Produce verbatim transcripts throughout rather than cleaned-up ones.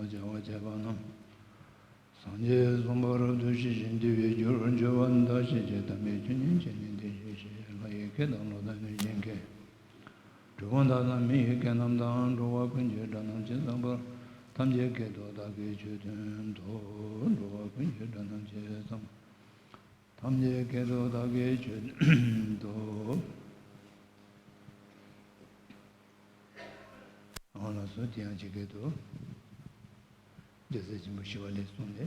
བྱ་བ་བྱས་པ་རྣམས། སངས་རྒྱས་གསུངས་པ་རབ་ཏུ་ཤེས་ཤིང་དེ་བས་རྒྱུར་གྱུར་པ་དག་ཤེས་ཀྱི་དམ་པའི་ཆོས་ཉན་བྱས་ནས་དེ་ཤེས་ཤིང་ལྷ་ཡི་སྐད་དང་ཀླུ་དང་གནོད་སྦྱིན་སྐད། གྲུལ་བུམ་དག་དང་མི་ཡི་སྐད་རྣམས་དང་། འགྲོ་བ་ཀུན་གྱི་སྒྲ་རྣམས་ཇི་ཙམ་པར། ཐམས་ཅད་སྐད་དུ་བདག་གིས་ཆོས་བསྟན་ཏོ། འགྲོ་བ་ཀུན་གྱི་སྒྲ་རྣམས་ཇི་ཙམ་པར། ཐམས་ཅད་སྐད་དུ་བདག་གིས་ཆོས་བསྟན་ཏོ། འོ་ལགས་སོ། དེ་ཡང་ཇི་སྐད་དུ། རྒྱལ་སྲས་ཆེན་པོ་ཞི་བ་ལྷས་གསུངས་ཏེ།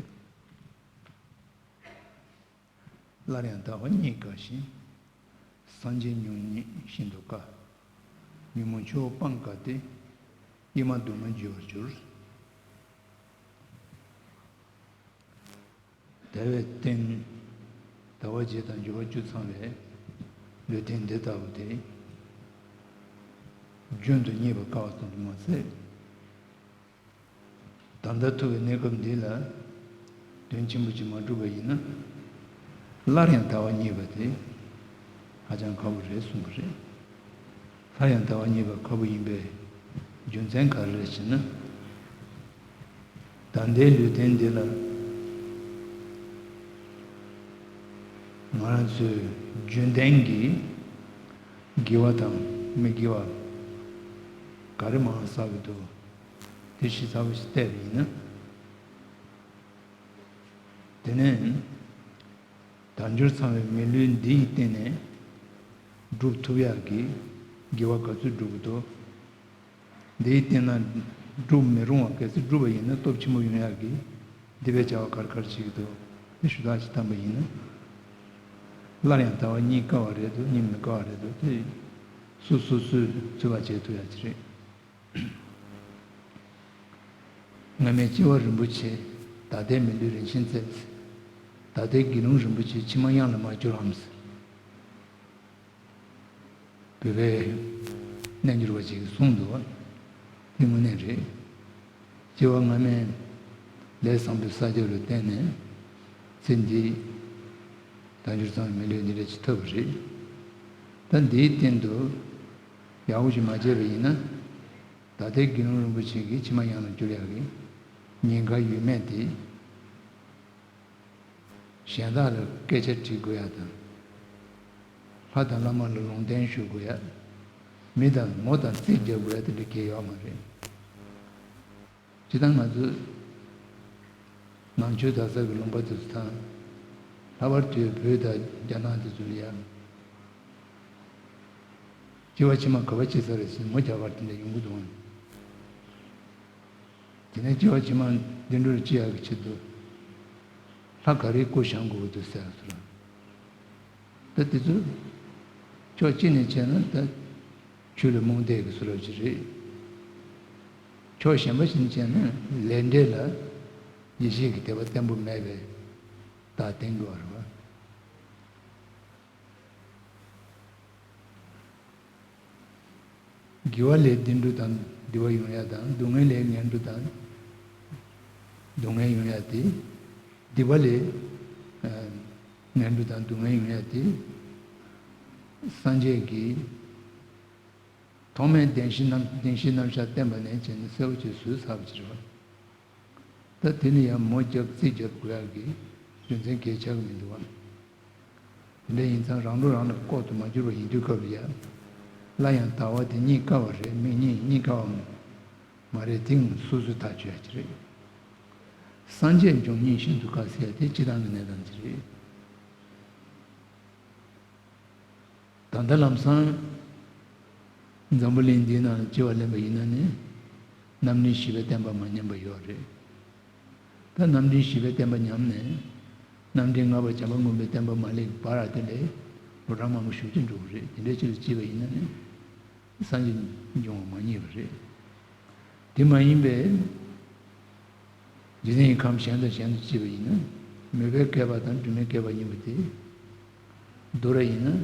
སླར་ཡང་ལྟ་བ་གཉིས་དཀའ་ཞིང་། སངས་རྒྱས་འབྱུང་གཉིས་ཤིན་ཏུ་དཀའ། ཉོན་མོངས་ཆུ་བོ་སྤང་དཀའ་སྟེ། གཡེར་མ་སྡུག་བསྔལ་རྒྱུ་བར་འགྱུར། དལ་བའི་རྟེན། དལ་བ་བརྒྱད་དང་འབྱོར་བ་བཅུ་ཚང་བའི་ལུས་རྟེན་འདི་ལྟ་བུ་དེ། རྒྱུན་དུ་རྙེད་པར་དཀའ་བ་ཙམ་དུ་མ་ཟད། ད་ལྟ་ཐུག་པའི་གནས་སྐབས་འདི་ལ་དོན་ཆེན་པོ་ཅིག་མ་བསྒྲུབས་པ་ཡིན་ན། སླར་ཡང་དལ་བ་རྙེད་པ་དེ་ཧ་ཅང་ཁག་པོ་རེད་གསུངས་པ་རེད། སླར་ཡང་དལ་བ་རྙེད་པ་ཁག་པོ་ཡིན་པའི་རྒྱུ་མཚན་ག་རེ་རེད་ཟེར་ན། ད་ལྟའི་ལུས་རྟེན་འདི་ལ་ང་རང་ཚོའི་རྒྱུན་ལྡན་གྱི་དགེ་བ་དང་མི་དགེ་བ་ག་རེ་མང་བསགས་ཀྱི་འདུག་དེ་ཞིབ་ཚགས་པོ་ཞིག་བལྟས་པ་ཡིན་ན། དེ་ནས་དལ་འབྱོར་ཚང་བའི་མི་ལུས་འདི་ཡི་སྟེང་ནས་སྒྲུབ་ཐུབ་ཡག་གི་དགེ་བ་ག་ཚོད་བསྒྲུབ་ཀྱི་འདུག་འདི་ཡི་སྟེང་ན་སྒྲུབ་མི་རུང་བ། གལ་སྲིད་བསྒྲུབས་པ་ཡིན་ན་སྟོབས་ཆེན་པོ་ཡོང་ཡག་གི་སྡིག་པའི་བྱ་བ་ག་རེ་ག་རེ་བྱེད་ཀྱི་འདུག་དེ་ཞུ་དག་ཅིག་བཏང་པ་ཡིན་ན། སླར་ཡང་དལ་བ་རྙེད་དཀའ་བ་རེད་འདུག་རྙེད་མི་དཀའ་བ་རེད་འདུག་དེ་སོ་སོ་སོས་ཚོད་དཔག་བྱེད་ཐུབ་ཡག་ཅིག་རེད། སྔ་མའི་སྐྱེ་བ་རིན་པོ་ཆེ། ད་ལྟའི་མི་ལུས་རིན་ཆེན་བརྩེགས། ད་ལྟའི་དགེ་སློང་རིན་པོ་ཆེ། ཕྱི་མ་གཡང་ལ་མ་གྱུར་རམ་ཟེར། བོད་པའི་རྣལ་འབྱོར་པ་ཅིག་གིས་གསུངས་འདུག་དེ་དངོས་གནས་རེད། སྐྱེ་བ་སྔ་མའི་ལས་བཟང་པོའི་བསགས་རྒྱབ་ལ་བརྟེན་ནས་ཚེ་འདིའི་དལ་འབྱོར་ཚང་བའི་མི་ལུས་འདི་འདྲ་ཅིག་ཐོབ་པ་རེད། ད་འདིའི་སྟེང་དུ་ཡག་པོ་ཞིག་མ་བྱས་པ་ཡིན་ན། ད་ལྟའི་དགེ་སློང་རིན་པོ་ཆེ་གིས་ཕྱི་མ་གཡང་ལ་གྱུར་ཡག་གི་ཉེན་ཁ་ཡོད་མེད་དེ། གཞན་དག་ལ་སྐད་ཆ་དྲི་དགོས་ཡག་དང་། ལྷ་དང་བླ་མ་ལ་ལུང་བསྟན་ཞུ་དགོས་ཡག་མི་དང་མོ་དང་རྩིས་རྒྱག་དགོས་ཡག་དེ་འདྲ་གང་ཡང་ཡོད་མ་རེད། སྤྱིར་བཏང་ང་ཚོས་ནང་ཆོས་གྲྭ་ས་གི་ལུང་པ་དེ་ཚོ་དང་། ལྷག་པར་དུ་བོད་དང་རྒྱ་ནག་དེ་ཚོ་ལ་ཡང་། སྐྱེ་བ་ཕྱི་མ་ག་པར་སྐྱེ་ས་རེད་ཟེར་མོ་རྒྱ་གར་དེ་འདྲ་ཡོང་གི་འདུག་ཨང་། དེ་ནས་སྐྱེ་བ་ཕྱི་མ་བདེ་འགྲོ་ལ་སྐྱེ་ཡག་གི་ཆེད་དུ་ལྷ་ག་རེའི་སྐུ་བཞེངས་དགོས་ཀྱི་འདུག་ཟེར་ཡག་སོ་ར། ད་དེ་ཚོ་ཕྱོགས་གཅིག་ནས་བྱས་ན་ད་ཆོས་ལ་རྨོངས་དད་ཀྱི་སོ་ར་ཅིག་རེད། ཕྱོགས་གཞན་པ་ཞིག་ནས་བྱས་ན་ལས་འབྲས་ལ་ཡེ་ཤེས་ཀྱི་དད་པ་བརྟན་པོ་མེད་པའི་རྟགས་བསྟན་དགོས་པ་རེད་བ། དགེ་བ་ལས་བདེ་འགྲོ་དང་བདེ་བ་ཡོང་ཡ་དང་། སྡུག་བསྔལ་ལས་ངན་འགྲོ་དང་སྡུག་བསྔལ་ཡོང་ཡ་དེ། སྡིག་པ་ལས་ངན་འགྲོ་དང་སྡུག་བསྔལ་ཡོང་ཡ་དེ། སངས་རྒྱས་ཀྱིས་ཐོག་མའི་བདེན་བཞི་རྣམ་བདེན་བཞིའི་རྣམ་གཞག་བསྟན་པ་ནས་བྱས་ནས་གསལ་པོ་ཅིག་བཟོས་ཚར་བ་ཅིག་རེད་བ། ད་དེ་ནི་ཡང་མོ་རྒྱབ་རྩིས་རྒྱབ་དགོས་ཡག་གི་རྒྱུ་མཚན་གལ་ཆགས་ཀྱི་མི་འདུག་བ། དེ་འདྲ་ཡིན་ཙང་རང་བློ་རང་ལ་ལྐོག་ཏུ་མ་གྱུར་པ་ཡིན་དུས་སྐབས་ལ་ཡ། སླར་ཡང་དལ་བ་དེ་རྙེད་དཀའ་བ་རེད། མི་རྙེད་རྙེད་དཀའ་བ་མ་རེད། དེ་ངོ་སོ་སོས་ཐག་གཅོད་ཡག་ཅིག་རེད། སངས་རྒྱས་འབྱུང་གཉིས་ཤིན་ཏུ་དཀའ་ཟེར་ཡ་དེ་སྤྱིར་བཏང་གི་གནས་སྟངས་ཅིག་རེད། ད་ལྟ་ལམ་སང་འཛམ་བུ་གླིང་འདིའི་ནང་ལ་སྐྱེ་བ་ལེན་པ་ཡིན་ན་ནི། རྣམ་འདྲེན་བཞི་པའི་བསྟན་པ་མ་ཉམས་པ་ཡོད་རེད། ད་རྣམ་འདྲེན་བཞི་པའི་བསྟན་པ་ཉམས་ནས། རྣམ་འདྲེན་ལྔ་པ་བྱམས་པ་མགོན་པོའི་བསྟན་པ་མ་སླེབས་བར་དེ་ལས་ལོ་གྲངས་མང་པོ་ཞེ་པོ་ཅིག་འགྲོ་གི་རེད། དེ་འདྲའི་ཅིག་ལ་སྐྱེས་པ་ཡིན་ན་ནི། སངས་རྒྱས་འབྱུང་བ་མ་རྙེད་པ་རེད། དེ་མ་ཡིན་པའི་རྗེ་བཙུན་ཡི་ཁམས་གཞན་དང་གཞན་དུ་སྐྱེས་པ་ཡིན་ན། མོས་པའི་བསྐལ་པ་དང་སྒྱུ་མའི་བསྐལ་པ་གཉིས་པོ་དེ། མདོར་ཡིན་ན།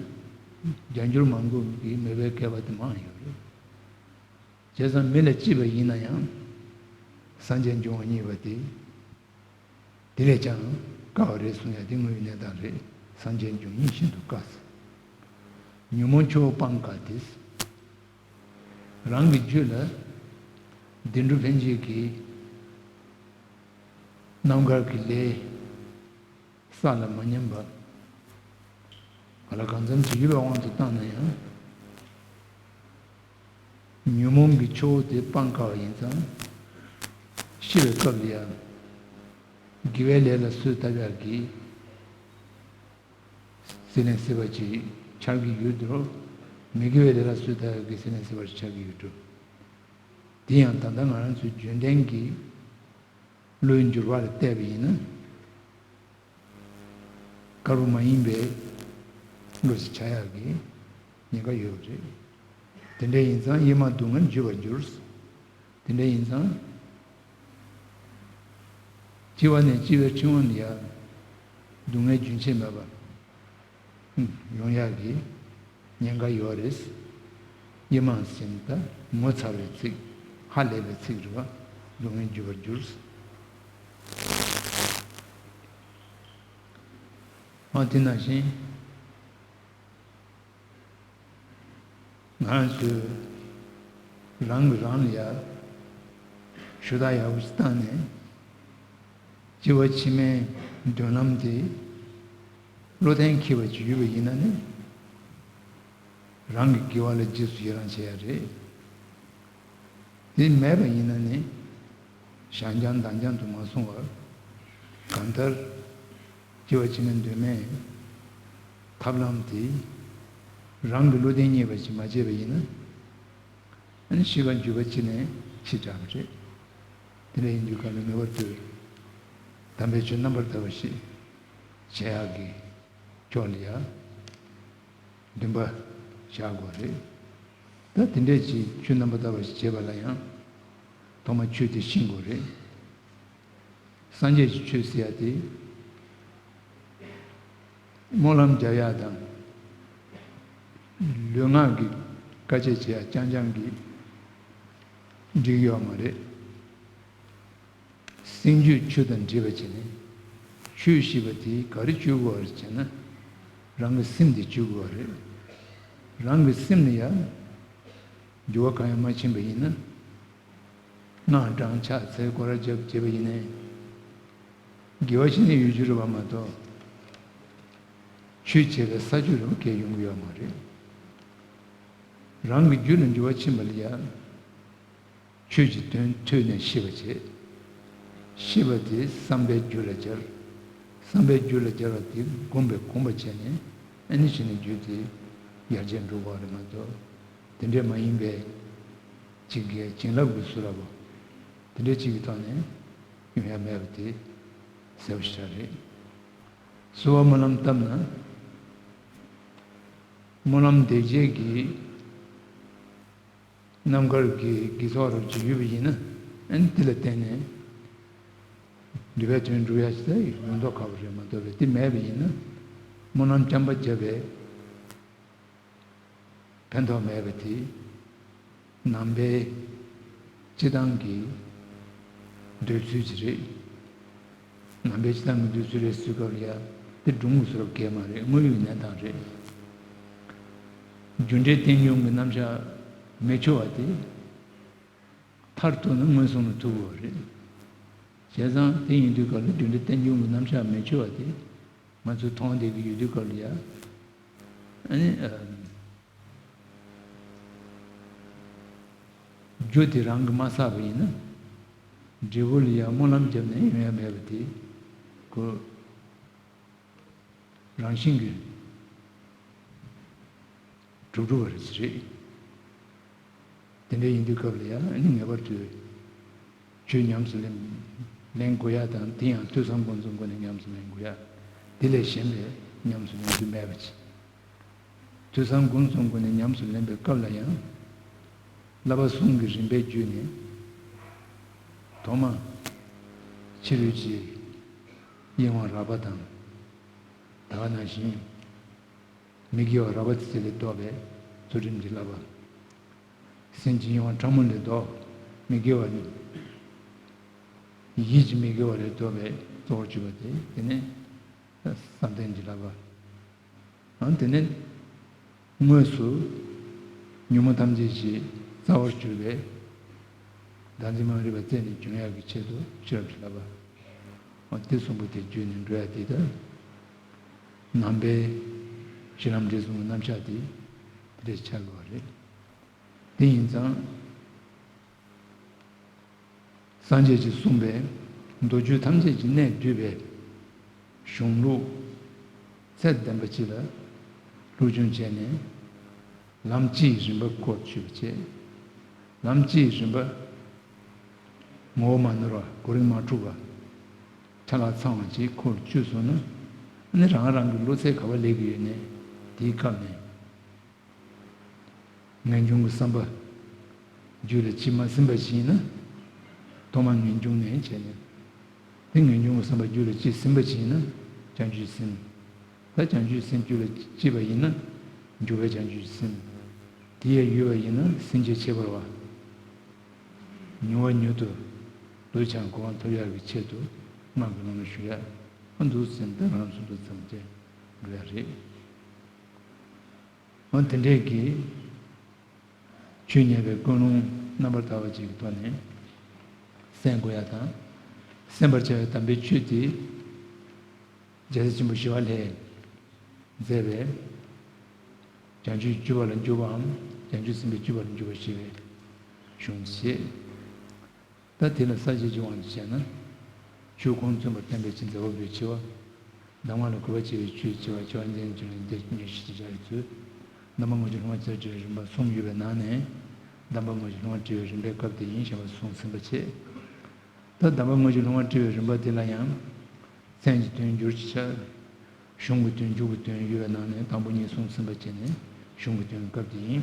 བརྒྱ་འགྱུར་མང་པོ་གི་མོས་པའི་བསྐལ་པ་དེ་མང་ཡོད་རེད། བྱས་ཙང་མི་ལ་སྐྱེས་པ་ཡིན་ན་ཡང་། སངས་རྒྱས་འབྱུང་བ་རྙེད་པ་དེ། དེ་ལས་ཀྱང་དཀའ་བ་རེད་གསུང་ཡ་དེ་དངོས་ཡོད་གནས་སྟངས་རེད། སངས་རྒྱས་འབྱུང་གཉིས་ཤིན་ཏུ་དཀའ་ཟེར། ཉོན་མོངས་ཆུ་བོ་སྤང་དཀའ་སྟེ། རང་གི་རྒྱུད་ལ་བདེ་འགྲོ་ཕན་ཆད་ཀྱི་ རྣམ་དཀར་གྱི་ལས་ས་ལ་མ་ཉམས་པ། ག་ལ་གང་འཚམ་ཅིག་ཡོད་པའི་དབང་དུ་བཏང་ན་ཡང་། ཉོན་མོངས་ཀྱི་ཆུ་བོ་དེ་སྤང་དཀའ་བ་ཡིན་ཙང་། ཤི་བའི་སྐབས་ལ་ཡང་། དགེ་བའི་ལས་ལ་གསོས་བཏབ་ཡག་གི་སྲེད་ལེན་སྲེད་པ་ཅིག་འཆར་གྱི་ཡོད་འགྲོ། མི་དགེ་བའི་ལས་ལ་གསོས་བཏབ་ཡག་གི་སྲེད་ལེན་སྲེད་པ་ཅིག་འཆར་གྱི་ཡོད་འགྲོ། དེ་ཡང་ད་ལྟ་ང་རང་ཚོའི་རྒྱུན་ལྡན་གྱི་བློའི་འགྱུར་བ་ལ་བལྟས་པ་ཡིན་ན། དཀར་པོ་མ་ཡིན་པའི་བློ་ཞིག་ཆགས་ཡག་གི་ཉེན་ཁ་ཡོད་པ་རེད། དེ་འདྲ་ཡིན་ཙང་ཡེ་མ་སྡུག་བསྔལ་འཇུ་བར་འགྱུར། དེ་འདྲ་ཡིན་ཙང་། ལྕི་བ་ནས་ལྕི་བའི་ཕྲེང་བ་ནས་ཡར་སྡུག་བསྔལ་རྒྱུན་ཆད་མེད་པ་ཡོང་ཡག་གི་ཉེན་ཁ་ཡོད་རེད། ཡེ་མ་ཟེར་ན་ད་ངོ་མཚར་བའི་ཚིག་ཧ་ལས་པའི་ཚིག་རེད་པ། སྡུག་བསྔལ་འཇུ་བར་འགྱུར། ཨ་དེ་ནང་བཞིན། ང་རང་ཚོས་རང་གིས་རང་ལ་ཡ་ཞུ་དག་ཡག་པོ་ཞིག་བཏང་ནས། སྐྱེ་བ་ཕྱི་མའི་མདུན་ལམ་དེ་བློ་གཏན་འཁེལ་བ་ཅིག་ཡོད་པ་ཡིན་ན་ནི། རང་གི་དགེ་བ་ལ་རྗེས་སུ་ཡི་རང་བྱེད་ཡ་རེད། དེ་མེད་པ་ཡིན་ན་ནི། བྱང་རྐྱང་དྭངས་རྐྱང་དུ་མ་སོང་བར། གང་ལྟར། སྐྱེ་བ་ཕྱི་མའི་མདུན་མའི་ཐབས་ལམ་དེ་རང་གི་བློ་གཏད་རྙེད་པ་ཞིག་མ་བྱས་པ་ཡིན་ན། ཨ་ནི་ཤི་ཁར་འཇུག་པ་ཕྱི་ནས་ཕྱི་དྲགས་པ་རེད། དེ་འདྲ་ཡིན་དུས་གང་ལ་ངེས་པར་དུ་དམ་པའི་ཆོས་རྣམ་པར་དག་པ་ཞིག་བྱེད་ཡག་གི་ཕྱོགས་ལ་ཡ་འདུན་པ་བཞག་དགོས་རེད། ད་དེ་འདྲས་ཀྱི་ཆོས་རྣམ་པར་དག་པ་ཞིག་བྱེད་པ་ལ་ཡང་ཐོག་མར་ཆོས་དེ་ཤེས་དགོས་རེད། སངས་རྒྱས་ཀྱི་ཆོས་ཟེར་ཡ་དེ། སྨོན་ལམ་རྒྱག་ཡ་དང་། ལུས་ངག་གི་དཀའ་སྤྱད་བྱེད་ཡ་རྐྱང་རྐྱང་གིས་འགྲིག་ཡོད་མ་རེད། སེམས་རྒྱུད་ཆོས་དང་འདྲེས་པ་བྱས་ནས། ཆོས་ཞེས་པ་དེ་ག་རེ་བཅོས་དགོས་རེད་ཟེར་ན། རང་གི་སེམས་དེ་བཅོས་དགོས་རེད། རང་གི་སེམས་ལ་ཡ། འགྱུར་བ་གང་ཡང་མ་ཕྱིན་པ་ཡིན་ན། སྔགས་བགྲང་ཕྱག་འཚལ་སྐོར་ར་རྒྱབ་བྱས་པ་ཡིན་ནའི། དགེ་བ་ཞིག་ནི་ཡོད་རྒྱུ་རེད་པ་མ་གཏོགས། ཆོས་བྱེད་པའི་ས་ཆོད་རེད་པ་གས་ཡོང་གི་ཡོད་མ་རེད། རང་གི་རྒྱུད་ལ་འགྱུར་བ་ཕྱིན་པ་ལ་ཡ། ཆོས་ཀྱི་དོན་ཐོས་ནས་ཤེས་པ་བྱེད། ཤེས་པ་དེ་བསམ་པའི་རྒྱུད་ལ་སྦྱར། བསམ་པའི་རྒྱུད་ལ་སྦྱར་བ་དེ་སྒོམ་པས་གོམས་པ་བྱས་ནས་ཨ་ནི་བྱས་ནས་རྒྱུད་དེ་ཡར་རྒྱས་འགྲོ་དགོས་རེད་མ་གཏོགས། དེ་འདྲས་མ་ཡིན་པའི་གཅིག་གིས་བྱིན་རླབས་ཀྱི་བཟོ་འདྲ་པོ། དེ་འདྲས་གཅིག་གི་ཐོག་ནས་ཡོང་ཡ་མེད་པ་དེ་གསལ་པོ་ཞེ་དྲག་རེད། གསོལ་བ་སྨོན་ལམ་བཏབ་ན། སྨོན་ལམ་འདེགས་བྱེད་ཀྱི་རྣམ་དཀར་གྱི་དགེ་ཚོགས་རབ་ཅིག་ཡོད་པ་ཡིན་ན། ཨ་ནི་དེ་ལ་བརྟེན་ནས་འདོད་པའི་དོན་འགྲུབ་ཡ་ཞིག་ཡོང་མདོག་ཁ་པོ་རེད་མ་གཏོགས་པས། དེ་མེད་པ་ཡིན་ན། སྨོན་ལམ་རྐྱང་པ་བརྒྱབ་པས་ཕན་ཐོགས་མེད་པ་དེ། ནང་པའི་སྤྱི་བཏང་གི་འདོད་ཚུལ་ཅིག་རེད། ནང་པའི་སྤྱི་བཏང་གི་འདོད་ཚུལ་རེད་ཟེར་སྐབས་ལ་ཡ། དེ་སྒྲུང་གི་བཟོ་འདྲ་གས་མ་རེད། དངོས་ཡོད་གནས་སྟངས་རེད། རྒྱུ་འབྲས་རྟེན་འབྱུང་གི་རྣམ་གཞག་མི་འཆོལ་བ་དེ། མཐར་ཐུག་ན་མངོན་སུམ་ལ་ཐུག་དགོས་པ་རེད། བྱས་ཙང་དེ་ཡིན་དུས་སྐབས་ལ་རྒྱུ་འབྲས་རྟེན་འབྱུང་གི་རྣམ་གཞག་མི་འཆོལ་བ་དེ། ང་ཚོས་མཐོང་བསྡད་ཀྱི་ཡོད་དུས་སྐབས་ལ་ཡ། ཨ་ནི། ཨ། རྒྱུ་དེ་རང་གིས་མ་བསགས་པ་ཡིན་ན། འབྲས་བུ་ལ་ཡང་སྨོན་ལམ་བརྒྱབ་ནས་ཡོང་ཡ་མེད་པ་དེ། ཁོ་རང་བཞིན་གྱིས་གྲུབ་གྲུབ་པ་རེད། དེ་འདྲ་ཡིན་དུས་སྐབས་ལ་ཡང་ཨ་ནི་ངེས་པར་དུ་ཆོས་ཉམས་སུ་ལེན་ལེན་དགོས་ཡ་དང་། དེ་ཡང་ཐོས་བསམ་སྒོམ་གསུམ་སྒོ་ནས་ཉམས་སུ་ལེན་དགོས་ཡ། དེ་ལས་གཞན་པའི་ཉམས་སུ་ལེན་རྒྱུ་མེད་པ་ཅིག་ཐོས་བསམ་སྒོམ་གསུམ་སྒོ་ནས་ཉམས་སུ་ལེན་པའི་སྐབས་ལ་ཡང་། བསླབ་པ་གསུམ་གྱི་རིམ་པས་བརྒྱུད་ནས། ཐོག་མ་ཕྱི་རོལ་གྱི་གཡེང་བ་རགས་པ་དང་། ད་ག་ནང་བཞིན་མི་དགེ་བ་རགས་པ་དེ་ཚོ་ལས་ལྡོག་པའི་ཚུལ་ཁྲིམས་ཀྱི་བསླབ་པ། སེམས་ཀྱི་གཡེང་བ་ཕྲ་མོ་ལས་ལྡོག་མི་དགེ་བ་ནི། ཡིད་ཀྱི་མི་དགེ་བ་ལས་ལྡོག་པའི་གཙོ་བོར་གྱུར་པ་དེ། དེ་ནས་བསམ་གཏན་གྱི་བསླབ་པ། ཨང་། དེ་ནས་དངོས་སུ་ཉོན་མོངས་ཐམས་ཅད་ཀྱི་རྩ་བར་གྱུར་པའི་བདག་འཛིན་མ་རིག་པ་རྩད་ནས་གཅོད་ཡག་གི་ཆེད་དུ་ཤེས་རབ་ཀྱི་བསླབ་པ། དེ་གསུམ་པོ་དེ་བརྒྱུད་ནས་འགྲོ་ཡ་དེ་ད་ནང་པའི་གཞི་ལམ་འབྲས་གསུམ་གྱི་རྣམ་གཞག་དེ་དེ་འདྲ་ཆགས་དགོས་པ་རེད། དེ་ཡིན་ཙང་། སངས་རྒྱས་ཀྱིས་གསུངས་པའི་མདོ་རྒྱུད་ཐམས་ཅད་ཀྱི་གནད་བསྡུས་པའི་གཞུང་ལུགས་ཚད་ལྡན་པ་ཅིག་ལ་སློབ་སྦྱོང་བྱས་ནས། ལམ་སྤྱིའི་རིམ་པ་སྐོར་ཆུད་པ་བྱས། ལམ་སྤྱིའི་རིམ་པ། ངོ་བོ་མ་ནོར་བ། གོ་རིམ་མ་འཁྲུགས་པ། ཆ་ལག་ཚང་བ་བཅས་འཁོར་བཅུ་སོང་ན། ཨ་ནི་རང་རང་གི་བློ་ཚད་ག་པར་སླེབས་ཀྱི་ཡོད་ནས་དེའི་སྐབས་ནས། ངེས་འབྱུང་གི་བསམ་པ་རྒྱུད་ལ་སྐྱེས་མ་ཟིན་པ་ཞིག་ཡིན་ན། ཐོག་མར་ངེས་འབྱུང་ནས་བྱས་ནས། དེ་ངེས་འབྱུང་གི་བསམ་པ་རྒྱུད་ལ་སྐྱེས་ཟིན་པ་ཞིག་ཡིན་ན་བྱང་ཆུབ་སེམས། ད་བྱང་ཆུབ་སེམས་རྒྱུད་ལ་སྐྱེས་པ་ཡིན་ན་འཇུག་པའི་བྱང་ཆུབ་སེམས། དེ་ཡང་ཡོད་པ་ཡིན་ན་སེམས་བསྐྱེད་ཁྱད་པར་བ། མྱུར་བ་མྱུར་དུ་འདོད་ཆགས་གོ་འཕང་ཐོབ་ཡག་གི་ཆེད་དུ་སྔགས་ཀྱི་ལམ་ལ་ཞུགས་ཡ། ཨ་འདུག་སེམས་དེ་རང་སོ་སོ་ཙམ་བྱས་འགྲོ་ཡ་རེད། འོ་དེ་འདྲས་ཀྱི་ཆོས་ཉན་པའི་ཀུན་སློང་རྣམ་པར་དག་པ་ཅིག་གི་ཐོག་ནས་གསན་དགོས་ཡ་དང་། གསན་པར་བྱ་བའི་དམ་པའི་ཆོས་དེ་རྒྱལ་སྲས་ཆེན་པོ་ཞི་བ་ལྷས་མཛད་པའི་བྱང་ཆུབ་སྤྱོད་པ་ལ་འཇུག་པའམ་བྱང་ཆུབ་སེམས་དཔའི་སྤྱོད་པ་ལ་འཇུག་པ་ཞེས་པའི་གཞུང་བཤད། ད་དེ་ལ་ས་བཅད་ཀྱི་དབང་དུ་བྱས་ན། ཆོས་ཁུངས་བཙུན་པ་བསྟན་པའི་ཆེད་མཛད་པ་པོའི་ཆེ་བ། གདམས་ངག་ལ་གུས་པ་བྱེད་པའི་ཆོས་ཆེ་བ། ཆེ་བ་འཛིན་ཆོས་ལ་འདི་ཉེར་ཞི་ཅེས་བྱ་བའི་ཚུལ། གདམས་པ་དངོས་ཀྱི་སློབ་མ་ཚུལ་ཁྲིད་པའི་རིམ་པ་གསུམ་ཡོད་པའི་ནང་ནས། གདམས་པ་དངོས་ཀྱི་སློབ་མ་ཁྲིད་པའི་རིམ་པའི་སྐབས་དེ་ཡིན་ཞེས་པ་གསུངས་ཟིན་པ་བྱས། ད་གདམས་པ་དངོས་ཀྱི་སློབ་མ་ཁྲིད་པའི་རིམ་པ་དེ་ལ་ཡང་། མཚན་གྱི་དོན་སྦྱོར་གྱི་ཆ། གཞུང་གི་དོན་འཇུག་གི་དོན་ཡོད་པའི་ནང་ནས་དང་པོ་གཉིས་གསུངས་ཟིན་པ་བྱས་ནས་གཞུང་གི་དོན་སྐབས་དེ་ཡིན།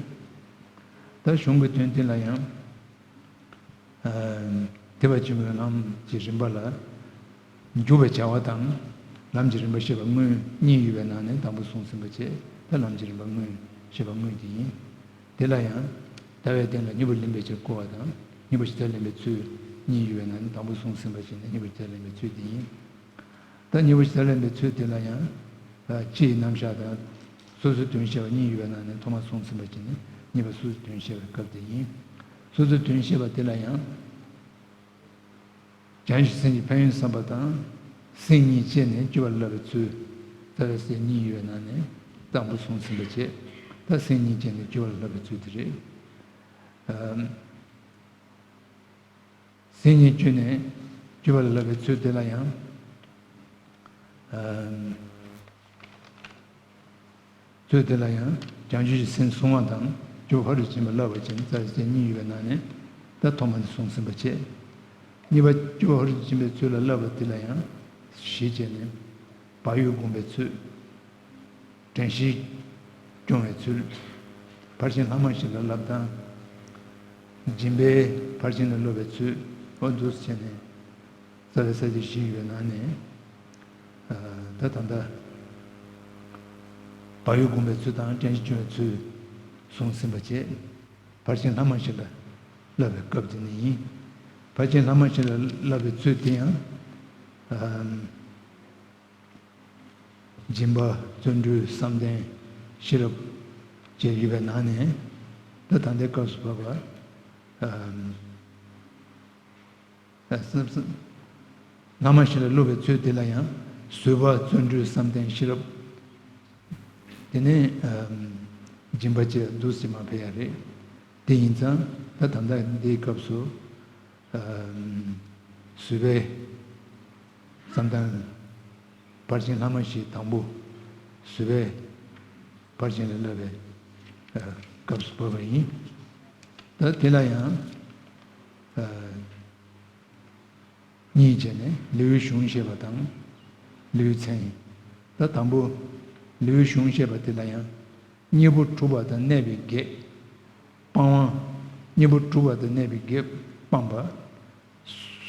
ད་གཞུང་གི་དོན་དེ་ལ་ཡང་། ཐེག་པ་ཆེན་པོའི་ལམ་གྱི་རིམ་པ་ལ། འཇུག་པའི་བྱ་བ་དང་། ལམ་གྱི་རིམ་པ་བཤད་པ་དངོས་གཉིས་ཡོད་པའི་ནང་ནས་དང་པོ་གསུངས་ཟིན་པ་བྱས། ད་ལམ་གྱི་རིམ་པ་དངོས་བཤད་པ་དངོས་དེ་ཡིན། དེ་ལ་ཡང་། ལྟ་བའི་རྟེན་ལ་གཉེན་པོ་ལེན་པའི་ཕྱིར་བསྐུལ་བ་དང་། གཉེན་པོ་ཇི་ལྟར་ལེན་པའི་ཚུལ་གཉིས་ཡོད་པའི་ནང་ནས་དང་པོ་གསུངས་ཟིན་པ་བྱས་ནས་གཉེན་པོ་ཇི་ལྟར་ལེན་པའི་ཚུལ་དེ་ཡིན། ད་གཉེན་པོ་ཇི་ལྟར་ལེན་པའི་ཚུལ་དེ་ལ་ཡང་། སྤྱིའི་རྣམ་གཞག་དང་། སོ་སོའི་དོན་བཤད་པ་གཉིས་ཡོད་པའི་ནང་ནས་ཐོག་མར་གསུངས་ཟིན་པ་བྱས་ནས་གཉིས་པ་སོ་སོའི་དོན་བཤད་པའི་སྐབས་དེ་ཡིན། སོ་སོའི་དོན་བཤད་པ་དེ་ལ་ཡང་། བྱང་ཆུབ་སེམས་ཀྱི་ཕན་ཡོན་བསམ་པ་དང་། སེམས་ཉིད་བསྐྱེད་ནས་སྤྱོད་པ་ལ་བསླབ་པའི་ཚུལ། རྩ་བའི་སེམས་གཉིས་ཡོད་པའི་ནང་ནས་དང་པོ་གསུངས་ཟིན་པ་བྱས། ད་སེམས་ཉིད་བསྐྱེད་ནས་སྤྱོད་པ་ལ་བསླབ་པའི་ཚུལ་དེ་རེད། སེམས་ཉིད་བསྐྱེད་ནས་སྤྱོད་པ་ལ་བསླབ་པའི་ཚུལ་དེ་ལ་ཡང་། ཚུལ་དེ་ལ་ཡང་བྱང་ཆུབ་ཀྱི་སེམས་བསྲུང་བ་དང་སྤྱོད་པ་ཕ་རོལ་ཏུ་ཕྱིན་པ་བསླབ་པ་བྱས་ནས་རྩ་བའི་སེམས་གཉིས་ཡོད་པའི་ནང་ནས་ད་ཐོག་མ་དེ་གསུངས་ཟིན་པ་བྱས། གཉིས་པ་སྤྱོད་པ་ཕ་རོལ་ཏུ་ཕྱིན་པའི་ཚུལ་ལ་བསླབ་པ་དེ་ལ་ཡང་བཞི་བྱས་ནས། བག་ཡོད་བསྒོམ་པའི་ཚུལ། དྲན་ཤེས་སྐྱོང་བའི་ཚུལ། ཕར་ཕྱིན་ལྷག་མ་བཞི་ལ་བསླབ་སྟངས། སྦྱིན་པས་ཕར་ཕྱིན་ལ་སློབ་པའི་ཚུལ། འོ་འདུག་སེ་བྱས་ནས། རྩ་བའི་ས་བཅད་བཞི་ཡོད་ནང་ནས། ད་ད་ལྟ་བག་ཡོད་བསྒོམ་པའི་ཚུལ་དང་དྲན་ཤེས་སྐྱོང་བའི་ཚུལ་གསུངས་ཟིན་པ་བྱས། ཕར་ཕྱིན་ལྷག་མ་བཞི་ལ་བསླབ་པའི་སྐབས་དེ་ནི་ཡིན། ཕར་ཕྱིན་ལྷག་མ་བཞི་ལ་བསླབ་པའི་ཚུལ་དེ་ཡང་། སྦྱིན་པ་བརྩོན་འགྲུས་བསམ་གཏན་ཤེས་རབ་བཅས་ཡོད་པའི་ནང་ནས་ད་ད་ལྟའི་སྐབས་སུ་བབ་པ། ལྷག་མ་བཞི་ལ་སློབ་པའི་ཚུལ་དེ་ལ་ཡང་བཟོད་པ་བརྩོན་འགྲུས་བསམ་གཏན་ཤེས་རབ། དེ་ནས་སྦྱིན་པ་བཅས་འདུག་སེ་མ་ཕེབས་ཡ་རེད། དེ་ཡིན་ཙང་ད་ད་ལྟ་འདིའི་སྐབས་སུ། བཟོད་པའི་བསམ་གཏན། ཕར་ཕྱིན་ལྷག་མ་བཞི་དང་པོ། བཟོད་པའི་ཕར་ཕྱིན་ལ་བསླབ་པའི་སྐབས་སུ་བབས་པ་ཡིན། ད་དེ་ལ་ཡང་། གཉིས་བྱས་ནས་ལེའུའི་གཞུང་བཤད་པ་དང་། ལེའུའི་མཚན། ད་དང་པོ། ལེའུའི་གཞུང་བཤད་པ་དེ་ལ་ཡང་། གཉེན་པོ་དྲུག་པ་དང་གནས་པའི་བགེགས་སྤང་བ། གཉེན་པོ་དྲུག་པ་དང་གནས་པའི་བགེགས་སྤངས་པ།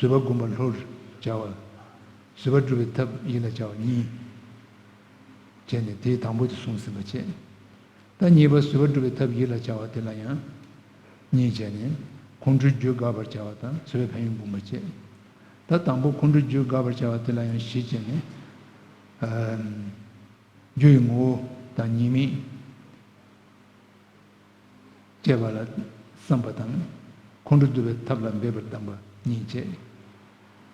བཟོད་པ་བསྒོམ་པ་ལྷུར་བྱ་བ། བཟོད་པ་སྒྲུབ་པའི་ཐབས་ཡིད་ལ་བྱ་བ་གཉིས། བྱས་ནས་དེའི་དང་པོ་དེ་གསུངས་ཟིན་པ་བྱས། ད་གཉིས་པ་བཟོད་པ་སྒྲུབ་པའི་ཐབས་ཡིད་ལ་བྱ་བ་དེ་ལ་ཡང་། གཉིས་བྱས་ནས་ཁོང་ཁྲོའི་རྒྱུ་དགག་པར་བྱ་བ་དང་བཟོད་པའི་ཕན་ཡོན་སྤོང་བ་བྱས། ད་དང་པོ་ཁོང་ཁྲོའི་རྒྱུ་དགག་པར་བྱ་བ་དེ་ལ་ཡང་བཞི་བྱས་ནས། རྒྱུ་ཡི་ངོ་བོ་དང་ཉེས་དམིགས་བཅས་པ་ལ་བསམ་པ་དང་། ཁོང་ཁྲོ་བསྡུ་བའི་ཐབས་ལ་འབད་པར་གདམས་པ་གཉིས་བྱས།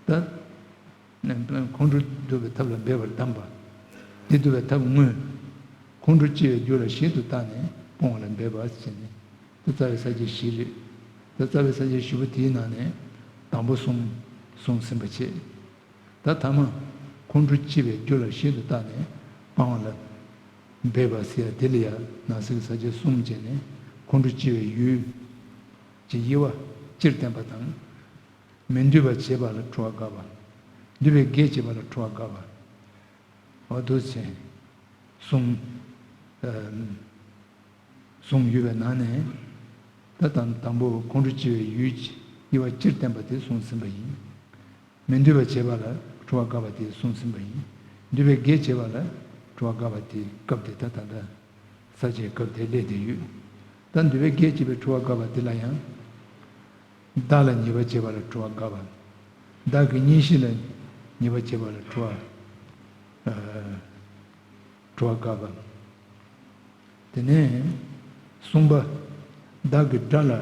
ད་ ཁོང་ཁྲོ་བསྡུ་བའི་ཐབས་ལ་འབད་པར་གདམས་པ། དེ་བསྡུ་བའི་ཐབས་དངོས། ཁོང་ཁྲོ་ལྕི་བའི་རྒྱུ་ལ་ཞིབ་ཏུ་བརྟགས་ནས་སྤོང་བ་ལ་འབད་པ་ཟེར་ནས། དེ་རྩ་བའི་ས་བཅད་བཞི་རེད། དེ་རྩ་བའི་ས་བཅད་བཞི་པོ་དེའི་ནང་ནས་དང་པོ་གསུམ་གསུངས་ཟིན་པ་བྱས། ད་ཐ་མ་ཁོང་ཁྲོ་ལྕི་བའི་རྒྱུ་ལ་ཞིབ་ཏུ་བརྟགས་ནས་སྤང་བ་ལ་འབད་པ་ཟེར་ཡ་དེ་ལ་ཡང་ནང་གསེས་ཀྱི་ས་བཅད་གསུམ་བྱས་ནས་ཁོང་ཁྲོ་ལྕི་བའི་ཡུལ་གྱི་དབྱེ་བ་སྤྱིར་བསྟན་པ་དང་། མི་འདུས་པ་བྱེད་པ་ལ་འཁྲུལ་བ་དགག་པ། འདུས་པའི་གེགས་བྱེད་པ་ལ་འཁྲུལ་བ་དགག་པ། འོ་འདུག་ཅེས་གསུངས། གསུངས་ཡོད་པའི་ནང་ནས། ད་དང་དང་པོ་ཁོང་ཁྲོ་ལྕི་བའི་ཡུལ་གྱི་དབྱེ་བ་སྤྱིར་བསྟན་པ་དེ་གསུངས་ཟིན་པ་ཡིན། མི་འདུས་པ་བྱེད་པ་ལ་འཁྲུལ་བ་དགག་པ་དེ་གསུངས་ཟིན་པ་ཡིན། འདུས་པའི་གེགས་བྱེད་པ་ལ་འཁྲུལ་བ་དགག་པ་དེ་སྐབས་དེ་ད་ད་ལྟ་ས་བཅད་སྐབས་དེ་སླེབས་བསྡད་ཡོད། ད་འདུས་པའི་གེགས་བྱེད་པའི་འཁྲུལ་བ་དགག་པ་དེ་ལ་ཡང་། བདག་ལ་ཉེས་པ་བྱེད་པ་ལ་འཁྲུལ་བ་དགག་པ། བདག་གི་གཉེན་བཤེས་ལ་ཉེས་པ་བྱེད་པ་ལ་འཁྲུལ་བ། འཁྲུལ་བ་དགག་པ། དེ་ནས་གསུམ་པ། བདག་གི་དགྲ་ལ་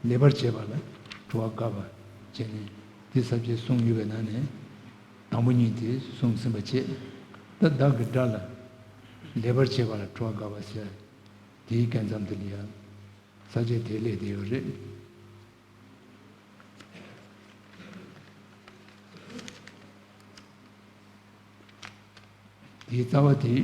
ལེགས་པར་བྱེད་པ་ལ་འཁྲུལ་བ་དགག་པ་བྱས་ནས་དེ་ས་བཅད་གསུངས་ཡོད་པའི་ནང་ནས་དང་པོ་གཉིས་དེ་གསུངས་ཟིན་པ་བྱས། ད་བདག་གི་དགྲ་ལ་ལེགས་པར་བྱེད་པ་ལ་འཁྲུལ་བ་དགག་པ་ཟེར་དེའི་སྐབས་མཚམས་དེ་ལ་ཡང་ས་བཅད་དེ་སླེབས་བསྡད་ཡོད་རེད། དེའི་རྩ་བ་དེ།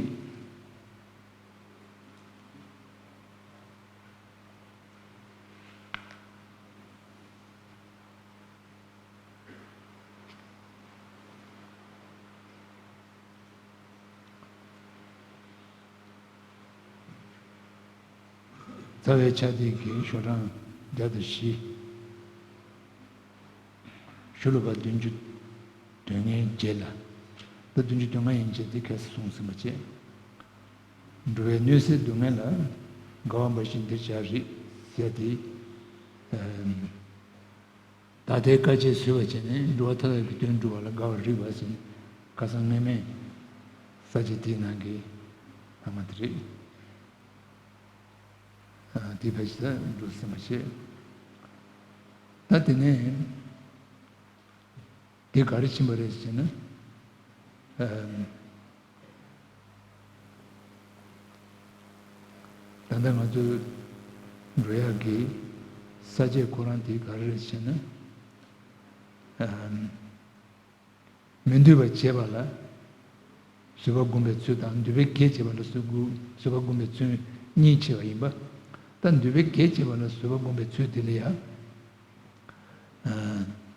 རྩ་བའི་ཕྱག་དེབ་ཀྱི་ཤོག་གྲངས་བརྒྱ་དང་བཞི། ཤོ་ལོ་ཀ་བདུན་ཅུ་དོན་ལྔའི་རྗེས་ལ། ད་བདུན་ཅུ་དོན་ལྔ་ཡན་ཆད་དེ་ཁ་སང་གསུངས་ཟིན་པ་བྱས། འགྲོ་བའི་གནོད་འཚེ་སྡུག་བསྔལ་ལ། དགའ་བ་འབའ་ཞིག་འདིར་བྱ་རིགས་ཟེར་ཏེ། ད་ལྟའི་དཀའ་སྤྱད་བཟོད་པ་བྱས་ནས་འགྲོ་བ་མཐའ་དག་གི་དོན་སྒྲུབ་པ་ལ་དགའ་བར་རིགས་པ་ཟེར་ནས་ཁ་སང་སྔོན་མའི་ས་བཅད་དེའི་ནང་གི་ལྷག་མ་དེ་རེད། དེ་ཕལ་ཆེར་འགྲོ་སེམས་པ་བྱེད། ད་དེ་ནས་དེ་ག་རེ་ཕྱིན་པ་རེད་ཟེར་ན། ད་ལྟ་ང་ཚོས་འགྲོ་ཡག་གི་ས་བཅད་ཁོ་རང་དེ་ག་རེ་རེད་ཟེར་ན། མི་འདུས་པ་བྱེད་པ་ལ་བཟོད་པ་སྒོམ་པའི་ཚུལ་དང་འདུས་པའི་གེགས་བྱེད་པ་ལ་བཟོད་བཟོད་པ་སྒོམ་པའི་ཚུལ་གཉིས་ཕྱེ་བ་ཡིན་པ། ད་འདུས་པའི་གེགས་བྱེད་པ་ལ་བཟོད་པ་སྒོམ་པའི་ཚུལ་དེ་ལ་ཡང་།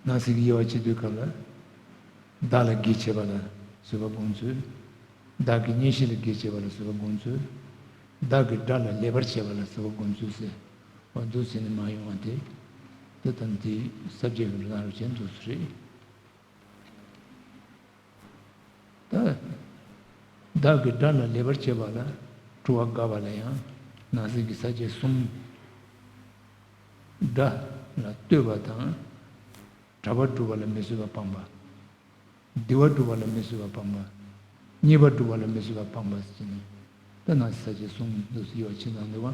ནང་གསེས་ཀྱི་དབྱེ་བ་ཕྱེ་དུས་སྐབས་ལ། བདག་ལ་གེགས་བྱེད་པ་ལ་བཟོད་པ་སྒོམ་ཚུལ། བདག་གི་གཉེན་བཤེས་ལ་གེགས་བྱེད་པ་ལ་བཟོད་པ་སྒོམ་ཚུལ། བདག་གི་དགྲ་ལ་ལེགས་པར་བྱེད་པ་ལ་བཟོད་པ་སྒོམ་ཚུལ་ཟེར། འོ་འདུག་ཟེར་ནས་མ་ཡོང་བ་དེ། དེ་དང་དེའི་ས་བཅད་ཀྱི་འགྲོ་སྟངས་རུ་བྱས་འདུག་ཟེར་རེད། ད། བདག་གི་དགྲ་ལ་ལེགས་པར་བྱེད་པ་ལ་འཁྲུལ་བ་དགག་པ་ལ་ཡང་ནང་གསེས་ཀྱི་ས་བཅད་གསུམ། དགྲ་ལ་བསྟོད་པ་དང་། གྲགས་པ་སྒྲུབ་པ་ལ་མི་བཟོད་པ་སྤངས་པ། བདེ་བ་སྒྲུབ་པ་ལ་མི་བཟོད་པ་སྤངས་པ། ཉེས་པ་སྒྲུབ་པ་ལ་མི་བཟོད་པ་སྤངས་པ་ཟེར་ནས་ད་ནང་གསེས་ས་བཅད་གསུམ་འདུག་ཟེར་ཡོད་ཕྱིན་ཙང་འདུག་བ།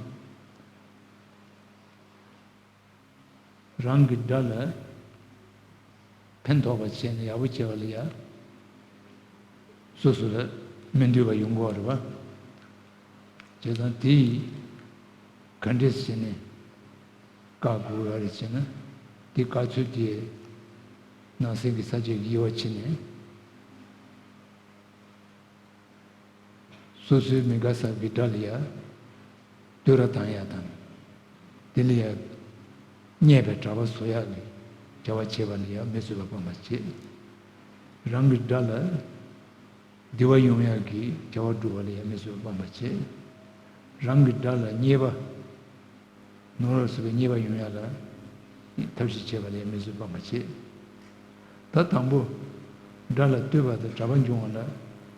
རང་གི་དགྲ་ལ་ཕན་ཐོགས་པ་བྱས་ནས་ཡག་པོ་བྱས་པ་ལ་ཡ། སོ་སོ་ལ་མི་འདོད་པ་ཡོང་གི་ཡོད་རེད་བ། བྱས་ཙང་དེ་ཡིས་ག་འདྲས་བྱས་ནས་བཀག་དགོས་ཡོད་རེད་ཅེ་ན། དེ་བཀག་ཚུལ་དེ་ནང་གསེས་ཀྱི་ས་བཅད་ཀྱི་དབྱེ་བ་ཕྱེ་ནས། སོ་སོའི་མི་དགའ་ས་གི་དགྲ་ལ་ཡ། བསྟོད་ར་བཏང་ཡ་དང་། དེ་ལ་ཡ། བརྙས་པའི་གྲྭ་པ་བཟོ་ཡག་གི་བྱ་བ་བྱེད་པ་ལ་ཡ་མི་བཟོད་པ་སྤངས་པ་བྱེད། རང་གི་དགྲ་ལ། བདེ་བ་ཡོང་ཡག་གི་བྱ་བ་སྒྲུབ་པ་ལ་ཡ་མི་བཟོད་པ་སྤངས་པ་བྱེད། རང་གི་དགྲ་ལ་ཉེས་པ། ནོར་ལ་སོགས་པའི་ཉེས་པ་ཡོང་ཡག་ལ་ཐབས་ཤེས་བྱེད་པ་ལ་ཡང་མི་བཟོད་པ་སྤངས་པ་བྱེད། ད་དང་པོ། དགྲ་ལ་བསྟོད་པ་དང་གྲགས་པ་འབྱུང་བ་ལ་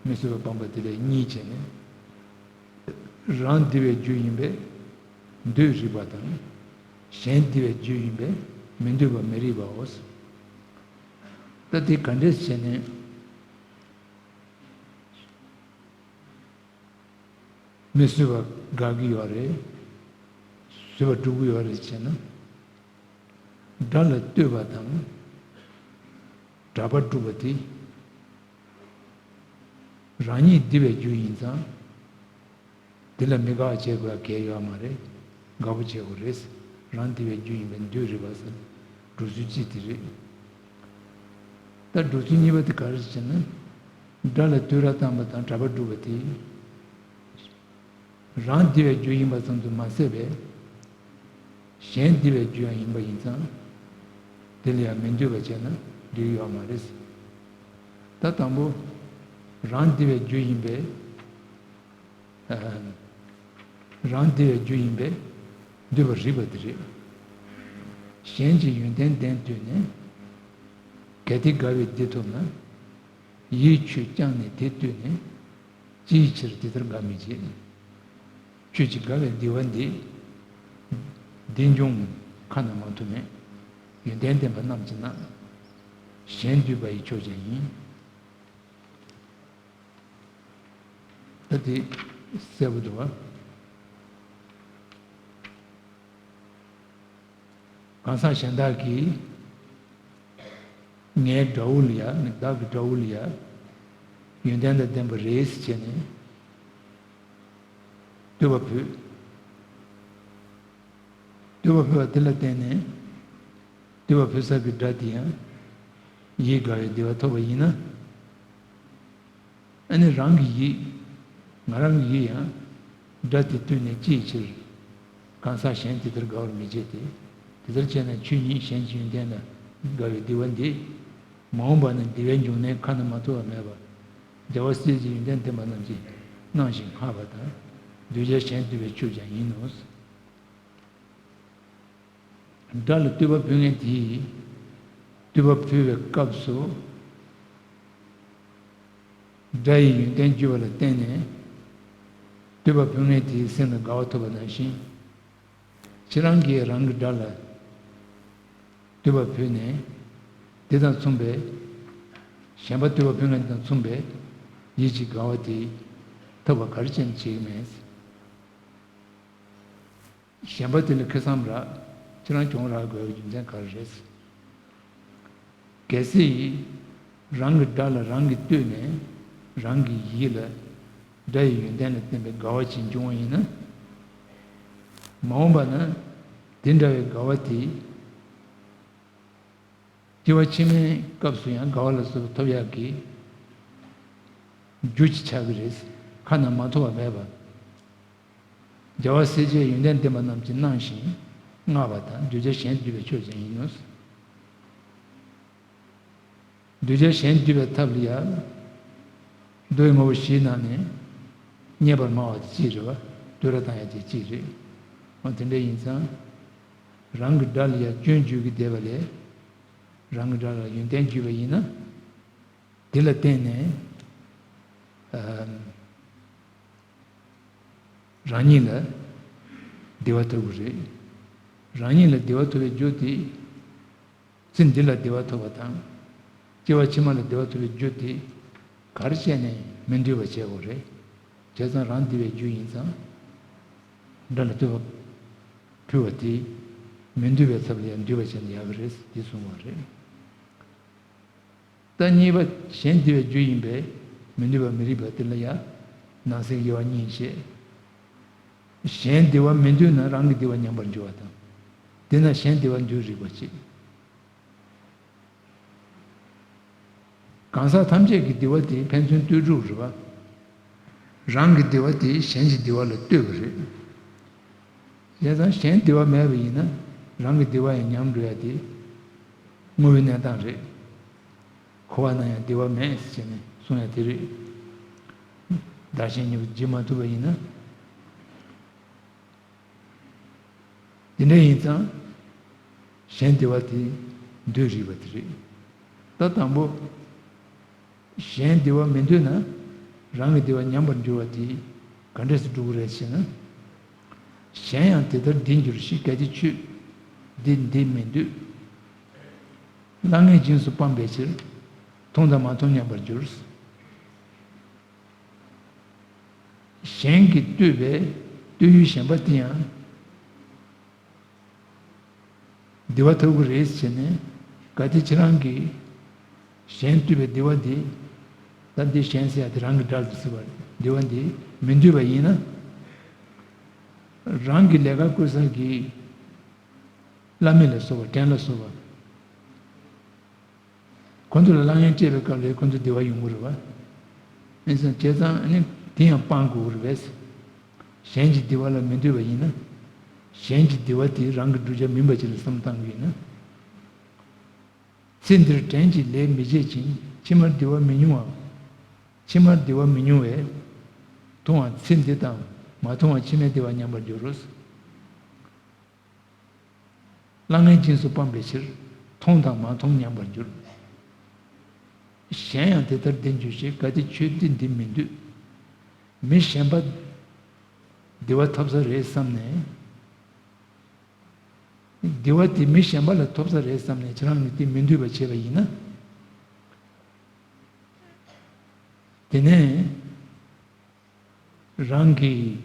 མི་བཟོད་པ་སྤངས་པ་དེ་ལས་གཉིས་བྱས་ནས། རང་བདེ་བའི་རྒྱུ་ཡིན་པས་འདོད་རིགས་པ་དང་། གཞན་བདེ་བའི་རྒྱུ་ཡིན་པས་མི་འདོད་པ་མི་རིགས་པའོ། ད་དེ་ག་འདྲས་བྱས་ནས། མི་བཟོད་པ་དགག་གི་ཡོད་རེད། བཟོད་པ་སྒྲུབ་ཀྱི་ཡོད་རེད་ཅེ་ན། དགྲ་ལ་བསྟོད་པ་དང་། གྲགས་པ་སྒྲུབ་པ་དེ། རང་ཉིད་འདུལ་བའི་རྒྱུ་ཡིན་ཙང་། དེ་ལ་མི་དགའ་བ་བྱེད་དགོས་གལ་ཡོད་མ་རེད། དགའ་པོ་བྱེད་དགོས་རེད། རང་འདུལ་བའི་རྒྱུ་ཡིན་པས་འདུལ་རིགས་པ་ཟེར། འགྲོ་ཚུལ་གཅིག་དེ་རེད། ད་འགྲོ་ཚུལ་གཉིས་པ་དེ་ག་རེ་ཟེར་ན། དགྲ་ལ་བསྟོད་ར་བཏང་བ་དང་གྲྭ་པ་སྒྲུབ་པ་དེ། རང་འདུལ་བའི་རྒྱུ་ཡིན་པ་ཙམ་དུ་མ་ཟད་པས། གཞན་འདུལ་བའི་རྒྱུ་ཡང་ཡིན་པ་ཡིན་ཙང་། དེ་ལ་ཡང་མི་འདུལ་བ་བྱས་ན་འགྲིག་ཡོད་མ་རེད། ད་དང་པོ། རང་འདུལ་བའི་རྒྱུ་ཡིན་པས། ཨ། རང་འདུལ་བའི་རྒྱུ་ཡིན་པས་འདུལ་བར་རིགས་པ་དེ་རེད། གཞན་གྱི་ཡོན་ཏན་ལྡན་ལྟོས་ནས། གལ་ཏེ་དགའ་བའི་བདེ་ཐོབ་ན། ཡིད་ཆོས་བསྐྱངས་ནས་དེ་ལྟོས་ནས། ཅིའི་ཕྱིར་དེ་ལྟར་དགའ་མི་བྱེད། ཁྱོད་ཀྱི་དགའ་བའི་བདེ་བ་འདི། བདེ་འབྱུང་ཁ་ན་མ་ཐོ་མེད། ཡོན་ཏན་ལྡན་པ་རྣམས་ཀྱིས་ན། གཞན་འདུལ་བ་ཡི་ཕྱོགས་ཀྱང་ཡིན། ད་དེ་གསལ་པོ་འདུག་བ། གང་ཟག་གཞན་དག་གིས་ངའི་དགྲ་བོ་ལ་ཡ། བདག་གི་དགྲ་བོ་ལ་ཡ། ཡོན་ཏན་དང་ལྡན་པ་རེད་ཟེར་བྱས་ནས་བསྟོད་པ་ཕུལ། བསྟོད་པ་ཕུལ་བ་དེ་ལ་བརྟེན་ནས་བསྟོད་པ་ཕུལ་ས་གི་དགྲ་དེ་ཡང་ཡིད་དགའ་བའི་བདེ་བ་ཐོབ་པ་ཡིན་ན། ཨ་ནི་རང་གི་ཡིད། ང་རང་གི་ཡིད་ཡང་དགྲ་དེ་བསྟོད་ནས་ཅིའི་ཕྱིར། གང་ཟག་གཞན་དེ་ལྟར་དགའ་བར་མི་བྱེད་དེ། དེ་ལྟར་བྱས་ན་ཆོས་ཉིད་གཞན་གྱི་ཡོན་ཏན་ལ་དགའ་བའི་བདེ་བ་འདི། མ་འོངས་པ་ན་བདེ་བའི་འབྱུང་གནས་ཁ་ན་མ་ཐོ་བ་མེད་པ། རྒྱལ་བ་སྲས་བཅས་ཡོན་ཏན་ལྡན་པ་རྣམས་ཀྱིས་གནང་ཞིང་བསྔགས་པ་དང་། གདུལ་བྱ་གཞན་འདུལ་བའི་ཕྱོགས་ཀྱང་ཡིན་ནོ། དགྲ་ལ་བསྟོད་པ་ཕུལ་མཁན་དེས་བསྟོད་པ་ཕུལ་བའི་སྐབས་སུ། དགྲ་ཡི་ཡོན་ཏན་བརྗོད་པ་ལ་བརྟེན་ནས་བསྟོད་པ་ཕུལ་མཁན་དེའི་སེམས་ལ་དགའ་བ་ཐོབ་པ་ནང་བཞིན། ཁྱེད་རང་གིས་རང་གི་དགྲ་ལ་བསྟོད་པ་ཕུལ་ནས། དེ་དང་མཚུངས་པའི། གཞན་པ་བསྟོད་པ་ཕུལ་མཁན་དང་མཚུངས་པའི་ཡིད་ཀྱི་དགའ་བ་དེ་ཐོབ་པ་ག་རེ་བྱས་ནས་བྱེད་ཀྱི་མེད། གཞན་པ་དེ་ལ་ཁེ་བཟང་རག་ཁྱེད་རང་གྱོང་རག་དགོས་པའི་རྒྱུ་མཚན་ག་རེ་རེད། གལ་སྲིད། རང་གི་དགྲ་ལ་རང་གིས་བསྟོད་ནས་རང་གི་ཡིད་ལ་དགྲ་ཡི་ཡོན་ཏན་ལ་བརྟེན་པའི་དགའ་བ་ཅིག་འབྱུང་བ་ཡིན་ན། མ་འོངས་པ་ན་དེ་འདྲ་བའི་དགའ་བ་དེ། སྐྱེ་བ་ཕྱི་མའི་སྐབས་སུ་ཡང་དགའ་བ་ལ་སོགས་པ་ཐོབ་ཡག་གི་རྒྱུ་ཅིག་ཆགས་ཀྱི་རེད། ཁ་ན་མ་ཐོ་བ་མེད་པ། རྒྱལ་བ་སྲས་བཅས་ཡོན་ཏན་ལྡན་པ་རྣམས་ཀྱིས་གནང་ཞིང་བསྔགས་པ་དང་། གདུལ་བྱ་གཞན་འདུལ་བའི་ཕྱོགས་ཀྱང་ཡིན་ནོ། གདུལ་བྱ་གཞན་འདུལ་བའི་ཐབས་ལ་ཡང་མདོའི་ངོ་བོ་བཞིའི་ནང་ནས་རྙེད་པར་སྨྲ་བ་དེ་གཅིག་རེད་བ། བསྟོད་ར་བཏང་ཡ་དེ་གཅིག་རེད། འོ་དེ་འདྲ་ཡིན་ཙང་། རང་གི་དགྲ་ལ་ཡང་སྐྱོན་བརྗོད་ཀྱི་བསྡད་པ་ལས། རང་གི་དགྲ་ལ་ཡོན་ཏན་བརྗོད་པ་ཡིན་ན། དེ་ལ་བརྟེན་ནས། ཨ། རང་ཉིད་ལ་བདེ་བ་ཐོབ་ཀྱི་རེད། རང་ཉིད་ལ་བདེ་བ་ཐོབ་པའི་རྒྱུ་དེ། ཚེ་འདི་ལ་བདེ་བ་ཐོབ་པ་དང་། སྐྱེ་བ་ཕྱི་མ་ལ་བདེ་བ་ཐོབ་པའི་རྒྱུ་དེ། ག་རེ་བྱས་ནས་མི་འདུལ་བ་བྱེད་དགོས་རེད། བྱས་ཙང་རང་འདུལ་བའི་རྒྱུ་ཡིན་ཙང་། དགྲ་ལ་བསྟོད་པ་ཕུལ་བ་དེ། མི་འདུལ་བའི་ཚབ་ལ་ཡང་འདུལ་བ་བྱས་ན་ཡག་གི་རེད་འདི་གསུངས་པ་རེད། ད་གཉིས་པ་གཞན་བདེ་བའི་རྒྱུ་ཡིན་པས་མི་འདུལ་བ་མི་རིགས་པ་དེ་ལ་ཡང་ནང་གསེས་དབྱེ་བ་གཉིས་བཤད། གཞན་བདེ་བ་མི་འདུལ་ན་རང་གི་བདེ་བ་ཉམས་པར་འགྱུར་བ་དང་། དེས་ན་གཞན་བདེ་བ་འདུལ་རིགས་པ་བྱེད། གང་ཟག་ཐམས་ཅད་ཀྱི་བདེ་བ་དེ་ཕན་ཚུན་ལྟོས་གྲུབ་རེད་བ། རང་གི་བདེ་བ་དེ་གཞན་གྱི་བདེ་བ་ལ་ལྟོས་པ་རེད། བྱས་ཙང་གཞན་བདེ་བ་མེད་པ་ཡིན་ན་རང་གི་བདེ་བ་ཡང་ཉམས་འགྲོ་ཡ་དེ་དངོས་པོའི་གནས་སྟངས་རེད། འཁོར་བ་ན་ཡང་བདེ་བ་མེད་ཟེར་ནས་གསུང་ཡ་དེ་རེད། བདག་གཞན་གཉིས་པོ་བརྗེ་མ་ཐུབ་པ་ཡིན་ན། དེ་འདྲ་ཡིན་ཙང་། གཞན་བདེ་བ་དེ་འདོད་རིགས་པ་དེ་རེད། ད་དང་པོ། གཞན་བདེ་བ་མི་འདོད་ན་རང་གི་བདེ་བ་ཉམས་པར་འགྱུར་བ་དེ་ག་འདྲས་སུ་འགྲུབ་ཀྱི་རེད་ཟེར་ན། གཞན་ཡང་དེ་ལྟར་བདེ་འགྱུར་ཞེས། གལ་ཏེ་ཁྱོད་འདི་འདི་མི་འདོད། སླ་ངས་རྗེས་སུ་སྤངས་པའི་ཕྱིར། མཐོང་དང་མ་མཐོང་མཉམ་པར་འགྱུར། གཞན་གྱིས་བསྟོད་པའི་བསྟོད་ཡུལ་གཞན་པ་དེ་ཡང་བདེ་བ་ཐོབ་ཀྱི་རེད་ཟེར་ནས། གལ་ཏེ་ཁྱེད་རང་གིས་གཞན་བསྟོད་པའི་བདེ་བ་དེ་ ད་འདི་གཞན་ཟེར་ཡ་དེ་རང་གི་དགྲ་ལ་ཟེར་བ་རེད། འདུལ་བ་འདི་མི་འདུལ་བ་ཡིན་ན། རང་གི་ལས་ཀ་བསྐུལ་ས་གི་བླ་མེད་ལ་སོགས་པ་བྲན་ལ་སོགས་པ། ཁོ་ཚོ་ལ་གླ་རྔན་སྤྲད་པའི་སྐབས་ལ་ཁོ་ཚོ་བདེ་བ་ཡོང་གི་རེད་བ། ཨེ་ཙང་བྱས་ཙང་ཨ་ནི་དེ་ཡང་སྤང་དགོས་ཀྱི་རེད་པས། གཞན་གྱི་བདེ་བ་ལ་མི་འདུལ་བ་ཡིན་ན། གཞན་གྱི་བདེ་བ་དེ་རང་གི་བསྒྲུབ་བྱ་མིན་པ་ཅིག་ལ་བསམ་བཏང་གི་ཡིན་ན། ཚེ་འདིར་བྲན་གྱི་ལས་མི་བྱེད་ཅིང་། ཕྱི་མར་བདེ་བ་མི་མྱོང་བ། ཕྱི་མར་བདེ་བ་མི་མྱོང་བས། མཐོང་བ་ཚེ་འདི་དང་མ་མཐོང་བ་ཕྱི་མའི་བདེ་བ་ཉམས་པར་འགྱུར་རོ། གླ་རྔན་རྗེས་སུ་སྤངས་པའི་ཕྱིར། མཐོང་དང་མ་མཐོང་ཉམས་པར་འགྱུར། གཞན་ཡང་དེ་ལྟར་བདེན་བརྗོད་བྱེད། གལ་ཏེ་ཆོས་འདི་འདི་མི་འདོད། མི་གཞན་པ་བདེ་བ་ཐོབ་ས་རེད་བསམ་ནས། བདེ་བ་དེ་མི་གཞན་པ་ལ་ཐོབ་ས་རེད་བསམ་ནས་ཁྱེད་རང་གིས་དེ་མི་འདོད་པ་བྱས་པ་ཡིན་ན། དེ་ནས་རང་གི་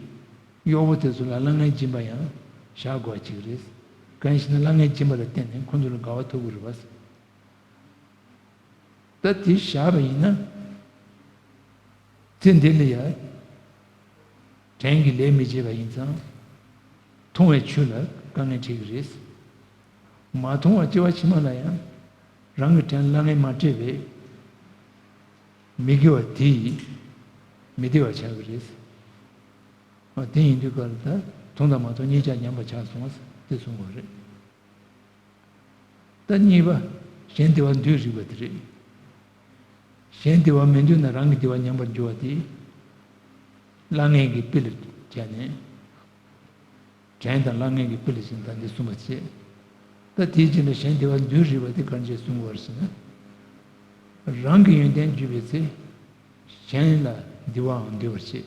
གཡོག་པོ་དེ་ཚོ་ལ་གླ་རྔན་སྦྱིན་པ་ཡང་བཞག་དགོས་པ་ཅིག་རེད། གང་ཡིན་ཞེ་ན་གླ་རྔན་སྦྱིན་པ་ལ་བརྟེན་ནས་ཁོ་ཚོ་ལ་དགའ་བ་ཐོབ་ཀྱི་རེད་པ། ད་དེ་བཞག་པ་ཡིན་ན། ཚེ་འདི་ལ་ཡང་བྲན་གྱི་ལས་མི་བྱེད་པ་ཡིན་ཙང་། མཐོང་བའི་ཆོས་ལ་དཀའ་ངལ་འཕྲད་ཀྱི་རེད། མ་མཐོང་བ་སྐྱེ་བ་ཕྱི་མ་ལ་ཡང་རང་གི་བྲན་གླ་རྔན་མ་སྤྲད་པས་མི་དགེ་བ་དེ་མི་བདེ་བ་ཆགས་ཀྱི་རེད། འོ་དེ་ཡིན་དུས་ག་ལ་ད་མཐོང་དང་མ་མཐོང་གཉིས་ཆ་ཉམས་པ་ཆགས་སོང་བ་དེ་གསུང་དགོས་རེད། ད་གཉིས་པ། གཞན་བདེ་བ་འདོད་རིགས་པ་དེ་རེད། གཞན་བདེ་བ་མི་འདོད་ན་རང་གི་བདེ་བ་ཉམས་པར་འགྱུར་བ་དེ། གླ་རྔན་གྱི་དཔེ་ལ་བྱས་ནས། བྲན་དང་གླ་རྔན་གྱི་དཔེ་ལ་བྱས་ནས་ད་འདི་གསུངས་པ་བྱས། ད་དེའི་རྗེས་ལ་གཞན་བདེ་བ་འདོད་རིགས་པ་དེ་ག་འདྲ་གསུང་དགོས་པ་རེད་ཟེར་ན། རང་གི་ཡོན་ཏན་བརྗོད་པའི་ཚེ། གཞན་ལ་བདེ་བའང་འདོད་པར་བྱེད།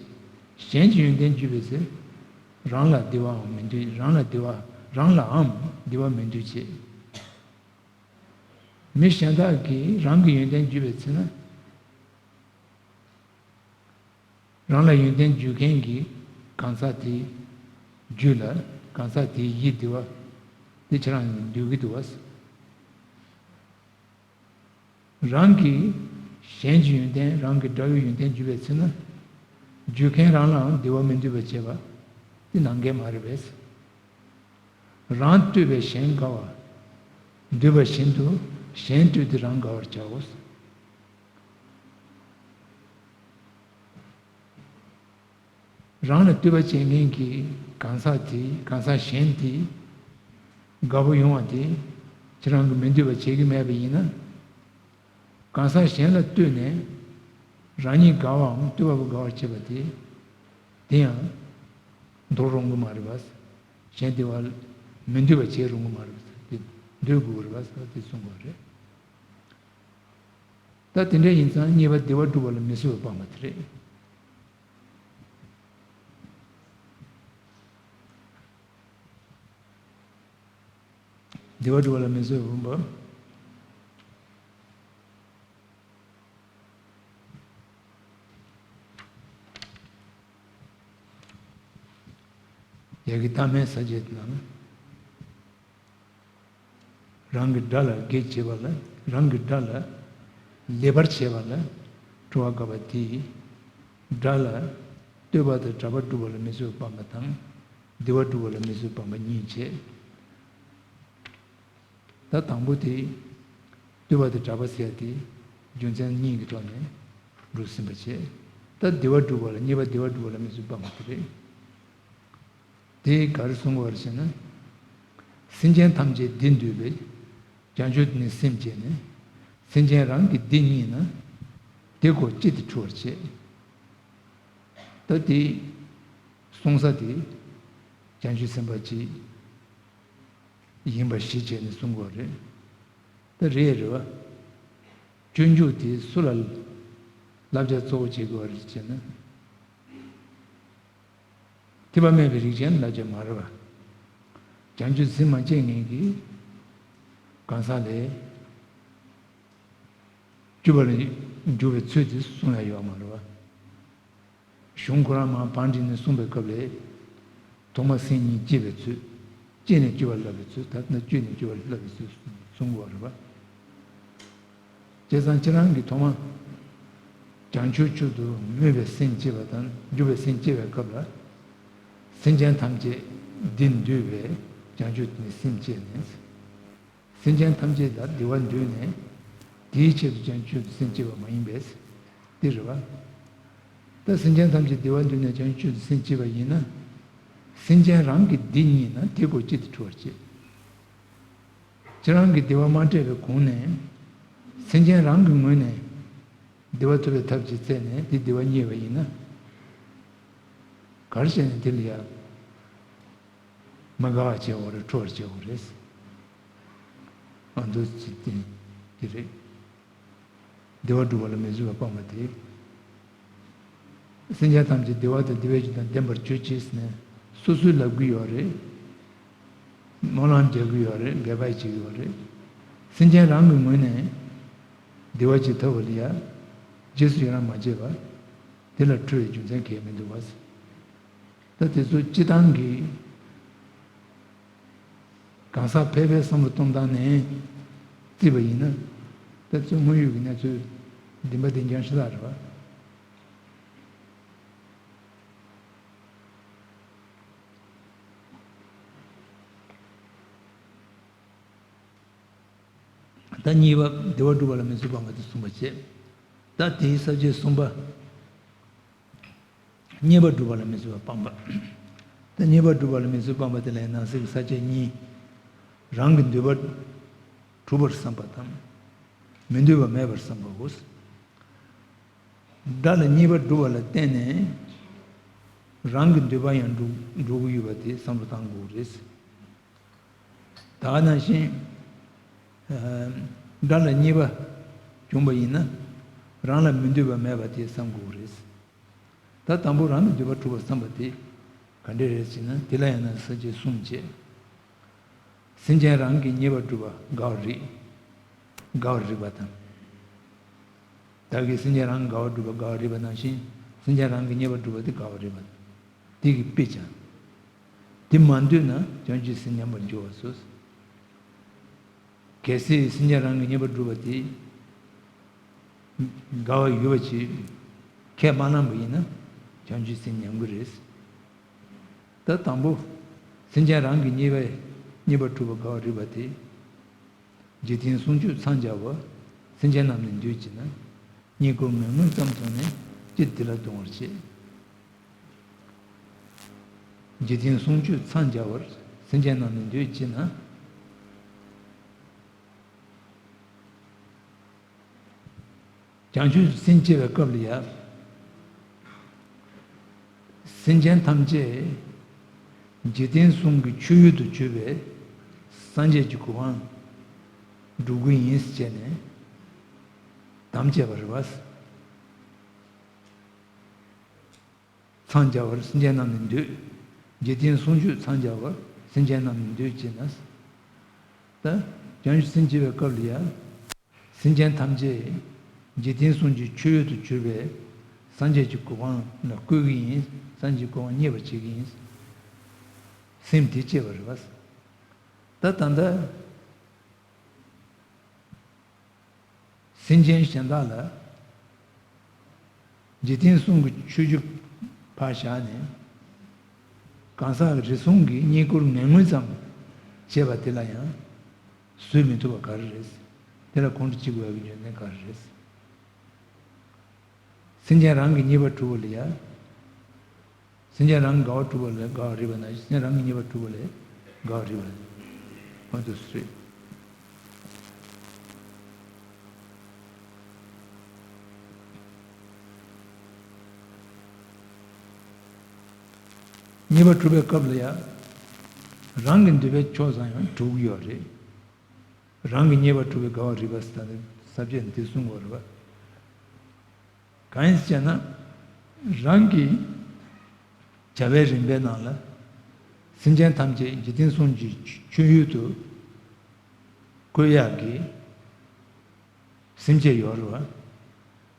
གཞན་གྱི་ཡོན་ཏན་བརྗོད་པའི་ཚེ། རང་ལ་བདེ་བའང་མི་འདོད། རང་ལ་བདེ་བ། རང་ལའང་བདེ་བ་མི་འདོད་བྱེད། མི་གཞན་དག་གིས་རང་གི་ཡོན་ཏན་བརྗོད་པའི་ཚེ་ན། རང་ལ་ཡོན་ཏན་བརྗོད་མཁན་གྱི་གང་ཟག་དེའི་རྒྱུད་ལ་གང་ཟག་དེའི་ཡིད་བདེ་བ་དེ་ཁྱེད་རང་འདོད་ཀྱི་འདུག་བ། རང་གིས་གཞན་གྱི་ཡོན་ཏན་རང་གི་དགྲ་བོའི་ཡོན་ཏན་བརྗོད་པའི་ཚེ་ན། བརྗོད་མཁན་རང་ལའང་བདེ་བ་མི་འདོད་པ་བྱེད་པ་དེ་ནང་འགལ་མ་རེད་པས། རང་བསྟོད་པས་གཞན་དགའ་བ་འདོད་པ་བཞིན་དུ་གཞན་བསྟོད་དེ་རང་དགའ་བར་བྱའོ། རང་ལ་བསྟོད་པ་བྱེད་མཁན་གྱི་གང་ཟག་དེ་གང་ཟག་གཞན་དེ་དགའ་པོ་ཡོང་བ་དེ་ཁྱེད་རང་གིས་མི་འདོད་པ་བྱེད་ཀྱི་མེད་པ་ཡིན་ན། གང་ཟག་གཞན་ལ་བསྟོད་ནས་རང་ཉིད་དགའ་བའམ་བསྟོད་པ་པོ་དགའ་བར་བྱེད་པ་དེ། དེ་ཡང་འདོར་རུང་གི་མ་རེད་པ། གཞན་བདེ་བ་མི་འདོད་པ་བྱེད་རུང་གི་མ་རེད་པ། དེ་འདོད་དགོས་རེད་པ་ཟེར་བ་དེ་གསུང་དགོས་རེད། ད་དེ་འདྲ་ཡིན་ཙང་གཉིས་པ་བདེ་བ་སྒྲུབ་པ་ལ་མི་བཟོད་པ་སྤངས་པ་དེ་རེད། བདེ་བ་སྒྲུབ་པ་ལ་མི་བཟོད་པ་སྤངས་པ། ཡ་གི་ལྟ་སྨན་ས་བཅད་ནང་། རང་གི་དགྲ་ལ་གེགས་བྱེད་པ་ལ། རང་གི་དགྲ་ལ་ལེགས་པར་བྱེད་པ་ལ་སྤྲོ་བ་དགའ་བ་དེས། དགྲ་ལ་བསྟོད་པ་དང་གྲགས་པ་སྒྲུབ་པ་ལ་མི་བཟོད་པ་སྤངས་པ་དང་། བདེ་བ་སྒྲུབ་པ་ལ་མི་བཟོད་པ་སྤངས་པ་གཉིས་བྱས། ད་དང་པོ་དེ། བསྟོད་པ་དང་གྲགས་པ་ཟེར་ཡ་དེ། རྒྱུ་མཚན་གཉིས་ཀྱི་ཐོག་ནས་སྒྲུབ་ཟིན་པ་བྱས། ད་བདེ་བ་སྒྲུབ་པ་ལ་གཉིས་པ་བདེ་བ་སྒྲུབ་པ་ལ་མི་བཟོད་པ་སྤངས་པ་དེ་རེད། དེ་ག་རེ་གསུང་གི་ཡོད་རེད་ཟེར་ན། སེམས་ཅན་ཐམས་ཅད་བདེ་འདོད་པས། བྱང་ཆུབ་ནི་སེམས་བསྐྱེད་ནས། སེམས་ཅན་རང་གི་བདེ་རྙེད་ན། དེ་ཁོ་ཅི་སྟེ་འཁྲུལ་བར་བྱེད། ད་དེ་གསུང་ས་དེ་བྱང་ཆུབ་སེམས་དཔའ་གཅིག་ཡིན་པ་གཞི་བྱས་ནས་གསུང་གི་ཡོད་རེད། ད་རེད་རེད་བ། སྤྱོད་འཇུག་དེ་སུ་ལ་བསླབ་བྱ་གཙོ་བོ་བྱེད་དགོས་པ་རེད་ཅེ་ན། ཐེག་པ་དམན་པའི་རིགས་ཅན་ལ་བསླབ་བྱ་མ་རེད་བ། བྱང་ཆུབ་སེམས་མ་སྐྱེས་མཁན་གྱི་གང་ཟག་ལས་སྤྱོད་པ་ལ་འཇུག་པའི་ཚུལ་དེ་གསུང་ཡ་ཡོད་མ་རེད་བ། གཞུང་ཁོ་རང་མར་བང་བསྒྲིགས་ནས་གསུངས་པའི་སྐབས་ལས། ཐོག་མར་སེམས་ཉིད་བསྐྱེད་པའི་ཚུལ། བསྐྱེད་ནས་སྤྱོད་པ་བསླབ་པའི་ཚུལ། ད་ནི་སྤྱོད་ནས་སྤྱོད་པ་བསླབ་པའི་ཚུལ་གསུང་དགོས་པ་རེད་བ། བྱས་ཙང་ཁྱེད་རང་གིས་ཐོག་མར་ བྱང་ཆུབ་མཆོག་ཏུ་མོས་པའི་སེམས་བསྐྱེད་པ་དང་འཇུག་པའི་སེམས་བསྐྱེད་པའི་སྐབས་ལ། སེམས་ཅན་ཐམས་ཅད་འདི་འདུལ་བའི་བྱང་ཆུབ་ནི་སེམས་བསྐྱེད་ནས། སེམས་ཅན་ཐམས་ཅད་ལ་བདེ་བ་འདོད་ནས་དེའི་ཆེད་དུ་བྱང་ཆུབ་སེམས་བསྐྱེད་པ་མ་ཡིན་པས། འདི་རེད་བ། ད་སེམས་ཅན་ཐམས་ཅད་བདེ་བ་འདོད་ནས་བྱང་ཆུབ་སེམས་བསྐྱེད་པ་ཡིན་ན། སེམས་ཅན་རང་གི་བདེ་རྙེད་ན་དེ་ཁོ་ཅི་སྟེ་འཁྲུལ་བར་བྱེད། ཁྱེད་རང་གིས་བདེ་བ་མ་སྤྲད་པའི་གོང་ནས། སེམས་ཅན་རང་གི་ངོས་ནས་བདེ་བ་ཐོབ་པའི་ཐབས་ཀྱི་རྩད་ནས་དེ་བདེ་བ་རྙེད་པ་ཡིན་ན། ག་རེ་བྱས་ནས་དེ་ལ་ཡང་མ་དགའ་བར་བྱེད་དགོས་རེད། འཁྲུལ་བར་བྱེད་དགོས་རེད། ཨ་འདུ་བྱེད་དེ་དེ་རེད། བདེ་བ་སྒྲུབ་པ་ལ་མི་བཟོད་པ་སྤངས་པ་དེ། སེམས་ཅན་ཐམས་ཅད་བདེ་བ་དང་བདེ་བའི་རྒྱུ་དང་ལྡན་པར་གྱུར་ཅིག་ཟེར་ནས་སོ་སོས་ལབ་གི་ཡོད་རེད། སྨོན་ལམ་རྒྱག་གི་ཡོད་རེད། འབད་པ་བྱེད་ཀྱི་ཡོད་རེད། སེམས་ཅན་རང་གི་ངོས་ནས་བདེ་བ་ཅིག་ཐོབ་པ་ལ་ཡ། རྗེས་སུ་ཡི་རང་མ་བྱས་པ། དེ་ལ་འཁྲུལ་བའི་རྒྱུ་མཚན་གང་ཡང་མི་འདུག་བ། ད་དེ་ཚོ་སྤྱི་བཏང་གི་གང་ཟག་ཕལ་པའི་བསམ་བློ་གཏོང་སྟངས་ནས་བརྩིས་པ་ཡིན་ན། ད་ཚོ་དངོས་ཡོད་ཀྱི་གནས་ཚུལ་བདེན་པ་བདེན་རྐྱང་ཞེ་དྲག་རེད་བ། ད་གཉིས་པ་བདེ་བ་སྒྲུབ་པ་ལ་མི་བཟོད་པ་སྤངས་པ་དེ་གསུངས་པ་བྱས། ད་དེའི་ས་བཅད་གསུམ་པ། རྙེད་པ་སྒྲུབ་པ་ལ་མི་བཟོད་པ་སྤངས་པ། ད་རྙེད་པ་སྒྲུབ་པ་ལ་མི་བཟོད་པ་སྤངས་པ་དེ་ལ་ཡང་ནང་གསེས་ཀྱི་ས་བཅད་གཉིས། རང་གི་འདོད་པ་གྲུབ་པར་བསམ་པ་དང་། མི་འདོད་པ་མེད་པར་བསམ་པའོ། དགྲ་ལ་རྙེད་པ་སྒྲུབ་པ་ལ་བརྟེན་ནས་རང་གི་འདོད་པ་ཡང་འགྲུབ་འགྲུབ་ཀྱི་ཡོད་པ་དེ་བསམ་བློ་བཏང་དགོས་རེད། ད་ག་ནང་བཞིན། ཨ། དགྲ་ལ་རྙེད་པ་བྱུང་བ་ཡིན་ན། རང་ལ་མི་འདོད་པ་མེད་པ་དེ་བསམ་དགོས་རེད། ད་དང་པོ་རང་གི་འདོད་པ་གྲུབ་པར་བསམ་པ་དེ་ག་འདྲ་རེད་ཅེ་ན། དེ་ལ་ཡང་ན་ས་བཅད་གསུམ་བྱས། སེམས་ཅན་རང་གི་རྙེད་པ་སྒྲུབ་པ་དགའ་བར་རིགས། དགའ་བར་རིགས་པ་དང་། བདག་གིས་སེམས་ཅན་རང་གི་དགའ་བ་སྒྲུབ་པ་དགའ་བར་རིགས་པ་ནང་བཞིན། སེམས་ཅན་རང་གི་རྙེད་པ་སྒྲུབ་པ་དེ་དགའ་བར་རིགས་པ་དང་། དེ་གི་དཔེ་ཀྱང་། དེ་མ་འདོད་ན་བྱང་ཆུབ་སེམས་ཉམས་པར་འགྱུར་བ་སོ། གལ་སྲིད་སེམས་ཅན་རང་གི་རྙེད་པ་སྒྲུབ་པ་དེ་དགའ་བ་ཡོད་པ་ཅིག་ཁས་མ་བླངས་པ་ཡིན་ན་བྱང་ཆུབ་སེམས་ཉམས་ཀྱི་རེད། ད་དང་པོ། སེམས་ཅན་རང་གི་རྙེད་པའི་རྙེད་པ་སྒྲུབ་པ་དགའ་བར་རིགས་པ་དེ། འཇིག་རྟེན་སྲུང་སྐྱོབ་འཚང་རྒྱ་བར། སེམས་ཅན་རྣམས་ནི་འདོད་ཅེ་ན། རྙེད་བཀུར་ངན་ངོན་ཙམ་མཐོང་ནས་ཅི་བདེ་ལ་གདུང་བར་བྱེད། འཇིག་རྟེན་སྲུང་སྐྱོབ་འཚང་རྒྱ་བར། སེམས་ཅན་རྣམས་ནི་འདོད་ཅེ་ན། བྱང་ཆུབ་སེམས་བསྐྱེད་པའི་སྐབས་ལ་ཡང་། སེམས་ཅན་ཐམས་ཅད་འཇིག་རྟེན་གསུམ་གྱི་མཆོད་ཡུལ་དུ་གྱུར་པའི་སངས་རྒྱས་ཀྱི་གོ་འཕང་སྒྲུབ་ཀྱི་ཡིན་ཟེར་བྱས་ནས་དམ་བཅས་པ་རེད་བ། འཚང་རྒྱ་བར་སེམས་ཅན་རྣམས་ནི་འདོད། འཇིག་རྟེན་སྲུང་སྐྱོབ་འཚང་རྒྱ་བར་སེམས་ཅན་རྣམས་ནི་འདོད་ཅེ་ན། ད་བྱང་ཆུབ་སེམས་བསྐྱེད་པའི་སྐབས་ལ་ཡང་། སེམས་ཅན་ཐམས་ཅད་འཇིག་རྟེན་གསུམ་གྱི་མཆོད་ཡུལ་དུ་གྱུར་པའི་སངས་རྒྱས་ཀྱི་གོ་འཕང་ལ་བཀོད་ཀྱི་ཡིན། སངས་རྒྱས་ཀྱི་གོ་འཕང་བརྙེས་པར་བྱེད་ཀྱི་ཡིན། སེམས་དེ་བསྐྱེད་པ་རེད་བ། ད་ད་ལྟ། སེམས་ཅན་གཞན་དག་ལ་འཇིག་རྟེན་གསུམ་གྱི་ཆོས་བརྒྱུད་ཕར་བཞག་ནས། གང་ཟག་རེ་ཟུང་གིས་རྙེད་བཀུར་ངན་ངོན་ཙམ་བྱས་པ་དེ་ལ་ཡང་བཟོད་མི་ཐུབ་པ་ག་རེ་རེད། དེ་ལ་ཁོང་ཁྲོ་བྱེད་དགོས་པའི་རྒྱུ་མཚན་ག་རེ་རེད། སེམས་ཅན་རང་གི་རྙེད་པ་སྒྲུབ་པ་ལ་ཡང་། སེམས་ཅན་རང་གི་དགའ་བ་སྒྲུབ་པ་ལས་དགའ་བ་རེད་པ་ན། སེམས་ཅན་རང་གི་རྙེད་པ་སྒྲུབ་པ་ལས་དགའ་བ་རེད་པ། འོ་འདུག་སེ་རེད། རྙེད་པ་སྒྲུབ་པའི་སྐབས་ལ་ཡང་། རང་གི་འདོད་པའི་ཕྱོགས་སུ་ཡང་འགྲོ་གི་ཡོད་རེད། རང་གི་རྙེད་པ་སྒྲུབ་པའི་དགའ་བ་རིག་པ་ཟེར་ནས་ས་བཅད་འདི་གསུང་དགོས་རེད་པ། གང་ཡིན་ཟེར་ན། རང་གི་བྱ་བའི་རིམ་པའི་ནང་ལ། སེམས་ཅན་ཐམས་ཅད་འཇིག་རྟེན་གསུམ་གྱི་མཆོད་ཡུལ་དུ་བཀོད་ཡག་གི་སེམས་བསྐྱེད་ཡོད་རེད་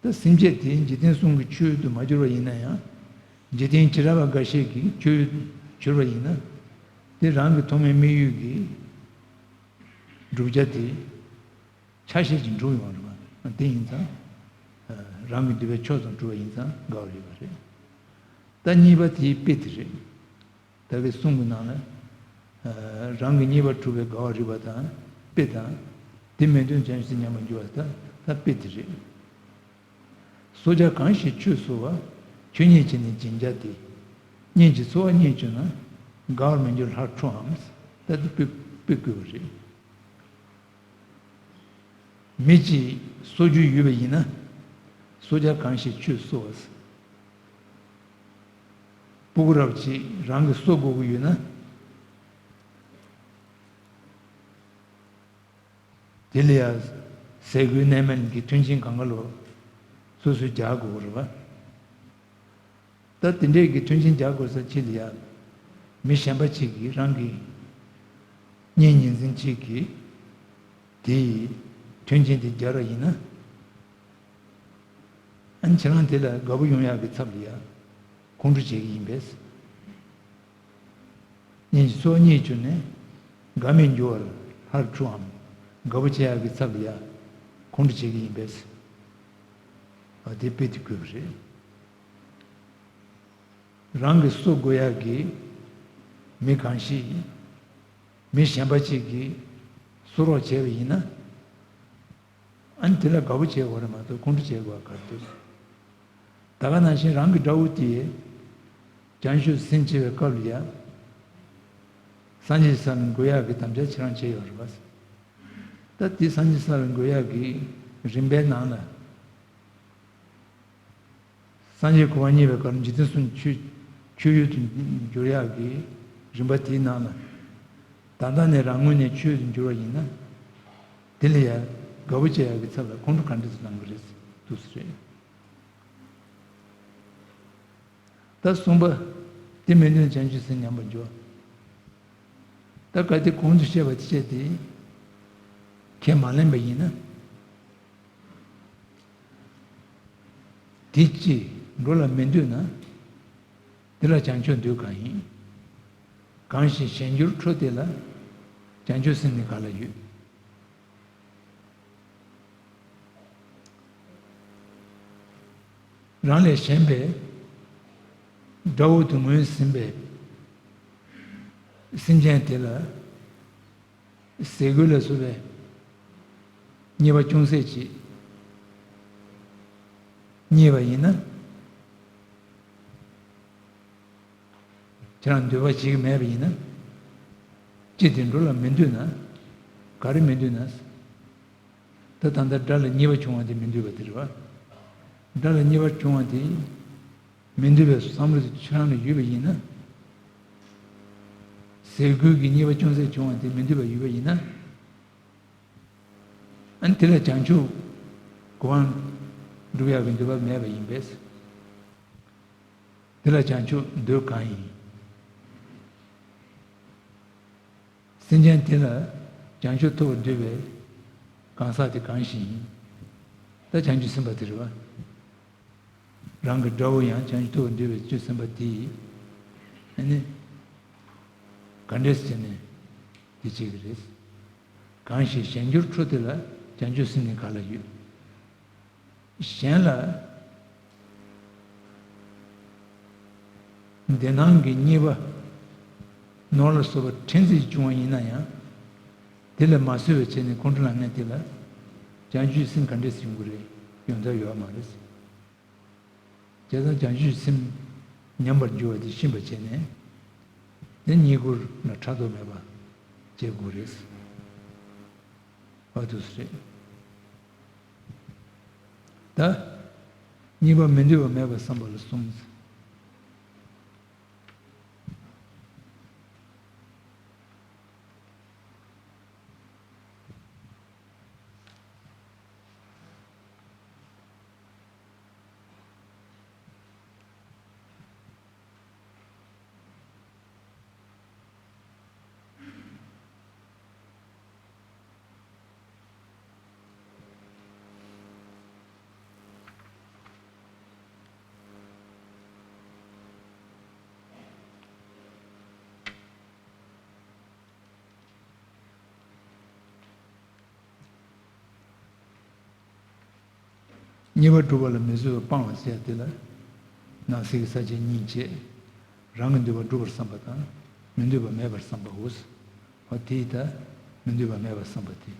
པ། ད་སེམས་བསྐྱེད་དེ་འཇིག་རྟེན་གསུམ་གྱི་མཆོད་ཡུལ་དུ་མ་གྱུར་པ་ཡིན་ན་ཡང་། འཇིག་རྟེན་བྱེ་བྲག་པ་འགའ་ཤས་ཀྱི་མཆོད་ཡུལ་གྱུར་པ་ཡིན་ན། དེ་རང་གི་ཐོག་མའི་དམིགས་ཡུལ་གྱི་བསྒྲུབ་བྱ་དེ་ཆ་ཤས་ཀྱིས་འགྲུབ་ཡོང་རེད་པ། དེ་ཡིན་ཙང་། ཨ། རང་གི་འདོད་པའི་ཕྱོགས་ཙམ་གྲུབ་པ་ཡིན་ཙང་དགའ་བ་རིག་པ་རེད། ད་གཉིས་པ་དེའི་དཔེ་དེ་རེད། ད་གི་གསུང་གི་ནང་ལ། རང་གི་གཉིས་པ་གྲུབ་པའི་དགའ་བ་རིག་པ་དང་དཔེ་དང་། དེ་མི་འདོད་བྱང་ཆུབ་སེམས་ཉམས་པར་འགྱུར་བ་དང་ད་དཔེ་དེ་རེད། གསོ་བྱ་གང་ཞིག་ཆོས་གསོ་བ། ཆོས་ཉིད་ཀྱིས་ནི་སྦྱིན་བྱ་སྟེ། སྙིང་རྗེ་གསོ་བ་རྙེད་གྱུར་ན། དགའ་བར་མི་འགྱུར་ལྷར་ཁྲོའམ། ད་དེ་དཔེ་དཔེ་བཀོད་པ་རེད། མི་གཅིག་གསོ་རྒྱུ་ཡོད་པ་ཡིན་ན། གསོ་བྱ་གང་ཞིག་ཆོས་གསོ་བ། སྤུ་གུ་རབ་ཅིག་རང་གིས་གསོ་དགོས་ཀྱི་ཡོད་ན། དེ་ལ་ཡང་ཟས་གོས་གནས་མལ་གྱི་མཐུན་རྐྱེན་གང་ག་ལོ་སོ་སོས་རྒྱག་དགོས་རེད་པ། ད་དེ་འདྲས་ཀྱི་མཐུན་རྐྱེན་རྒྱག་དགོས་ས་ཅི་ལ་ཡང་མི་གཞན་པ་ཅིག་གིས་རང་གི་གཉེན་ཉེ་འཛིན་ཅིག་གིས་དེའི་མཐུན་རྐྱེན་དེ་རྒྱག་ར་ཡིན་ན། ཨ་ནི་ཁྱེད་རང་དེ་ལ་དགའ་པོ་ཡོང་ཡག་གི་ཚབ་ལ་ཡང་ཁོང་ཁྲོ་བྱེད་ཀྱི་ཡིན་པས། སྙིང་རྗེ་གསོ་བ་རྙེད་གྱུར་ནས། དགའ་མི་འགྱུར་བར་ལྷར་ཁྲོའམ། དགའ་པོ་བྱེད་ཡག་གི་ཚབ་ལ་ཡང་ཁོང་ཁྲོ་བྱེད་ཀྱི་ཡིན་པས། ཨ་དེ་དཔེ་དེ་བཀོད་པ་རེད། རང་གིས་གསོ་དགོས་ཡག་གི་མི་གང་ཞིག་མི་གཞན་པ་ཅིག་གིས་གསོ་རོགས་བྱས་པ་ཡིན་ན། ཨ་ནི་དེ་ལ་དགའ་པོ་བྱེད་དགོས་རེད་མ་གཏོགས་ཁོང་ཁྲོ་བྱེད་དགོས་པ་ག་རེ་འདུག་ད་ག་ནང་བཞིན་རང་གི་དགྲ་བོ་དེས་བྱང་ཆུབ་སེམས་བསྐྱེད་པའི་སྐབས་ལ་ཡང་། སངས་རྒྱས་ས་ལ་འགོད་ཡག་གི་དམ་བཅའ་ཁྱེད་རང་བྱས་ཡོད་རེད་པ། ད་དེ་སངས་རྒྱས་ས་ལ་འགོད་ཡག་གི་རིམ་པའི་ནང་ལ། སངས་རྒྱས་གོ་འཕང་བརྙེས་པའི་སྐབས་འཇིག་རྟེན་གསུམ་ཆོས་ཆོས་ཡུལ་དུ་འགྱུར་ཡག་གི་རིམ་པ་དེའི་ནང་ལ། ད་ལྟ་ནས་རང་ངོས་ནས་ཆོས་ཡུལ་དུ་འགྱུར་བ་ཡིན་ན། དེ་ལ་ཡང་དགའ་པོ་བྱེད་ཡག་གི་ཚབ་ལ་ཁོང་ཁྲོ་ག་འདྲ་ཞིག་ལངས་ཀྱི་རེད་འདུག་ས་རེད། ད་གསུམ་པ། དེ་མི་འདོད་བྱང་ཆུབ་སེམས་ཉམས་པར་འགྱུར། ད་གལ་ཏེ་གོང་དུ་བཤད་པ་དེ་བྱས་ཏེ། ཁས་མ་ལེན་པ་ཡིན་ན། དེ་ཅི་འགྲོ་ལ་མི་འདོད་ན། དེ་ལ་བྱང་ཆུབ་འདོད་གང་ཡིན། གང་ཞིག་གཞན་འགྱུར་ཁྲོ་དེ་ལ། བྱང་ཆུབ་སེམས་ནི་ག་ལ་ཡོད། རང་ལས་གཞན་པའི་དགྲ་བོ་དེ་ངོས་ཟིན་པའི་སེམས་ཅན་དེ་ལ། ཟས་གོས་ལ་སོགས་པའི་རྙེད་པ་ཅུང་ཟད་ཅིག་རྙེད་པ་ཡིན་ན། ཁྱེད་རང་འདོད་པ་བྱེད་ཀྱི་མེད་པ་ཡིན་ན། ཅི་དེ་འགྲོ་ལ་མི་འདོད་ན། ག་རེ་མི་འདོད་ན། ད་ད་ལྟ་དགྲ་ལ་རྙེད་པ་བྱུང་བ་དེ་མི་འདོད་པ་དེ་རེད་པ། དགྲ་ལ་རྙེད་པ་བྱུང་བ་དེ་མི་འདོད་པའི་བསམ་བློ་དེ་ཁྱེད་རང་ལ་ཡོད་པ་ཡིན་ན། ཟས་གོས་ཀྱི་རྙེད་པ་ཅུང་ཟད་བྱུང་བ་དེ་མི་འདོད་པ་ཡོད་པ་ཡིན་ན། ཨ་ནི་དེ་ལ་བྱང་ཆུབ་གོ་འཕང་སྒྲུབ་ཡག་གི་འདོད་པ་མེད་པ་ཡིན་པས། དེ་ལ་བྱང་ཆུབ་འདོད་གང་ཡིན། སེམས་ཅན་དེ་ལ་བྱང་ཆུབ་ཐོབ་པར་འདོད་པའི་གང་ཟག་དེ་གང་ཞིག་ཡིན། ད་བྱང་ཆུབ་སེམས་དཔའ་དེ་རེད་པ། རང་གི་དགྲ་བོ་ཡང་བྱང་ཆུབ་ཐོབ་པར་འདོད་པའི་བྱང་ཆུབ་སེམས་དཔའ་དེ་ཡིས། ཨ་ནི། ག་འདྲས་བྱས་ནས་དེ་བྱེད་ཀྱི་རེད། གང་ཞིག་གཞན་འགྱུར་ཁྲོ་དེ་ལ། བྱང་ཆུབ་སེམས་ནི་ག་ལ་ཡོད། གཞན་ལ་བདེ་སྣང་གི་རྙེད་པ་ནོར་ལ་སོགས་པ་ཕྲན་ཚེགས་བྱུང་བ་ཡིན་ན་ཡང་། དེ་ལ་མ་བཟོད་པའི་ཆེད་ནས་ཁོང་ཁྲོ་ལངས་མཁན་དེ་ལ་བྱང་ཆུབ་སེམས་ག་འདྲས་ཡོང་གི་རེད། ཡོང་ཐབས་ཡོད་མ་རེད། བྱས་ཙང་བྱང་ཆུབ་སེམས་ཉམས་པར་འགྱུར་བ་དེ་ཤེས་པར་བྱས་ནས། དེ་རྙེད་བཀུར་ལ་ཕྲག་དོག་མེད་པ་བྱེད་དགོས་རེད། བ་དུ་སུ་རེད། ད། གཉིས་པ་མི་འདོད་པ་མེད་པར་བསམ་པ་ལ་གསུམ། གཉིས་པ་སྒྲུབ་པ་ལ་མི་བཟོད་པ་སྤང་བ་ཟེར་ཡ་དེ་ལ། སྣང་སྲིད་ཀྱི་ས་བཅད་གཉིས་བྱས། རང་གི་འདོད་པ་སྒྲུབ་པར་བསམ་པ་དང་། མི་འདོད་པ་མེད་པར་བསམ་པའོ། འོ་དེ་ཡི་ད་མི་འདོད་པ་མེད་པར་བསམ་པ་དེ།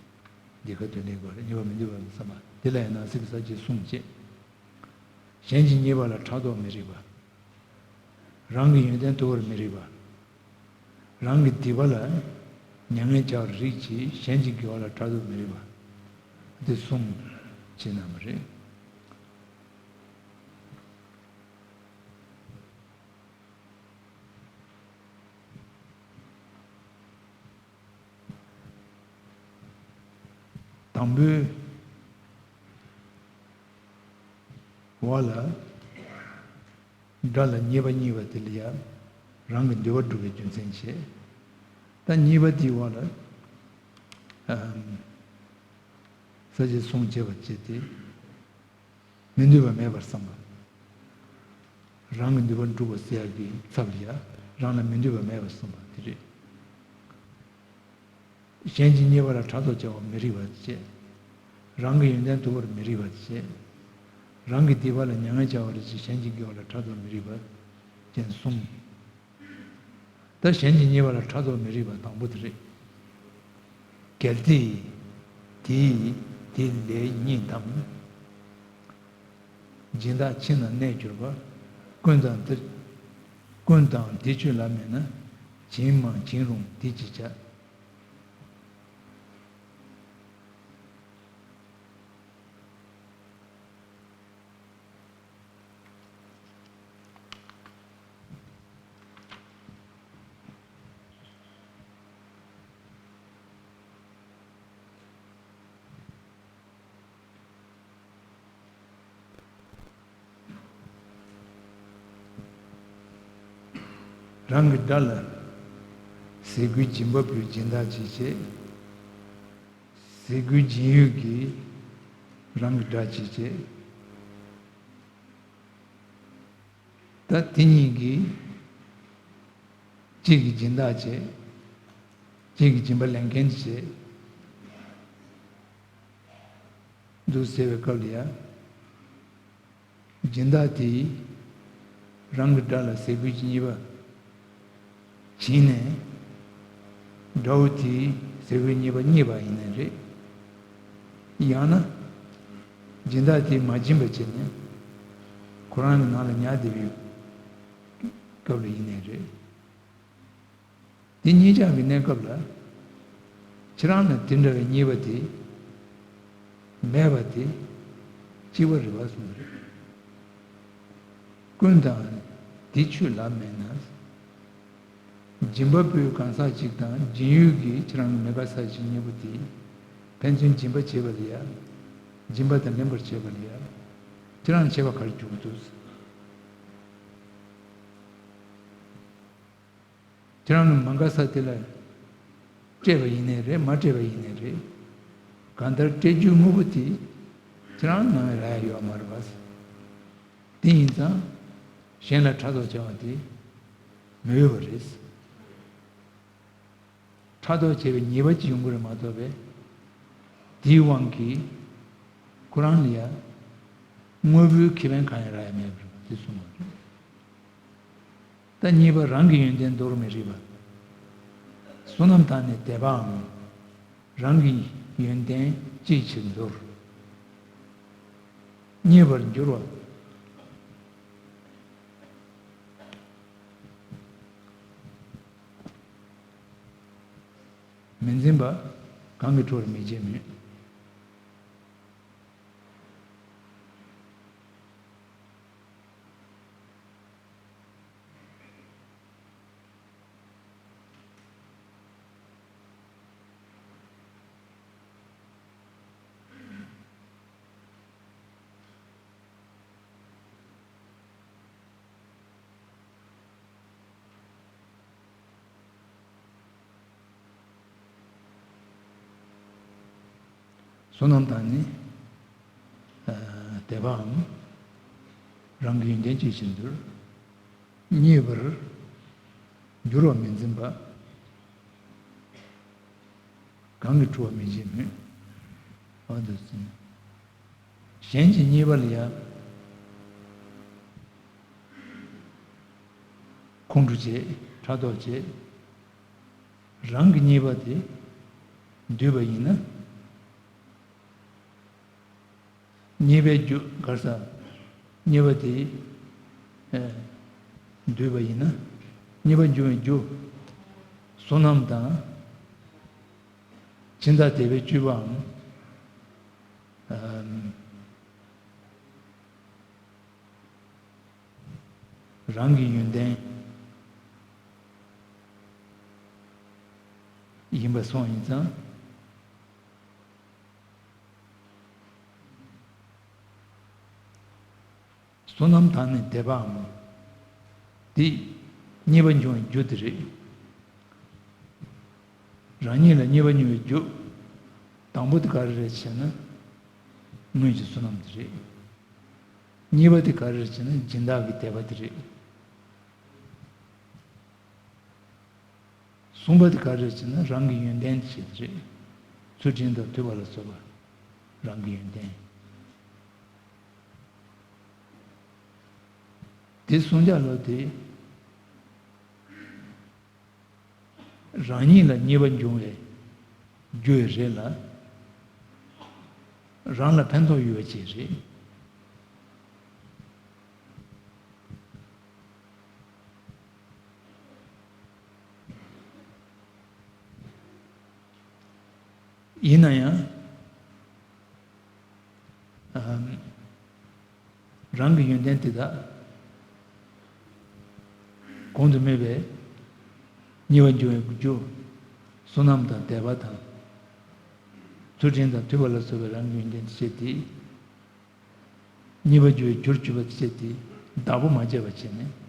འདི་ཁ་ཐུག་ལེན་དགོས་རེད། གཉིས་པ་མི་འདོད་པ་མེད་བསམ་པ་དེ་ལ་ཡང་སྣང་སྲིད་ཀྱི་ས་བཅད་གསུམ་བྱས། གཞན་གྱིས་བརྙས་པ་ལ་ཕྲག་དོག་མི་རིགས་པ། རང་གི་ཡོན་ཏན་དུལ་བར་མི་རིགས་པ། རང་གི་སྡིག་པ་ལ་མྱ་ངན་བྱ་བར་རིགས་ཀྱིས་གཞན་གྱི་དགེ་བ་ལ་ཕྲག་དོག་མི་རིགས་པ། འདི་གསུམ་བྱས་གནང་བ་རེད། དང་པོའི་བ་ལ། དགྲ་ལ་བརྙས་པ་བརྙས་པ་དེ་ལ་ཡང་རང་གི་འདོད་པ་སྒྲུབ་པའི་རྒྱུ་མཚན་བྱས། ད་གཉིས་པ་དེའི་བ་ལ། ཨམ། ས་བཅད་གསུམ་བྱས་པ་བྱས་ཏེ། མི་འདོད་པ་མེད་པར་བསམ་པ། རང་གི་འདོད་པ་འགྲུབ་པ་ཟེར་ཡག་གི་ཚབ་ལ་ཡ་རང་ལ་མི་འདོད་པ་མེད་པར་བསམ་པ་དེ་རེད། གཞན་གྱིས་བརྙས་པ་ལ་ཕྲག་དོག་བྱ་བར་མི་རིགས་པ་བྱས། རང་གི་ཡོན་ཏན་དུལ་བར་མི་རིགས་པ་བྱས། རང་གི་སྡིག་པ་ལ་མྱ་ངན་བྱ་བར་བྱེད། གཞན་གྱི་དགེ་བ་ལ་ཕྲག་དོག་མི་རིགས་པ་ཅན་གསུམ། ད་གཞན་གྱིས་བརྙས་པ་ལ་ཕྲག་དོག་མི་རིགས་པ་དང་པོ་དེ་རེད། གལ་ཏེ། དེས་དེ་ལས་རྙེད་དམ། སྦྱིན་བདག་ཁྱིམ་ན་གནས་གྱུར་པ། ཀུན་དང་དེ། ཀུན་དང་དེ་ཆོས་ལ་མེད་ན། སྦྱིན་མ་བྱིན་རུང་དེ་ཅི་བྱ། རང་གི་དགྲ་ལ་ཟས་གོས་སྦྱིན་པ་ཕུལ། སྦྱིན་བདག་བྱེད་བྱེད། ཟས་གོས་སྦྱིན་ཡུལ་གྱི་རང་གི་དགྲ་བྱེད་བྱེད། ད་དེ་གཉིས་ཀྱིས་གཅིག་གིས་སྦྱིན་བདག་བྱེད། གཅིག་གིས་སྦྱིན་པ་ལེན་མཁན་བྱེད། འདུག་ཟེར་བའི་སྐབས་ལ་ཡ། སྦྱིན་བདག་དེས་རང་གི་དགྲ་ལ་ཟས་གོས་གཉིས་པ་བྱིན་ནས། དགྲ་བོ་དེས་ཟས་གོས་གཉིས་པ་རྙེད་པ་ཡིན་ནའི་རེད། ཡང་ན། སྦྱིན་བདག་དེས་མ་སྦྱིན་པ་བྱས་ནས་ཁོ་རང་གི་ནང་ལ་ཉར་བསྡད་པའི་སྐབས་ལ་ཡིན་ནའི་རེད། དེ་གཉིས་ཆར་གྱི་གནས་སྐབས་ལ། ཁྱེད་རང་ལ་དེ་འདྲ་བའི་རྙེད་པ་དེ་མེད་པ་དེ་གཅིག་པ་རེད་པ་གསུངས་པ་རེད། ཀུན་དང་དེ་ཆོས་ལ་མེད་ན། སྦྱིན་པ་པོའི་གང་ཟག་ཅིག་དང་སྦྱིན་ཡུལ་གྱི་ཁྱེད་རང་གི་མི་དགའ་ས་ཞིག་རྙེད་པ་དེ་ཕན་ཚུན་སྦྱིན་པ་བྱེད་པ་ལ་ཡ། སྦྱིན་པ་དང་ལེན་པར་བྱེད་པ་ལ་ཡ། ཁྱེད་རང་བྱེད་པ་ག་རེ་འཇུག་འདུག་ཁྱེད་རང་གི་མ་དགའ་ས་དེ་ལ་སྤྲད་པ་ཡིན་ནའི་རེད། མ་སྤྲད་པ་ཡིན་ནའི་རེད། གང་ལྟར་སྤྲད་རྒྱུའི་དངོས་པོ་དེ་ཁྱེད་རང་ནང་ལ་ཡ་ཡོད་མ་རེད་པ། དེ་ཡིན་ཙང་གཞན་ལ་ཕྲག་དོག་བྱ་བ་དེ་མི་འོས་པ་རེད། ཕྲག་དོག་བྱས་པའི་ཉེས་པ་ཅིག་ཡོང་གི་རེད་མ་གཏོགས་པས། དེའི་དབང་གིས་ཁོ་རང་ལ་ཡ་དངོས་པོའི་ཁེ་ཕན་གང་ཡང་རག་ཡ་མེད་པ་རེད་པ། དེ་གསུངས་པ་རེད། ད་གཉིས་པ་རང་གི་ཡོན་ཏན་འདོར་མི་རིགས་པ། བསོད་ནམས་དང་ནི་དད་པའམ། རང་གི་ཡོན་ཏན་ཅིའི་ཕྱིར་འདོར། རྙེད་པར་འགྱུར་བ། མི་འཛིན་པ། གང་གིས་འཁྲུལ་བར་མི་བྱེད་མོད། བསོད་ནམས་དང་ནི་དད་པའམ། རང་གི་ཡོན་ཏན་ཅིའི་ཕྱིར་འདོར། རྙེད་པར་འགྱུར་བ་མི་འཛིན་པ། གང་གིས་འཁྲུལ་བར་མི་བྱེད་མོད། འོ་འདི་ཟིན། གཞན་གྱི་རྙེད་པ་ལ་ཡང་ཁོང་ཁྲོ་བྱེད། ཕྲག་དོག་བྱེད། རང་གི་རྙེད་པ་དེ་འདུས་པ་ཡིན་ན། རྙེད་པའི་རྒྱུ་ག་རེ་ཟ། རྙེད་པ་དེ་ཨེ་འདུས་པ་ཡིན་ན། རྙེད་པ་འབྱུང་བའི་རྒྱུ་བསོད་ནམས་དང་། སྦྱིན་བདག་དད་པའི་སྤྱོད་པའམ། ཨམ། རང་གི་ཡོན་ཏན་ཡིན་པ་སོང་ཡིན་ཙང་། བསོད་ནམས་དང་ནི་དད་པའམ། དེ་རྙེད་པ་འབྱུང་བའི་རྒྱུ་དེ་རེད། རང་ཉིད་ལ་རྙེད་པ་འབྱུང་བའི་རྒྱུ། དང་པོ་དེ་ག་རེ་རེད་ཟེར་ན། སྔོན་གྱི་བསོད་ནམས་དེ་རེད། གཉིས་པ་དེ་ག་རེ་རེད་ཟེར་ན་སྦྱིན་བདག་གི་དད་པ་དེ་རེད། གསུམ་པ་དེ་ག་རེ་རེད་ཟེར་ན་རང་གི་ཡོན་ཏན་དེ་ཞིག་རེད། ཚུལ་ཁྲིམས་དང་ཐོས་པ་ལ་སོགས་པ་རང་གི་ཡོན་ཏན། དེ་གསུམ་ཆར་ལོ་དེ། རང་ཉིད་ལ་རྙེད་པ་འབྱུང་བའི་རྒྱུ་རེད་ལ། རང་ལ་ཕན་ཐོགས་ཡོད་པ་ཅིག་རེད། ཡིན་ན་ཡང་། ཨམ། རང་གི་ཡོན་ཏན་དེ་དག་གོང་དུ་སྨོས་པའི་རྙེད་པ་འབྱུང་བའི་རྒྱུ། བསོད་ནམས་དང་དད་པ་དང་། ཚུལ་ཁྲིམས་དང་ཐོས་པ་ལ་སོགས་པའི་རང་གི་ཡོན་ཏན་དེ་བྱས་ཏེ། རྙེད་པ་འབྱུང་བའི་རྒྱུར་གྱུར་པ་དེ་བྱས་ཏེ། བདག་པོ་མ་བྱས་པ་བྱས་ནས།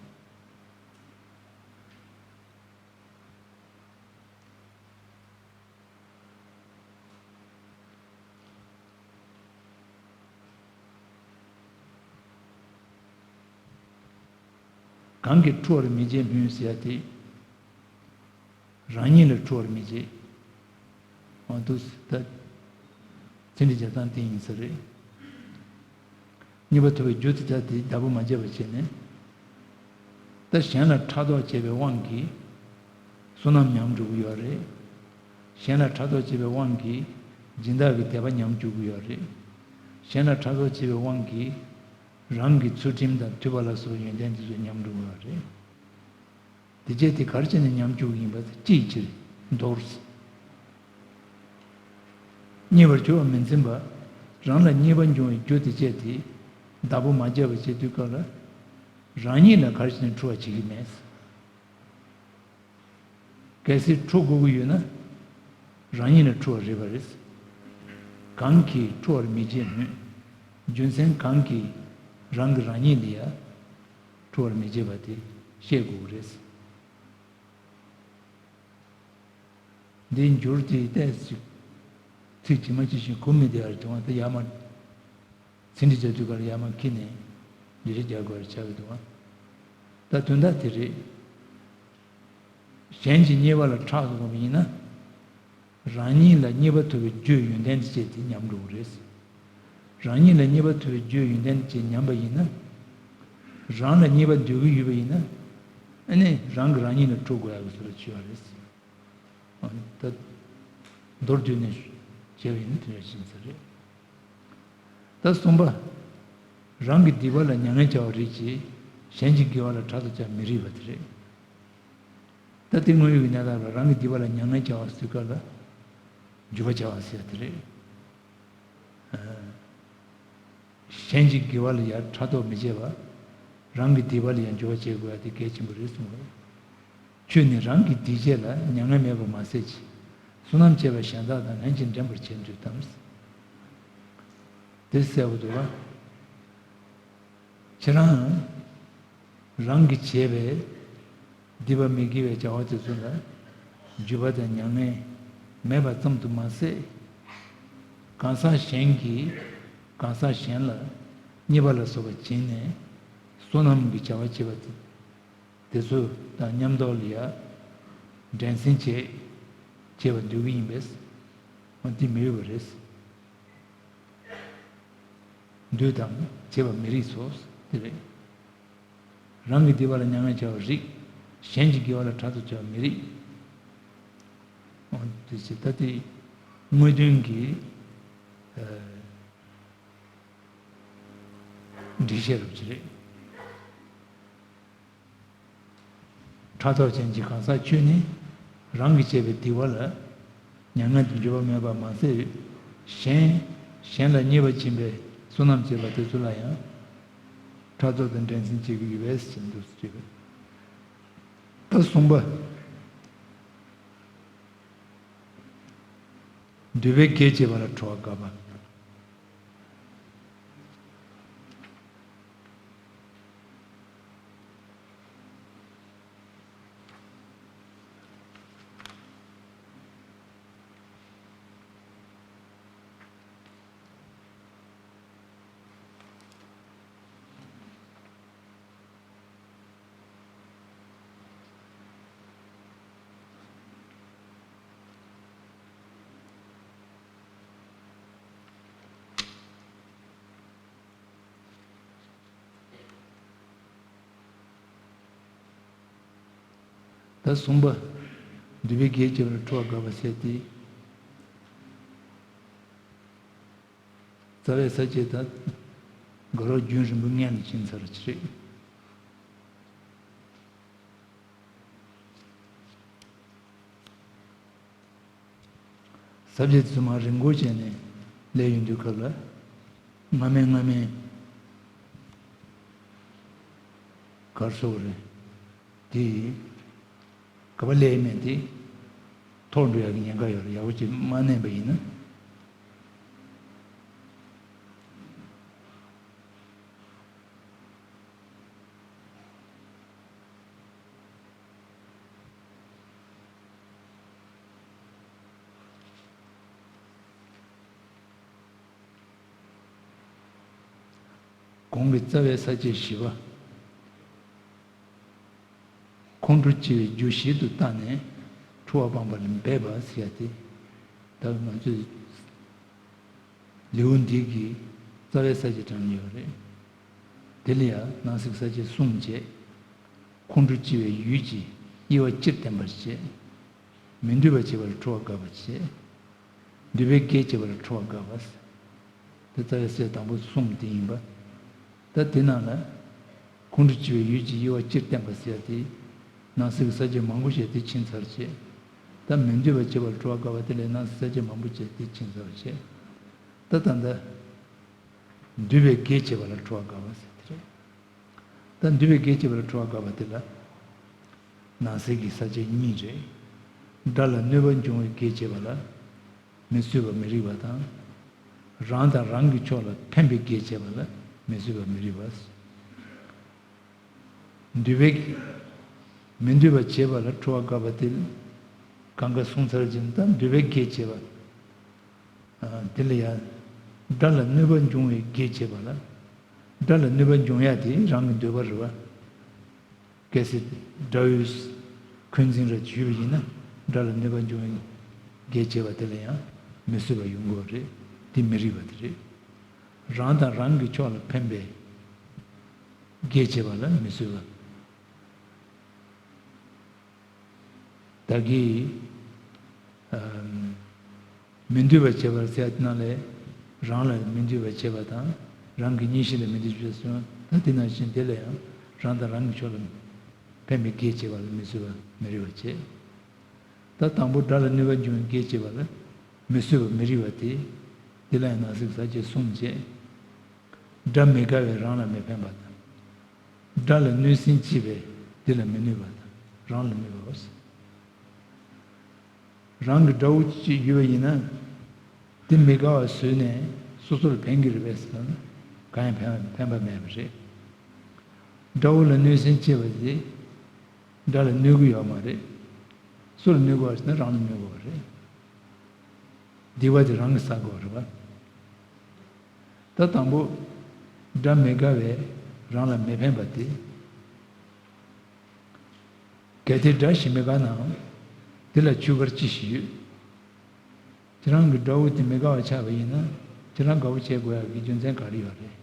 གང་གིས་འཁྲུལ་བར་མི་བྱེད་སྨོས་ཟེར་ཡ་དེ། རང་ཉིད་ལ་འཁྲུལ་བར་མི་བྱེད། འོ་འདུག་སེ་ད། ཚིག་འགྲེལ་རྒྱག་སྟངས་དེ་ཡིན་ས་རེད། རྙེད་པ་ཐོབ་པའི་རྒྱུ་དེ་ལྟ་སྟེ་བདག་པོ་མ་བྱས་པ་བྱས་ནས། ད་གཞན་ལ་ཕྲག་དོག་བྱས་པའི་དབང་གིས་བསོད་ནམས་ཉམས་འགྲོ་གི་ཡོད་རེད། གཞན་ལ་ཕྲག་དོག་བྱས་པའི་དབང་གིས་སྦྱིན་བདག་གི་དད་པ་ཉམས་འགྲོ་གི་ཡོད་རེད། གཞན་ལ་ཕྲག་དོག་བྱས་པའི་དབང་གིས་རང་གི་ཚུལ་ཁྲིམས་དང་ཐོས་པ་ལ་སོགས་པའི་ཡོན་ཏན་དེ་ཚོ་ཉམས་འགྲོ་གི་ཡོད་རེད། དེ་བྱས་ཏེ་ག་རེ་བྱས་ནས་ཉམས་འགྱུར་ཡིན་པ་ཅིའི་ཕྱིར་མདོར། རྙེད་པར་གྱུར་པ་མི་འཛིན་པ། རང་ལ་རྙེད་པ་འབྱུང་བའི་རྒྱུ་དེ་བྱས་ཏེ། བདག་པོ་མ་བྱས་པ་བྱེད་དུས་སྐབས་ལ། རང་ཉིད་ལ་ག་རེ་བྱས་ནས་འཁྲུལ་བ་བྱེད་ཀྱི་མེད། གལ་སྲིད་འཁྲུལ་དགོས་ཀྱི་ཡོད་ན། རང་ཉིད་ལ་འཁྲུལ་བ་རེད་པ་རེད། གང་གིས་འཁྲུལ་བར་མི་བྱེད་སྨོས། རྒྱུ་མཚན་གང་གིས་རང་གིས་རང་ཉིད་ལ་ཡང་འཁྲུལ་བར་མི་བྱེད་པ་དེ་ཤེས་དགོས་ཀྱི་རེད། འདིའི་འགྱུར་དེ་ཏོག་ཙམ་ཚིག་ཇི་མ་ཇི་བཞིན་གོ་མི་བདེ་བ་རེད་དེ་འོང་ད་ཡར་མར་ཚིག་འགྲེལ་བྱ་དུས་ཀར་ཡར་མར་འཁྱེར་ནས་འགྲེལ་བཤད་རྒྱག་དགོས་པ་ཆགས་ཀྱི་འདུག་ཨ། ད་དོན་དག་དེ་རེད། གཞན་གྱི་རྙེད་པ་ལ་ཕྲག་དོག་པ་ཡིན་ན། རང་ཉིད་ལ་རྙེད་པ་ཐོབ་པའི་རྒྱུའི་ཡོན་ཏན་དེ་བྱས་ཏེ་ཉམས་འགྲོ་གི་རེད། རང་ཉིད་ལ་རྙེད་པ་ཐོབ་པའི་རྒྱུའི་ཡོན་ཏན་དེ་བྱས་ཉམས་པ་ཡིན་ན། རང་ལ་རྙེད་པ་འདོད་ཀྱི་ཡོད་པ་ཡིན་ན། ཨ་ནི་རང་གིས་རང་ཉིད་ལ་འཁྲུལ་དགོས་ཡག་གི་བཟོ་འདྲ་ཅིག་ཡོད་རེད། ད་མདོར་བསྡུས་ནས་བྱས་པ་ཡིན་ན་དེ་འདྲ་ཞིག་ཡིན་ས་རེད། ད་གསུམ་པ། རང་གི་སྡིག་པ་ལ་མྱ་ངན་བྱ་བ་རིགས་ཀྱིས་གཞན་གྱི་དགེ་བ་ལ་ཕྲག་དོག་བྱ་མི་རིགས་པ་དེ་རེད། ད་དེ་དངོས་ཡོད་ཀྱི་གནས་སྟངས་ལ་རང་གི་སྡིག་པ་ལ་མྱ་ངན་བྱ་བ་ཟེར་སྐབས་ལ་འགྱོད་པ་བྱ་བ་ཟེར་ཡ་དེ་རེད། གཞན་གྱི་དགེ་བ་ལ་ཡང་ཕྲག་དོག་མི་བྱེད་པ། རང་གི་སྡིག་པ་ལ་ཡང་འགྱོད་པ་བྱེད་དགོས་པ་དེ་གལ་ཆེན་པོ་རེད་གསུངས་པ་རེད། ཁྱོད་ནི་རང་གི་སྡིག་བྱས་ལ་མྱ་ངན་མེད་པར་མ་ཟད་ཅིང་། བསོད་ནམས་བྱས་པ་གཞན་དག་དང་ལྷན་ཅིག་འགྲན་པར་བྱེད་འདོད་དམ། དེ་གསལ་པོ་འདུག་བ། ཁྱེད་རང་རང་གིས་བྱས་པའི་སྡིག་པ་མི་དགེ་བའི་བྱ་བ་དེ་ཚོ་ལ་འགྱོད་པ་དང་མྱ་ངན་མེད་པ་ཙམ་དུ་མ་ཟད། གང་ཟག་གཞན་གྱིས་གང་ཟག་གཞན་ལ་རྙེད་པ་ལ་སོགས་པ་བྱིན་ནས་བསོད་ནམས་ཀྱི་བྱ་བ་བྱེད་པ་དེ། དེ་ཚོ་དང་མཉམ་དུ་ལ་ཡ་འགྲན་སེམས་བྱེད་བྱེད་པ་འདོད་ཀྱི་ཡིན་པས། འོ་དེ་མི་འོས་པ་རེད། འདོད་དང་བྱེད་པ་མི་རིགས་སོ། དེ་རེད། རང་གི་བདེ་བ་ལ་མྱ་ངན་བྱ་བ་རིགས། གཞན་གྱི་དགེ་བ་ལ་ཕྲག་དོག་བྱ་བ་མི་རིགས། འོ་དེ་ཕྱིར་ད་དེ་དངོས་དོན་གྱི་ཨ་འགྲེལ་བཤད་རབ་ཅིག་རེད། ཕྲག་དོག་ཅན་གྱི་གང་ཟག་ཁྱོད་ནི་རང་གིས་བྱས་པའི་སྡིག་པ་ལ་མྱ་ངན་དུ་འགྱུར་བ་མེད་པ་མ་ཟད། གཞན་གཞན་ལ་བརྙས་པ་སྦྱིན་པའི་བསོད་ནམས་བྱས་པ་དེ་ཚོ་ལ་ཡང་ཕྲག་དོག་དང་འགྲན་སེམས་བྱེད་ཀྱི་ཡོད་པས་ཟེར་འདུག་ཟེར་གྱི་ཡོད། ད་གསུམ་པ། འདོད་པས་གེགས་བྱེད་པ་ལ་ཁྲོ་བ་དགག་པ། ད་གསུམ་པ། འདོད་པས་གེགས་བྱེད་པ་ལ་ཁྲོ་བ་དགག་པ་ཟེར་ཏེ། རྩ་བའི་ས་བཅད་དང་། དགག་རོགས་རྒྱུན་རིང་པོ་སྔོན་ལ་ཕྱིན་ཚར་བ་ཅིག་རེད། ས་བཅད་དེ་ཚོ་མར་རིང་པོ་བྱས་ནས་ལས་ཡོང་དུས་སྐབས་ལ། སྔ་མའི་སྔ་མའི་གར་སོགས་རེད། དེ་ག་པ་ལས་མེད་དེ་ཐོག་འགྲོ་ཡག་གི་ཉེན་ཁ་ཡོད་རེད། ཡག་པོ་ཅིག་མ་གནས་པ་ཡིན་ན། གོང་གི་རྩ་བའི་ས་བཅད་བཞི་པ། ཁོང་ཁྲོ་ཆེ་བའི་རྒྱུ་ཞིག་ཏུ་བལྟས་ནས་ཁྲོ་བ་སྤངས་པ་ལ་འབད་པ་ཟེར་ཡ་དེ། ད་ང་ཚོས་ལེའུ་འདི་གི་རྩ་བའི་ས་བཅད་དྲངས་ཡོད་རེད། དེ་ལ་ཡང་ནང་གསེས་ས་བཅད་གསུམ་བྱས། ཁོང་ཁྲོ་ཆེ་བའི་ཡུལ་གྱི་དབྱེ་བ་སྤྱིར་བསྟན་པར་བྱེད། མི་འདོད་པ་བྱེད་པ་ལ་ཁྲོ་བ་དགག་པར་བྱེད། འདོད་པས་གེགས་བྱེད་པ་ལ་ཁྲོ་བ་དགག་པ། དེ་རྩ་བའི་ས་བཅད་དང་པོ་གསུམ་དེ་ཡིན་པ། ད་དེ་ནང་ལ། ཁོང་ཁྲོ་ཆེ་བའི་ཡུལ་གྱི་དབྱེ་བ་སྤྱིར་བསྟན་པ་ཟེར་ཡ་དེ། ནང་གསེས་ཀྱི་ས་བཅད་མང་པོ་བྱས་དེ་ཕྱིན་ཚར་བྱས། ད་མི་འདོད་པ་བྱེད་པར་ཁྲོ་བ་དགག་པ་དེ་ལས་ནང་གསེས་ས་བཅད་མང་པོ་བྱས་དེ་ཕྱིན་ཚར་བྱས། ད་ད་ལྟ། འདོད་པས་གེགས་བྱེད་པ་ལ་ཁྲོ་བ་དགག་པ་ཟེར་དེ་རེད། ད་འདོད་པས་གེགས་བྱེད་པ་ལ་ཁྲོ་བ་དགག་པ་དེ་ལ། ནང་གསེས་ཀྱི་ས་བཅད་གཉིས་རེད། དགྲ་ལ་གནོད་པ་འབྱུང་བས་གེགས་བྱེད་པ་ལ། མི་བཟོད་པ་མི་རིགས་པ་དང་། རང་དང་རང་གི་ཕྱོགས་ལ་ཕན་པའི་གེགས་བྱེད་པ་ལ་མི་བཟོད་པ་མི་རིགས་པ། འདོད་པས་མི་འདོད་པ་བྱེད་པ་ལ་ཁྲོ་བ་དགག་པ་དེ་གང་ག་གསུངས་ཚར་ཅིང་། ད་འདོད་པས་གེགས་བྱེད་པ། ཨ། དེ་ལ་ཡང་དགྲ་ལ་གནོད་པ་འབྱུང་བའི་གེགས་བྱེད་པ་ལ། དགྲ་ལ་གནོད་པ་འབྱུང་ཡ་དེ་རང་གི་འདོད་པ་རེད་བ། གལ་སྲིད་དགྲ་བོས་འཁོན་འཛིན་ར་ཞུས་པ་ཡིན་ན། དགྲ་ལ་གནོད་པ་འབྱུང་བའི་གེགས་བྱེད་པ་དེ་ལ་ཡང་མི་བཟོད་པ་ཡོང་གི་རེད། དེ་མི་རིགས་པ་དེ་རེད། རང་དང་རང་གི་ཕྱོགས་ལ་ཕན་པའི་གེགས་བྱེད་པ་ལ་མི་བཟོད་པ། བདག་གིས། ཨམ། མི་འདོད་པ་བྱེད་པར་ཟེར་ཡ་དེ་ནང་ལས། རང་ལ་མི་འདོད་པ་བྱེད་པ་དང་། རང་གི་གཉེན་བཤེས་ལ་མི་འདོད་པ་སོང་། ད་དེ་ནང་བཞིན་དེ་ལ་ཡང་རང་དང་རང་གི་ཕྱོགས་ལ་ཕན་པའི་གེགས་བྱེད་པ་ལ་མི་བཟོད་པ་མི་རིགས་པ་བྱེད། ད་དང་པོ་དགྲ་ལ་གནོད་པ་འབྱུང་བའི་གེགས་བྱེད་པ་ལ་མི་བཟོད་པ་མི་རིགས་པ་དེ། དེ་ལ་ཡང་ནང་གསེས་ས་བཅད་གསུམ་བྱས། དགྲ་མི་དགའ་བས་རང་ལ་མི་ཕན་པ་དང་། དགྲ་ལ་གནོད་སེམས་སྐྱེས་པས་དེ་ལ་མི་གནོད་པ་དང་། རང་ལ་གནོད་པའོ། རང་གི་དགྲ་བོ་གཅིག་ཡོད་པ་ཡིན་ན། དེ་མི་དགའ་བ་བཟོས་ནས་སོ་སོ་ལ་ཕན་གྱི་རེད་པས་ཟེར་ན། གང་ཡང་ཕན་ཕན་པ་མེད་པ་རེད། དགྲ་བོ་ལ་གནོད་སེམས་སྐྱེས་པ་དེ། དགྲ་ལ་གནོད་ཀྱི་ཡོད་མ་རེད། སུ་ལ་གནོད་དགོས་པ་ཟེར་ན་རང་ལ་གནོད་དགོས་པ་རེད། སྡིག་པ་དེ་རང་གིས་བསགས་དགོས་པ་རེད་པ། ད་དང་པོ། དགྲ་མི་དགའ་བས་རང་ལ་མི་ཕན་པ་དེ། གལ་ཏེ་དགྲ་ཞིག་མི་དགའ་ནའང་། དེ་ལ་ཆོས་འགལ་ཅི་ཞིག་ཡོད། ཁྱེད་རང་གི་དགྲ་བོ་དེ་མི་དགའ་བ་ཆགས་པ་ཡིན་ན། ཁྱེད་རང་དགའ་བོ་བྱེད་དགོས་ཡག་གི་རྒྱུ་མཚན་ག་རེ་ཡོད་རེད།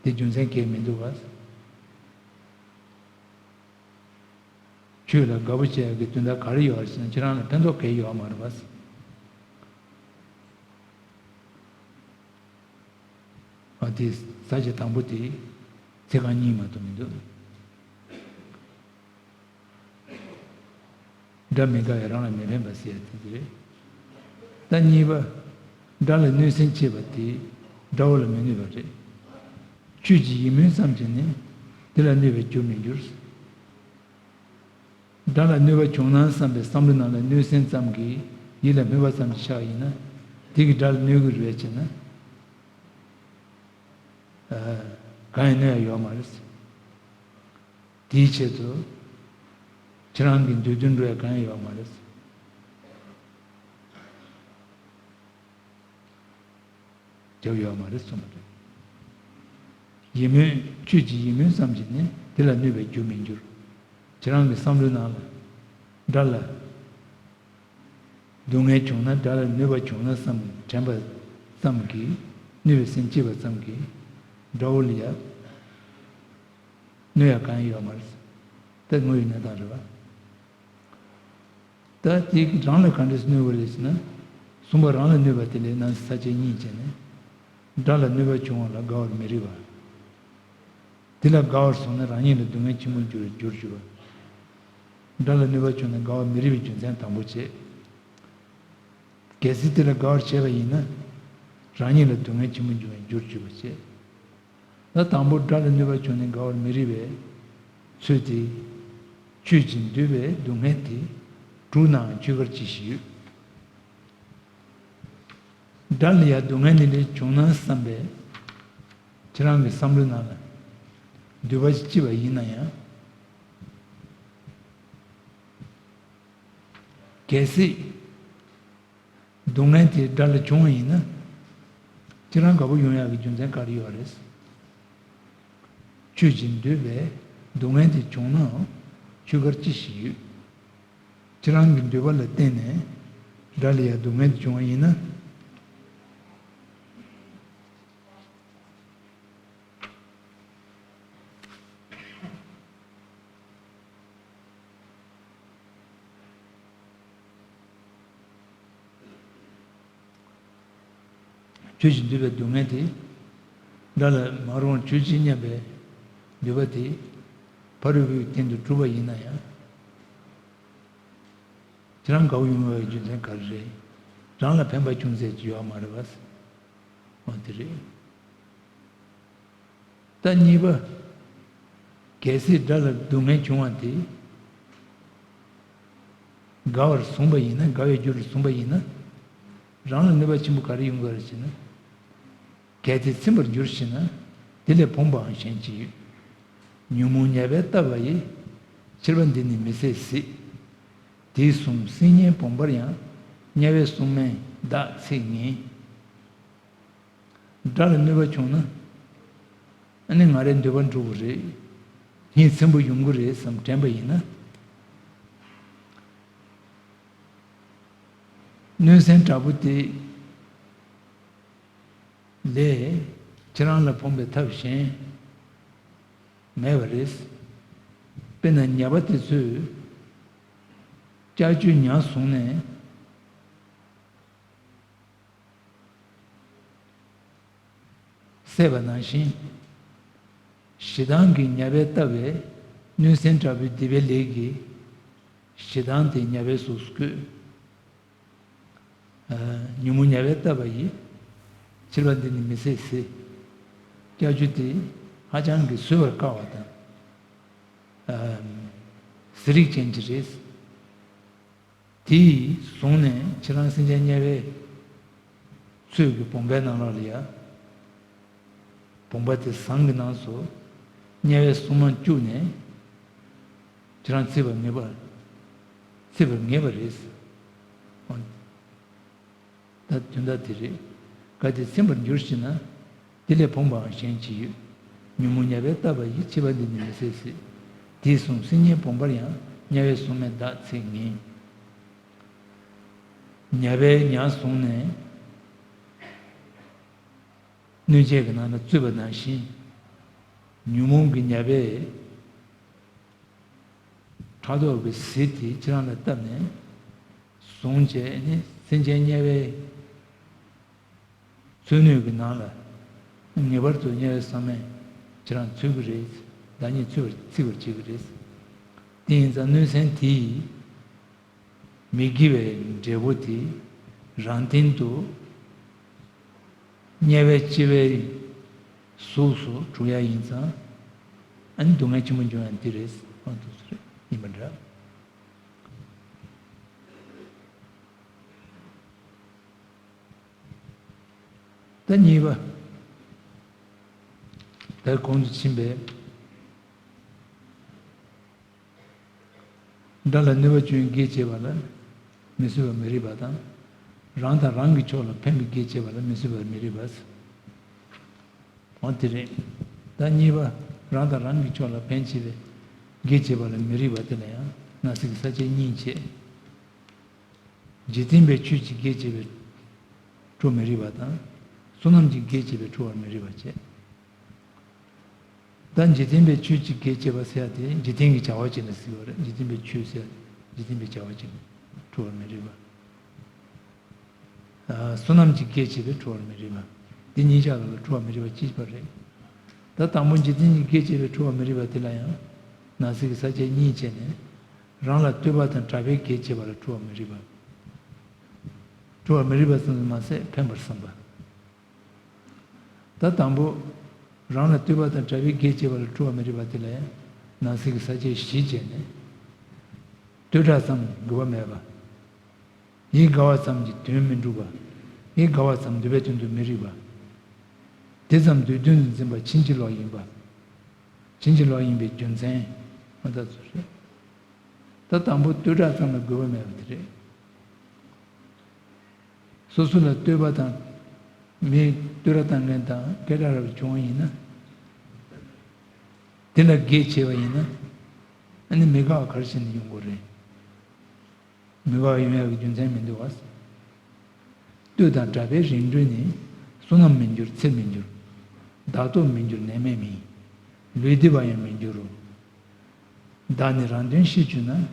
དེ་རྒྱུ་མཚན་གང་ཡང་མི་འདུག་ག། ཆོས་ལ་དགའ་པོ་བྱེད་ཡག་གི་དོན་དག་ག་རེ་ཡོད་རེད་ཟེར་ན། ཁྱེད་རང་ལ་ཕན་ཐོགས་གང་ཡང་ཡོད་མ་རེད་པ། ཨ་དེ་ས་བཅད་དང་པོ་དེ་ཚིག་རྐང་གཉིས་མ་གཏོགས་མི་འདུག། དགྲ་མི་དགའ་བས་རང་ལ་མི་ཕན་པ་ཟེར་ཡ་དེ་དེ་རེད། ད་གཉིས་པ། དགྲ་ལ་གནོད་སེམས་སྐྱེས་པ་དེ་དགྲ་བོ་ལ་མི་གནོད་པ་རེད། ཁྱོད་ཀྱི་ཡིད་སྨོན་ཙམ་གྱིས་ནི་དེ་ལ་གནོད་པའི་རྒྱུར་མི་འགྱུར། དགྲ་ལ་གནོད་པ་བྱུང་ན་བསམ་པའི་བསམ་བློ་ནང་ལ་གནོད་སེམས་ཙམ་གྱིས་ཡིད་ལ་སྨོན་པ་ཙམ་གྱིས་ཆགས་ཡིན་ན། དེ་གིས་དགྲ་ལ་གནོད་ཀྱི་རེད་ཅེ་ན། ཨ། གང་ཡང་གནོད་ཡ་ཡོད་མ་རེད། དེའི་ཆེད་དུ་ཁྱེད་རང་གི་འདོད་དོན་འགྲུབ་ཡ་གང་ཡང་ཡོད་མ་རེད། རྒྱབ་ཡོད་མ་རེད་གསུངས་པ་རེད། ཡིད་སྨོན། ཁྱོད་ཀྱི་ཡིད་སྨོན་ཙམ་གྱིས་ནི་དེ་ལ་གནོད་པའི་རྒྱུར་མི་འགྱུར། ཁྱེད་རང་གི་བསམ་བློའི་ནང་ལ་དགྲ་ལ་སྡུག་བསྔལ་བྱུང་ན། དགྲ་ལ་གནོད་པ་བྱུང་ན་བསམ་དྲན་པ་ཙམ་གྱིས། གནོད་པའི་སེམས་སྐྱེས་པ་ཙམ་གྱིས་དགྲ་བོ་ལ་ཡ་གནོད་ཡ་གང་ཡང་ཡོད་མ་རེད། ད་དངོས་ཡོད་གནས་སྟངས་རེད་པ། ད་དེ་རང་ལ་ག་འདྲས་གནོད་པ་རེད་ཟེར་ན། གསུམ་པ་རང་ལ་གནོད་པ་དེ་ལས་ནང་ས་བཅད་གཉིས་བྱས་ནས། དགྲ་ལ་གནོད་པ་བྱུང་བ་ལ་དགའ་བར་མི་རིགས་པ། དེ་ལ་དགའ་བར་སོང་ན་རང་ཉིད་ལ་སྡུག་བསྔལ་ཆེན་པོ་འགྱུར་འགྱུར་འགྱུར་བ། དགྲ་ལ་གནོད་པ་བྱུང་ན་དགའ་བར་མི་རིགས་པའི་རྒྱུ་མཚན་དང་པོ་བྱས། གལ་སྲིད་དེ་ལ་དགའ་བར་བྱས་པ་ཡིན་ན། རང་ཉིད་ལ་སྡུག་བསྔལ་ཆེན་པོ་འབྱུང་བའི་རྒྱུར་གྱུར་པ་བྱས། ད་དང་པོ་དགྲ་ལ་གནོད་པ་བྱུང་ནས་དགའ་བར་མི་རིགས་པའི་ཚུལ་དེ། ཁྱོད་ཀྱིས་འདོད་པའི་སྡུག་བསྔལ་དེ་གྲུབ་ནའང་ཁྱོད་དགར་ཅི་ཞིག་ཡོད། དགྲ་ལ་ཡང་སྡུག་བསྔལ་འདི་འདྲ་བྱུང་ན་བསམ་པའི་ཁྱེད་རང་གི་བསམ་བློའི་ནང་ལ་འདོད་པ་ཅིག་སྐྱེས་པ་ཡིན་ན་ཡང་། གལ་སྲིད་སྡུག་བསྔལ་དེ་དགྲ་ལ་བྱུང་བ་ཡིན་ན། ཁྱེད་རང་དགའ་པོ་ཡོང་ཡག་གི་རྒྱུ་མཚན་ག་རེ་ཡོད་རེད། ཁྱོད་ཀྱིས་འདོད་པའི་སྡུག་བསྔལ་དེ་བྱུང་ནའང་ཁྱོད་དགར་ཅི་ཞིག་ཡོད། ཁྱེད་རང་གི་འདོད་པ་ལ་བརྟེན་ནས་དགྲ་ལ་ཡང་སྡུག་བསྔལ་དེ་བྱུང་བ་ཡིན་ན། ཁྱོད་ཀྱིས་འདོད་པའི་སྡུག་བསྔལ་དེ། དགྲ་ལ་མ་རུང་བར་གྱུར་ཅིག་སྙམ་པའི་འདོད་པ་དེ་ཕ་རོལ་པོའི་སྟེང་དུ་གྲུབ་པ་ཡིན་ན་ཡང་། ཁྱེད་རང་དགའ་བོ་ཡོང་བའི་རྒྱུ་མཚན་ག་རེ་རེད། རང་ལ་ཕན་པ་ཅུང་ཟད་ཅིག་ཡོད་མ་རེད་པ། འོ་དེ་རེད། ད་གཉིས་པ། གལ་སྲིད་དགྲ་ལ་སྡུག་བསྔལ་བྱུང་བ་དེ་དགའ་བར་བཟུང་བ་ཡིན་ན། དགའ་བའི་རྒྱུ་རུ་བཟུང་བ་ཡིན་ན། རང་ལ་གནོད་པ་ཆེན་པོ་ག་རེ་ཡོང་གི་རེད་ཟེར་ན། གལ་ཏེ་ཚིམ་པར་འགྱུར་ཞེ་ན། དེ་ལས་ཕོངས་པའང་གཞན་ཅི་ཡོད། ཉོན་མོངས་ཉེས་པས་བཏབ་པ་ཡིས། ཕྱིར་པ་འདི་ནི་མི་སྲིད་ཟེར། དེས་བཟུང་སིལ་སྙན་སྦོམ་པར་ཡང་། དམྱལ་བའི་སྲུང་མས་བདག་ཚིག་ངན། དགྲ་ལ་གནོད་པ་བྱུང་ན། ཨ་ནི་ང་རའི་འདོད་པ་འགྲུབ་ཀྱི་རེད། ངས་ཚིམ་པོ་ཡོང་གི་རེད་བསམ་དྲན་པ་ཡིན་ན། གནོད་སེམས་དྲག་པོ་དེ་ལས་ཁྱེད་རང་ལ་ཕོངས་པའི་ཐབས་གཞན་མེད་པ་རེད། དཔེར་ན་ཉ་པ་དེ་ཚོས་ལྕགས་ཀྱུས་ཉ་བཟུང་ནས་བསད་པ་ནང་བཞིན། ཞེ་སྡང་གི་ཉ་པས་བཏབ་པའི་གནོད་སེམས་དྲག་པོའི་སྡིག་པའི་ལས་ཀྱིས་ཞེ་སྡང་དེ་ཉ་པའི་གཟུགས་སུ་བཀོད། ཨ། ཉོན་མོངས་ཉ་པས་བཏབ་པ་ཡིས། ཕྱིར་པ་འདི་ནི་མི་སྲིད་ཟེར། ལྕགས་ཀྱུ་དེ་ཧ་ཅང་གི་བཟོད་པར་དཀའ་བ་དང་། ཨ། ཟས་རིགས་ཅན་གྱི་རེད། དེས་བཟུང་ནས་ཁྱེད་རང་སེམས་ཅན་དམྱལ་བའི་ཚོས་ཀྱི་བུམ་པའི་ནང་ལོགས་ལ་ཡ། བུམ་པ་དེ་ཟངས་ཀྱི་ནང་དུ་དམྱལ་བའི་སྲུང་མ་བཅུག་ནས་ཁྱེད་རང་ཚིག་པར་ངེས་པ། ཚིག་པར་ངེས་པ་རེད། འོ། ད་དོན་དག་དེ་རེད། གལ་ཏེ་ཚིམ་པར་འགྱུར་ཞེ་ན། དེ་ལས་ཕོངས་པའང་གཞན་ཅི་ཡོད། ཉོན་མོངས་ཉ་པས་བཏབ་པ་ཡིས། ཕྱིར་པ་འདི་ནི་མི་སྲིད་ཟེར། དེས་བཟུང་སིལ་སྙན་སྦོམ་པར་ཡང་། དམྱལ་བའི་སྲུང་མས་བདག་ཚིག་ངན། ཉ་པས་ཉ་བཟུང་ནས་སྣོད་སྤྱད་ཀྱི་ནང་ལ་བཙུད་པ་ནང་བཞིན། ཉོན་མོངས་ཀྱི་ཉ་པའི་ཕྲག་དོག་གི་ཟིལ་དེ་ཁྱེད་རང་ལ་བཏབ་ནས་བཟུང་བྱས་ནས་སེམས་ཅན་དམྱལ་བའི་མཚོ་སྣོད་ཀྱི་ནང་ལ་ངེས་པར་དུ་དམྱལ་བའི་ཟག་མེད་ཁྱེད་རང་ཚུད་ཀྱི་རེད། བདག་ཉིད་ཚུད་པར་ཚིག་པར་བྱེད་ཀྱི་རེད། དེ་ཡིན་ཙང་གནོད་སེམས་དེས་མི་དགེ་བའི་འབྲས་བུ་དེ་རང་སྟེང་དུ་དམྱལ་བའི་སྐྱེ་བའི་གཟུགས་སུ་གྲུབ་ཡ་ཡིན་ཙང་། ཨ་ནི་སྡུག་བསྔལ་ཆེན་པོ་འབྱུང་ཡ་འདི་རེད། ཨ་འདུག་སེ་ཡིན་པ་འདྲ། ད་གཉིས་པ། ད་གོང་དུ་ཕྱིན་པའི་དགྲ་ལ་གནོད་པ་བྱུང་བའི་གེགས་བྱེད་པ་ལ་མི་བཟོད་པར་མི་རིགས་པ་དང་། རང་དང་རང་གི་ཕྱོགས་ལ་ཕན་པའི་གེགས་བྱེད་པ་ལ་མི་བཟོད་པར་མི་རིགས་པ། འོ་དེ་རེད། ད་གཉིས་པ། རང་དང་རང་གི་ཕྱོགས་ལ་ཕན་བྱེད་པའི་གེགས་བྱེད་པ་ལ་མི་རིགས་པ་དེ་ལ་ཡང་ན་ཟུག་གི་ས་བཅད་གཉིས་བྱས། འཇིག་རྟེན་པའི་ཆོས་ཀྱི་གེགས་བྱེད་པའི་ཁྲོ་མི་རིགས་པ་དང་། བསོད་ནམས་ཀྱི་གེགས་བྱེད་པའི་ཁྲོ་བར་མི་རིགས་པ་བྱས། ད་འཇིག་རྟེན་པའི་ཆོས་ཀྱི་གེགས་བྱེད་པ་ཟེར་ཡ་དེ་འཇིག་རྟེན་གྱི་བྱ་བ་བྱེད་ན་ཟེར་བ་རེད། འཇིག་རྟེན་པའི་ཆོས་ཟེར་ཡ་དེ་འཇིག་རྟེན་པའི་བྱ་བ་བྱེད་ན་ཁྲོ་བར་མི་རིགས་པ། ཨ། བསོད་ནམས་ཀྱི་གེགས་བྱེད་པའི་ཁྲོ་བར་མི་རིགས་པ། འདི་གཉིས་ཆར་ལ་ཁྲོ་བར་མི་རིགས་པ་གཅིག་པ་རེད། ད་དང་པོ་འཇིག་རྟེན་གྱི་གེགས་བྱེད་པའི་ཁྲོ་བར་མི་རིགས་པ་དེ་ལ་ཡང་ན་ཟུག་གི་ས་བཅད་གཉིས་བྱས་ནས། རང་ལ་བསྟོད་པ་དང་གྲགས་པའི་གེགས་བྱེད་པ་ལ་ཁྲོ་བར་མི་རིགས་པ། ཁྲོ་བར་མི་རིགས་པ་ཙམ་དུ་མ་ཟད་ཕན་པར་བསམ་པ། ད་དང་པོ། རང་ལ་བསྟོད་པ་དང་གྲགས་པའི་གེགས་བྱེད་པ་ལ་ཁྲོ་བར་མི་རིགས་པ་དེ་ལ་ཡང་ན་ཟུག་གི་ས་བཅད་བཞི་བྱས་ནས། བསྟོད་གྲགས་ཙམ་དགོས་པ་མེད་པ། ཡིད་དགའ་བ་ཙམ་གྱིས་དོན་མི་འགྲུབ་པ། ཡིད་དགའ་བ་ཙམ་འདོད་པའི་དོན་དུ་མི་རིགས་པ། དེ་ཙམ་འདོད་དོན་དུ་འཛིན་པ་ཕྱིན་ཅི་ལོག་ཡིན་པ། ཕྱིན་ཅི་ལོག་ཡིན་པའི་རྒྱུ་མཚན་མ་ད་ཚོ་རེད། ད་དང་པོ་བསྟོད་གྲགས་ཙམ་ལ་དགོས་པ་མེད་པ་དེ་རེད། སོ་སོ་ལ་བསྟོད་པ་དང་། མིས་བསྟོད་ར་བཏང་མཁན་དང་སྐད་གྲགས་ར་བ་བྱུང་བ་ཡིན་ན། དེ་ལ་གེགས་བྱས་པ་ཡིན་ན། ཨ་ནི་མི་དགའ་བ་ག་རེ་བྱས་ནས་ཡོང་གི་རེད། མི་དགའ་བ་ཡོང་ཡག་གི་རྒྱུ་མཚན་མི་འདུག་བ། བསྟོད་དང་གྲགས་པའི་རིམ་གྲོ་ནི། བསོད་ནམས་མི་འགྱུར་ཚེ་མི་འགྱུར། བདག་སྟོབས་མི་འགྱུར་ནད་མེད་མིན། ལུས་བདེ་བ་ཡང་མི་འགྱུར་རོ། བདག་ནི་རང་དོན་ཤེས་བཅུག་ན།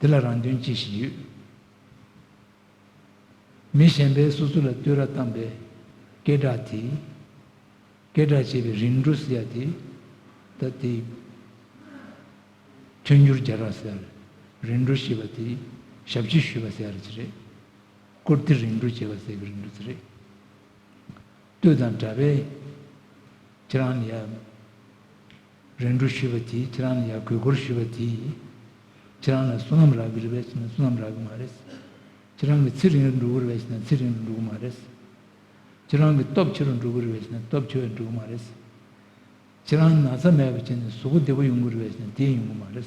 དེ་ལ་རང་དོན་ཅི་ཞིག་ཡོད། མི་གཞན་པས་སོ་སོ་ལ་བསྟོད་ར་བཏང་པའི་སྐད་གྲགས་དེ། སྐད་གྲགས་བྱེད་པའི་རིམ་གྲོ་ཟེར་ཡ་དེ། ད་དེ། མཐུན་འགྱུར་རྒྱག་ར་ཟེར་ཡ་རེད། རིམ་གྲོ་ཞེས་པ་དེ་ཞབས་ཕྱི་ཞུས་པ་ཟེར་ཡ་རེད་ཅེས་རེད། བཀུར་སྟི་རིམ་གྲོ་བྱེད་པ་ཟེར་གྱི་རིམ་གྲོ་ཟེར་རེད། བསྟོད་དང་གྲགས་པས་ཁྱེད་རང་ལ་ཡ། རིམ་གྲོ་ཞུས་པ་དེས་ཁྱེད་རང་ལ་ཡ་གུས་བཀུར་ཞུས་པ་དེས། ཁྱེད་རང་ལ་བསོད་ནམས་རག་གི་རེད་པས་ཟེར་ན་བསོད་ནམས་རག་གི་མ་རེད། ཁྱེད་རང་གི་ཚེ་རིང་རུ་འགྲོ་གི་རེད་པས་ཟེར་ན་ཚེ་རིང་རུ་འགྲོ་གི་མ་རེད། ཁྱེད་རང་གི་སྟོབས་ཆེ་རུ་འགྲོ་གི་རེད་པས་ཟེར་ན་སྟོབས་ཆེ་བས་འགྲོ་གི་མ་རེད། ཁྱེད་རང་ན་ཚ་མེད་པ་བྱས་ནས་གཟུགས་པོ་བདེ་པོ་ཡོང་གི་རེད་པས་ཟེར་ན་དེ་ཡོང་གི་མ་རེད།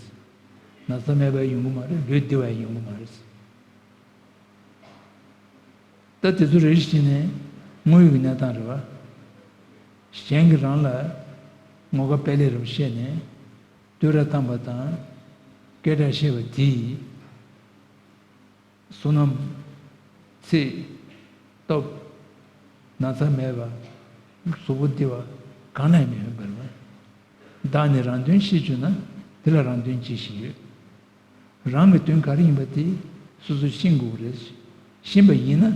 ན་ཚ་མེད་པ་ཡོང་གི་མ་རེད། ལུས་བདེ་བ་ཡང་ཡོང་གི་མ་རེད། ད་དེ་ཚོ་རེ་རེ་བཞིན་ནས་དངོས་ཡོད་ཀྱི་གནས་སྟངས་རེད་བ། གཞན་གྱིས་རང་ལ་ངོ་དགའ་དཔེ་ལེགས་རེ་བ་བཤད་ནས་བསྟོད་ར་བཏང་པ་དང་སྐད་གྲགས་བཤད་པ་དེས། བསོད་ནམས། ཚེ། སྟོབས། ན་ཚ་མེད་པ། གཟུགས་པོ་བདེ་བ། གང་ལ་ཡང་མི་ཕན་པར་བ། བདག་ནི་རང་དོན་ཤེས་བཅུག་ན་དེ་ལ་རང་དོན་ཅི་ཞིག་ཡོད། རང་གི་དོན་ག་རེ་ཡིན་པ་དེ་སོ་སོས་ཤེས་དགོས་རེད། ཤེས་པ་ཡིན་ན།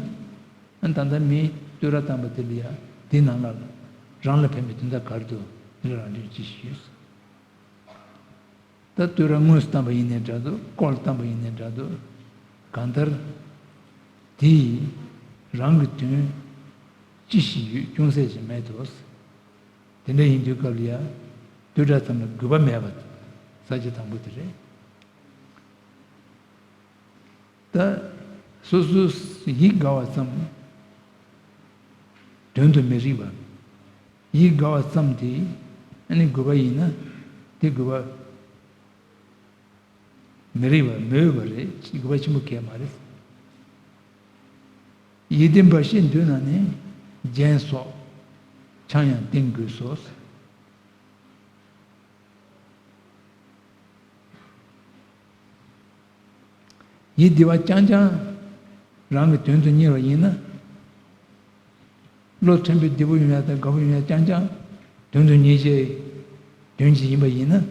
ཨ་ད་ལྟ་མིས་བསྟོད་ར་བཏང་པ་དེ་ལ་ཡ་དེའི་ནང་ལ་རང་ལ་ཕན་པའི་དོན་དག་ག་རེ་འདུག་དེ་ལ་རང་དོན་ཅི་ཞིག་ཡོད། ད་བསྟོད་ར་དངོས་སུ་བཏང་པ་ཡིན་ནའི་འདྲ་འདུག་བཀོལ་བཏང་པ་ཡིན་ནའི་འདྲ་འདུག་གང་ལྟར། དེ་ཡིས་རང་གི་དོན་ཅི་ཞིག་ཡོད་ཅུང་ཟད་ཅིག་མེད་དོ། དེ་འདྲ་ཡིན་དུས་སྐབས་ལ་ཡ་བསྟོད་ར་ཙམ་ལ་དགོས་པ་མེད་པ་ས་བཅད་དང་པོ་དེ་རེད། ད་སོ་སོ་ཡིད་དགའ་བ་ཙམ་དོན་དུ་མི་རིགས་པ། ཡིད་དགའ་བ་ཙམ་དེ་ཨ་ནི་དགོས་པ་ཡིན་ན་དེ་དགོས་པ་མི་རིགས་པ་མི་འོས་པ་རེད། དགོས་པ་ཆེན་པོ་གལ་མ་རེད། ཡིད་བདེ་འབའ་ཞིག་འདོད་ན་ནི་རྒྱན་སོགས་ཆང་ཡང་བསྟེན་དགོས་སོ། ཡིད་བདེ་བ་རྐྱང་རྐྱང་རང་གི་དོན་དུ་གཉེར་བ་ཡིན་ན། བློ་མཐུན་པའི་བདེ་པོ་ཡོང་ཡ་དང་དགའ་པོ་ཡོང་ཡ་རྐྱང་རྐྱང་དོན་དུ་གཉེར་བྱའི་ དོན་གྱིས་ཡིན་པ་ཡིན་ན།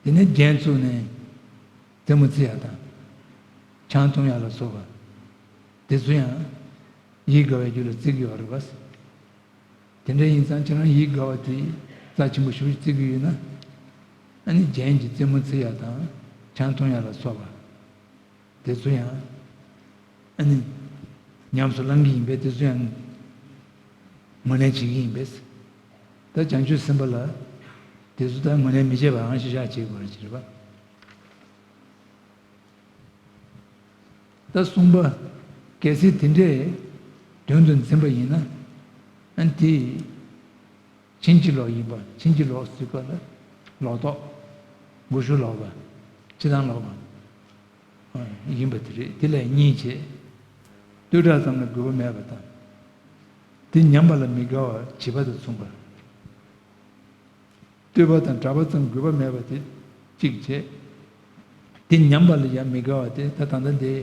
དེ་ནས་རྒྱན་བཙུགས་ནས་རྩེད་མོ་རྩེ་ཡག་དང་། ཆང་འཐུང་ཡག་ལ་སོགས་པ་དེ་ཚོ་ཡང་ཡིད་དགའ་བའི་རྒྱུ་ལ་བརྩི་གི་ཡོད་རེད་པ། དེ་འདྲ་ཡིན་ཙང་ཁྱེད་རང་ཡིད་དགའ་བ་དེ་རྩ་ཆེན་པོ་ཞེ་པོ་ཅིག་བརྩི་གི་ཡོད་ན། ཨ་ནི་རྒྱན་གྱི་རྩེད་མོ་རྩེ་ཡག་དང་། ཆང་འཐུང་ཡག་ལ་སོགས་པ་དེ་ཚོ་ཡང་ཨ་ནི་ཉམས་སུ་བླང་གི་ཡིན་པས། དེ་ཚོ་ཡང་ངོས་ལེན་བྱེད་ཀྱི་ཡིན་པས། ད་བྱང་ཆུབ་སེམས་དཔའ་ལ་དེ་ཚོ་ད་ངོས་ལེན་མི་བྱེད་པའང་ཤེས་བཞག་བྱེད་དགོས་རེད་ཅེས་རེད་པ། ད་གསུམ་པ། གལ་སྲིད་དེ་འདྲའི་དོན་དུ་འཛིན་པ་ཡིན་ན། ཨ་ནི་དེ་ཕྱིན་ཅི་ལོག་ཡིན་པ། ཕྱིན་ཅི་ལོག་ཟེར་སྐབས་ལ་ལོག་རྟོག་མགོ་གཞུག་ལོག་པ། ཕྱི་དང་ལོག་པ་ཡིན་པ་དེ་རེད། དེ་ལས་གཉིས་བྱས། ལྟོས་གྲགས་ཙམ་ལ་དགོས་པ་མེད་པ་དང་། དེ་ཉམས་པ་ལ་མི་དགའ་བ་བྱིས་པ་དང་མཚུངས་པ། ལྟོས་པ་དང་གྲགས་པ་ཙམ་དགོས་པ་མེད་པ་དེ་གཅིག་བྱས། དེ་ཉམས་པ་ལ་ཡང་མི་དགའ་བ་དེ་ད་ད་ལྟ་འདི་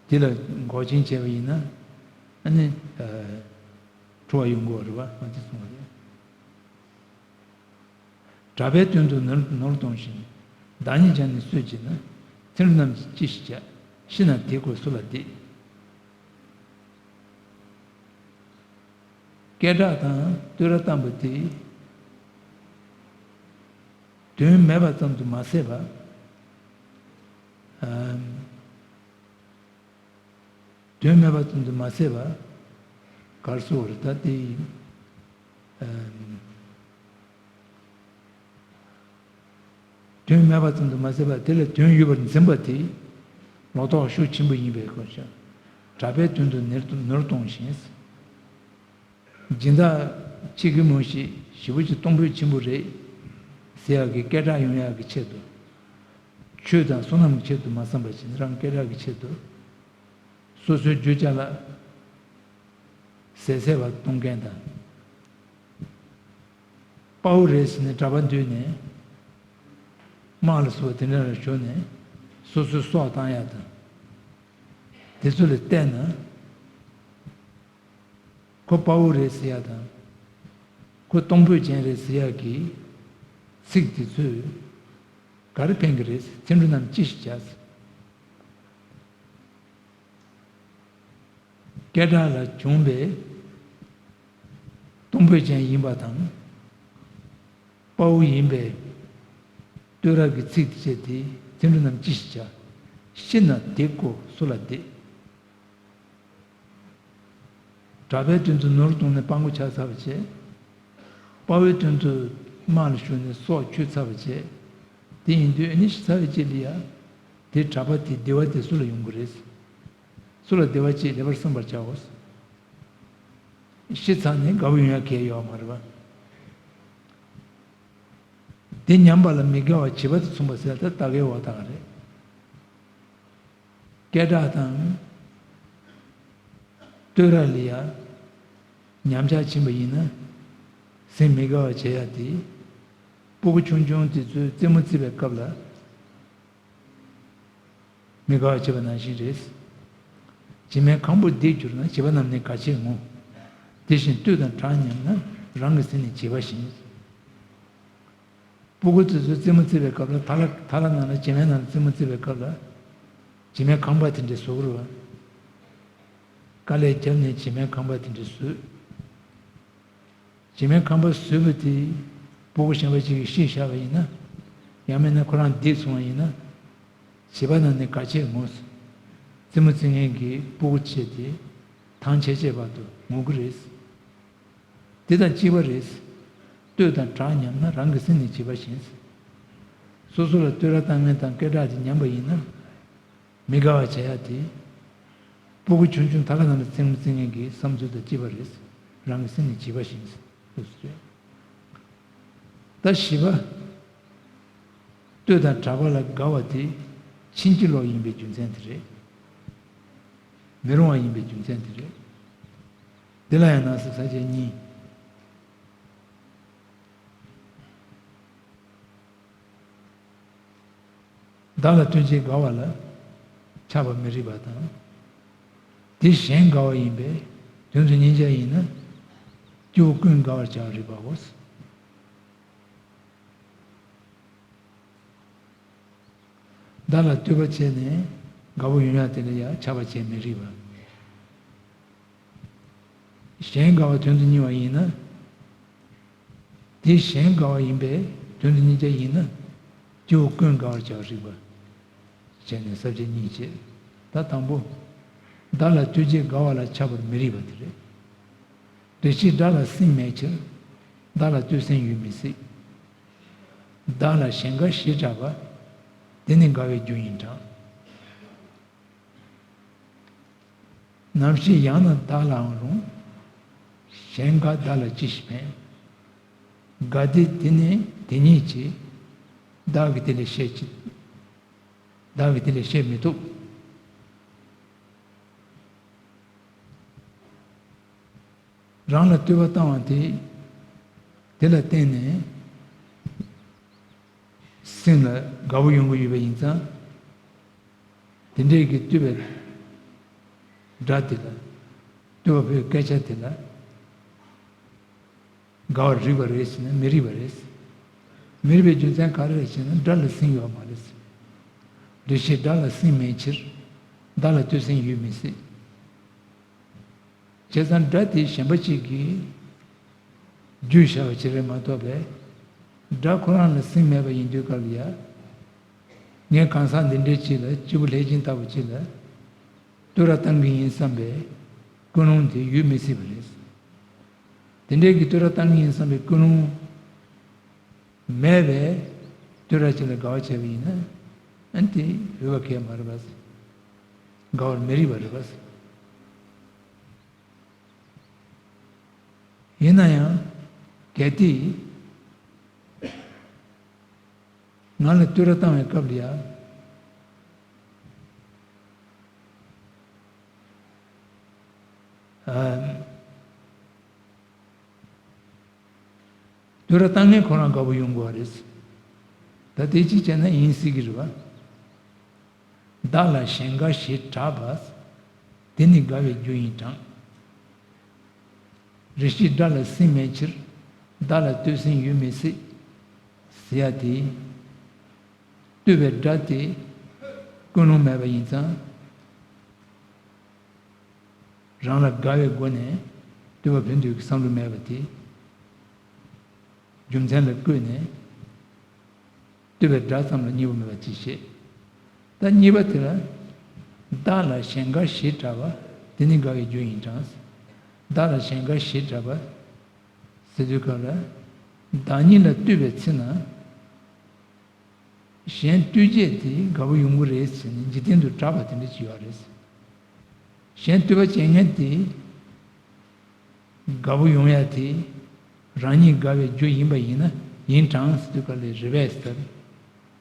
དེ་ལ་འགོག་རྐྱེན་བྱས་པ་ཡིན་ན། ཨ་ནི་ཨ་ཁྲོ་བ་ཡོང་གི་ཡོད་རེད་པ། འོ་དེ་གསུངས་པ་རེད། གྲགས་པའི་དོན་དུ་ནོར་ནོར་གཏོང་ཞིང་། བདག་ཉིད་ཀྱང་ནི་གསོད་བགྱིད་ན། ཚེ་འགྲོ་རྣམས་ཀྱིས་ཅི་ཞིག་བྱ། ཤི་ན་དེ་ཀོ་སུ་ལ་བདེ། སྐད་གྲགས་དང་བསྟོད་ར་བཏང་པ་དེ་དོན་མེད་པ་ཙམ་དུ་མ་ཟད་པ། ཨམ། དོན་མེད་པ་ཙམ་དུ་མ་ཟད་པ། གར་སོགས་རེ་ད་དེ་ཡིན། ཨམ། དོན་མེད་པ་ཙམ་དུ་མ་ཟད་པ། དེ་ལ་དོན་ཡོད་པར་འཛིན་པ་དེ་ལོག་རྟོག་ཤུགས་ཆེན་པོ་ཡིན་པའི་སྐོར་བཤད། གྲགས་པའི་དོན་དུ་ནོར་ནོར་གཏོང་ཞིང་། སྦྱིན་བདག་ཅིག་གིས་མོ་ཞིག་ཞེ་པོ་ཅིག་གཏོང་ཕོད་ཆེན་པོ་རེད་ཟེར་ཡག་གི་སྐད་གྲགས་ཡོང་ཡག་གི་ཆེད་དུ། ཆོས་དང་བསོད་ནམས་ཀྱི་ཆེད་དུ་མ་བསམ་པ་བྱས་ནས་རང་སྐད་གྲགས་ཀྱི་ཆེད་དུ། སོ་སོའི་རྒྱུ་ཅ་ལག་ཟད་ཟད་པ་གཏོང་མཁན་དང་། དཔའ་བོ་རེད་ཟེར་ནས་གྲྭ་པ་འདུས་ནས་དམག་ལ་སོགས་པ་དེ་འདྲ་ལ་ཞུགས་ནས་སོ་སོའི་སྲོག་བཏང་ཡག་དང་། དེ་ཚོ་ལ་བལྟས་ན། ཁོ་དཔའ་བོ་རེད་ཟེར་ཡག་དང་། ཁོ་གཏོང་ཕོད་ཅན་རེད་ཟེར་ཡག་གི་ཚིག་དེ་ཚོས་ག་རེ་ཕན་གི་རེད། ཚེ་འགྲོ་རྣམས་ཅི་ཞིག་བྱ། སྐད་གྲགས་ལ་བྱུང་བའི་གཏོང་ཕོད་ཅན་ཡིན་པ་དང་། དཔའ་བོ་ཡིན་པའི་བསྟོད་ར་གི་ཚིག་དེ་བྱས་ཏེ། ཚེ་འགྲོ་རྣམས་ཅི་ཞིག་བྱ། ཤི་ན་བདེ་ཀོ་སུ་ལ་བདེ། གྲགས་པའི་དོན་དུ་ནོར་གཏོང་ནས་སྤྲང་པོ་ཆགས་ཚར་བ་བྱས། དཔའ་བོའི་དོན་དུ་དམག་ལ་ཞུགས་ནས་སྲོག་གཅོད་ཚར་བ་བྱས། དེ་ཡིན་དུས་ཨ་ནི་ཤི་ཚར་བའི་རྗེས་ལ་ཡ། དེ་གྲགས་པ་དེ་བདེ་བ་དེ་སུ་ལ་ཡོང་གི་རེད། སུ་ལ་བདེ་བ་སྐྱེས་ལེགས་པར་བསམ་པར་བྱའོ། ཤི་ཚར་ནས་དགའ་པོ་ཡོང་ཡ་གལ་ཡོད་མ་རེད་པ། དེ་ཉམས་པ་ལ་མི་དགའ་བ་བྱིས་པ་དང་མཚུངས་པ་ཟེར་ད་ལྟ་གའི་འོག་དག་རེད། སྐད་གྲགས་དང་བསྟོད་ར་ལ་ཡ་ཉམས་ཆག་ཕྱིན་པ་ཡིན་ན། སེམས་མི་དགའ་བ་བྱེད་ཡ་དེ། སྤུ་གུ་ཆུང་ཆུང་དེ་ཚོས་རྩེད་མོ་རྩེ་བའི་སྐབས་ལ་མི་དགའ་བ་བྱེད་པ་ནང་བཞིན་རེད། བྱེ་མའི་ཁང་བུ་བརྡེག་གྱུར་ན། བྱིས་པ་རྣམས་ནི་ག་ཆད་ངུ། དེ་བཞིན་བསྟོད་དང་གྲགས་ཉམས་ན། རང་གི་སེམས་ནི་བྱིས་པ་བཞིན། སྤུ་གུ་དེ་ཚོས་རྩེད་མོ་རྩེ་བའི་སྐབས་ལ་ཐ་ལ་ཐ་ལ་ནང་ལ་བྱེ་མའི་ནང་ལ་རྩེད་མོ་རྩེ་བའི་སྐབས་ལ་བྱེ་མའི་ཁང་པ་དེ་འདྲ་བཟོ་དགོས་རེད་པ། དཀའ་ལས་བརྒྱབ་ནས་བྱེ་མའི་ཁང་པ་དེ་འདྲ་བཟོས། བྱེ་མའི་ཁང་པ་བཟོས་པ་དེ་སྤུ་གུ་གཞན་པ་ཅིག་གིས་བཤིག་བཞག་པ་ཡིན་ན། ཡང་མིན་ན་ཁོ་རང་བརྡེག་སོང་བ་ཡིན་ན། བྱིས་པ་རྣམས་ནི་ག་ཆད་ངུ། རྩེད་མོ་རྩེ་མཁན་གྱི་སྤུ་གུ་བྱས་ཏེ་ཐང་ཆད་ཆད་བར་དུ་ངུ་གི་རེད། དེ་དང་གཅིག་པ་རེད། བསྟོད་དང་གྲགས་ཉམས་ན། རང་གི་སེམས་ནི་བྱིས་པ་བཞིན། སོ་སོ་ལ་བསྟོད་ར་བཏང་མཁན་དང་སྐད་གྲགས་དེ་ཉམས་པ་ཡིན་ན། མི་དགའ་བ་བྱེད་ཡ་དེ། སྤུ་གུ་ཆུང་ཆུང་ཐ་ལ་ནང་ལ་རྩེད་མོ་རྩེ་མཁན་གྱི་བསམ་ཚུལ་དང་གཅིག་པ་རེད། རང་གི་སེམས་ནི་བྱིས་པ་བཞིན། ལགས་སོ། ད་བཞི་པ། བསྟོད་དང་གྲགས་པ་ལ་དགའ་བ་དེ་ཕྱིན་ཅི་ལོག་ཡིན་པའི་རྒྱུ་མཚན་དེ་རེད། མི་རུང་བ་ཡིན་པའི་རྒྱུ་མཚན་དེ་རེད། འདི་ལ་ཡང་ནང་གསེས་ས་བཅད་གཉིས། བདག་ལ་ལྟོས་བཅས་དགའ་བ་ལ་ཆགས་པ་མི་རིགས་པ་དང་། དེ་གཞན་དགའ་བ་ཡིན་པས་དོན་དུ་གཉེན་བྱ་ཡིན་ན། སྐྱེ་བོ་ཀུན་དགའ་བར་བྱ་བ་རིགས་པའོ། བདག་ལ་ལྟོས་པ་བྱས་ནས་དགའ་བོ་ཡོང་ཡ་དེ་ལ་ཡང་ཆགས་པ་བྱེད་མི་རིགས་པ། གཞན་དགའ་བ་དོན་དུ་གཉེར་བ་ཡིན་ན། དེ་གཞན་དགའ་བ་ཡིན་པས་དོན་དུ་གཉེར་བྱ་ཡིན་ན། སྐྱེ་བོ་ཀུན་དགའ་བར་བྱ་བར་རིགས་པ། བྱས་ནས་ས་བཅད་གཉིས་བྱེད། ད་དང་པོ། བདག་ལ་ལྟོས་བྱས་དགའ་བ་ལ་ཆགས་པར་མི་རིགས་པ་དེ་རེད། རེ་ཞིག་དགྲ་ལ་སེམས་མེད་ཕྱིར། བདག་ལ་ལྟོས་སེམས་ཡོད་མི་སྲིད། བདག་ལ་གཞན་དགའ་ཞེས་གྲགས་པ། དེ་ནི་དགའ་བའི་རྒྱུ་ཡིན་གྲང་། ནམ་ཞིག་ཡང་ན་བདག་ལའང་རུང་། གཞན་དགའ་བདག་ལ་ཅི་ཞིག་ཕན། དགའ་བདེ་དེ་ནི་དེ་ཉིད་ཀྱིས། བདག་གིས་དེ་ལས་བཤད་ཅི། བདག་གིས་དེ་ལས་བཤད་མི་ཐུབ། རང་ལ་བསྟོད་པ་བཏང་བ་དེ། དེ་ལ་བརྟེན་ནས་སེམས་ལ་དགའ་བོ་ཡོང་གི་ཡོད་པ་ཡིན་ཙང་། དེ་འདྲའི་གི་བསྟོད་པའི་སྒྲ་དེ་ལ། བསྟོད་པ་པོའི་སྐད་ཆ་དེ་ལ་དགའ་བར་རིགས་པ་རེད་ཟེར་ན་མི་རིགས་པ་རེད། མི་རིགས་པའི་རྒྱུ་མཚན་ག་རེ་རེད་ཟེར་ན་དགྲ་ལ་སེམས་ཡོད་མ་རེད། འདུ་ཤེས་དགྲ་ལ་སེམས་མེད་ཕྱིར། བདག་ལ་ལྟོས་སེམས་ཡོད་མི་སྲིད། བྱས་ཙང་དགྲ་དེ་གཞན་པ་གཅིག་གིས་རྒྱུ་བཤད་པ་ཅིག་རེད་མ་གཏོགས་པས། དགྲ་ཁོ་རང་ལ་སེམས་མེད་པ་ཡིན་དུས་སྐབས་ལ་ཡ། ངས་གང་ཟག་འདི་འདྲའི་ཅིག་ལ་སྐྱེས་བུ་ལྷས་བྱིན་ལྟ་བུ་ཅིག་ལ་བསྟོད་ར་བཏང་གི་ཡིན་བསམ་པའི་ཀུན་སློང་དེ་ཡོད་མི་སྲིད་པ་རེད། དེ་འདྲའི་གི་བསྟོད་ར་བཏང་གི་ཡིན་བསམ་པའི་ཀུན་སློང་མེད་པའི་བསྟོད་ར་ཅིག་ལ་དགའ་བ་བྱས་པ་ཡིན་ན། ཨ་ནི་དེ་འོས་པ་གལ་མ་རེད་པ། དགའ་བར་མི་རིགས་པ་རེད་པ། ཡིན་ན་ཡང་། གལ་ཏེ། ང་ལ་བསྟོད་ར་བཏང་བའི་སྐབས་ལ་ཡ། ཨ། བསྟོད་ར་བཏང་མཁན་ཁོ་རང་དགའ་པོ་ཡོང་དགོས་པ་རེད། ད་དེ་གཅིག་བྱས་ན་ཡིན་སྲིད་ཀྱི་རེད་པ། བདག་ལ་གཞན་དགའ་ཞེས་གྲགས་པ། དེ་ནི་དགའ་བའི་རྒྱུ་ཡིན་གྲང་། རེ་ཞིག་དགྲ་ལ་སེམས་མེད་ཕྱིར། བདག་ལ་ལྟོས་སེམས་ཡོད་མི་སྲིད། ཟེར་ཡ་དེ། བསྟོད་པའི་སྒྲ་དེ་ཀུན་སློང་མེད་པ་ཡིན་ཙང་། རང་ལ་དགའ་བའི་སྒོ་ནས་བསྟོད་པ་ཕུལ་འདོད་ཀྱི་བསམ་བློ་མེད་པ་དེ། རྒྱུ་མཚན་ལ་བཀོད་ནས་བསྟོད་པའི་སྒྲ་ཙམ་ལ་མཉེས་པོ་མེད་པ་ཅིག་བཤད། ད་གཉིས་པ་དེ་ལ། བདག་ལ་གཞན་དགའ་ཞེས་གྲགས་པ། དེ་ནི་དགའ་བའི་རྒྱུ་ཡིན་གྲང་། བདག་ལ་གཞན་དགའ་ཞེས་གྲགས་པ། ཟེར་དུས་སྐབས་ལ། བདག་ཉིད་ལ་བསྟོད་པའི་ཚེ་ན། གཞན་བསྟོད་བྱེད་དེ་དགའ་པོ་ཡོང་གི་རེད་ཟེར་ནས་འཇིག་རྟེན་དུ་གྲགས་པ་དེ་འདྲ་ཅིག་ཡོད་རེད། གཞན་བསྟོད་པ་བྱེད་མཁན་དེ་དགའ་པོ་ཡོང་ཡ་དེ་རང་ཉིད་དགའ་བའི་རྒྱུ་ཡིན་པ་ཡིན་ན་ཡིན་གྲང་ཟེར་དུས་སྐབས་ལ་རེད་པས་ཟེར་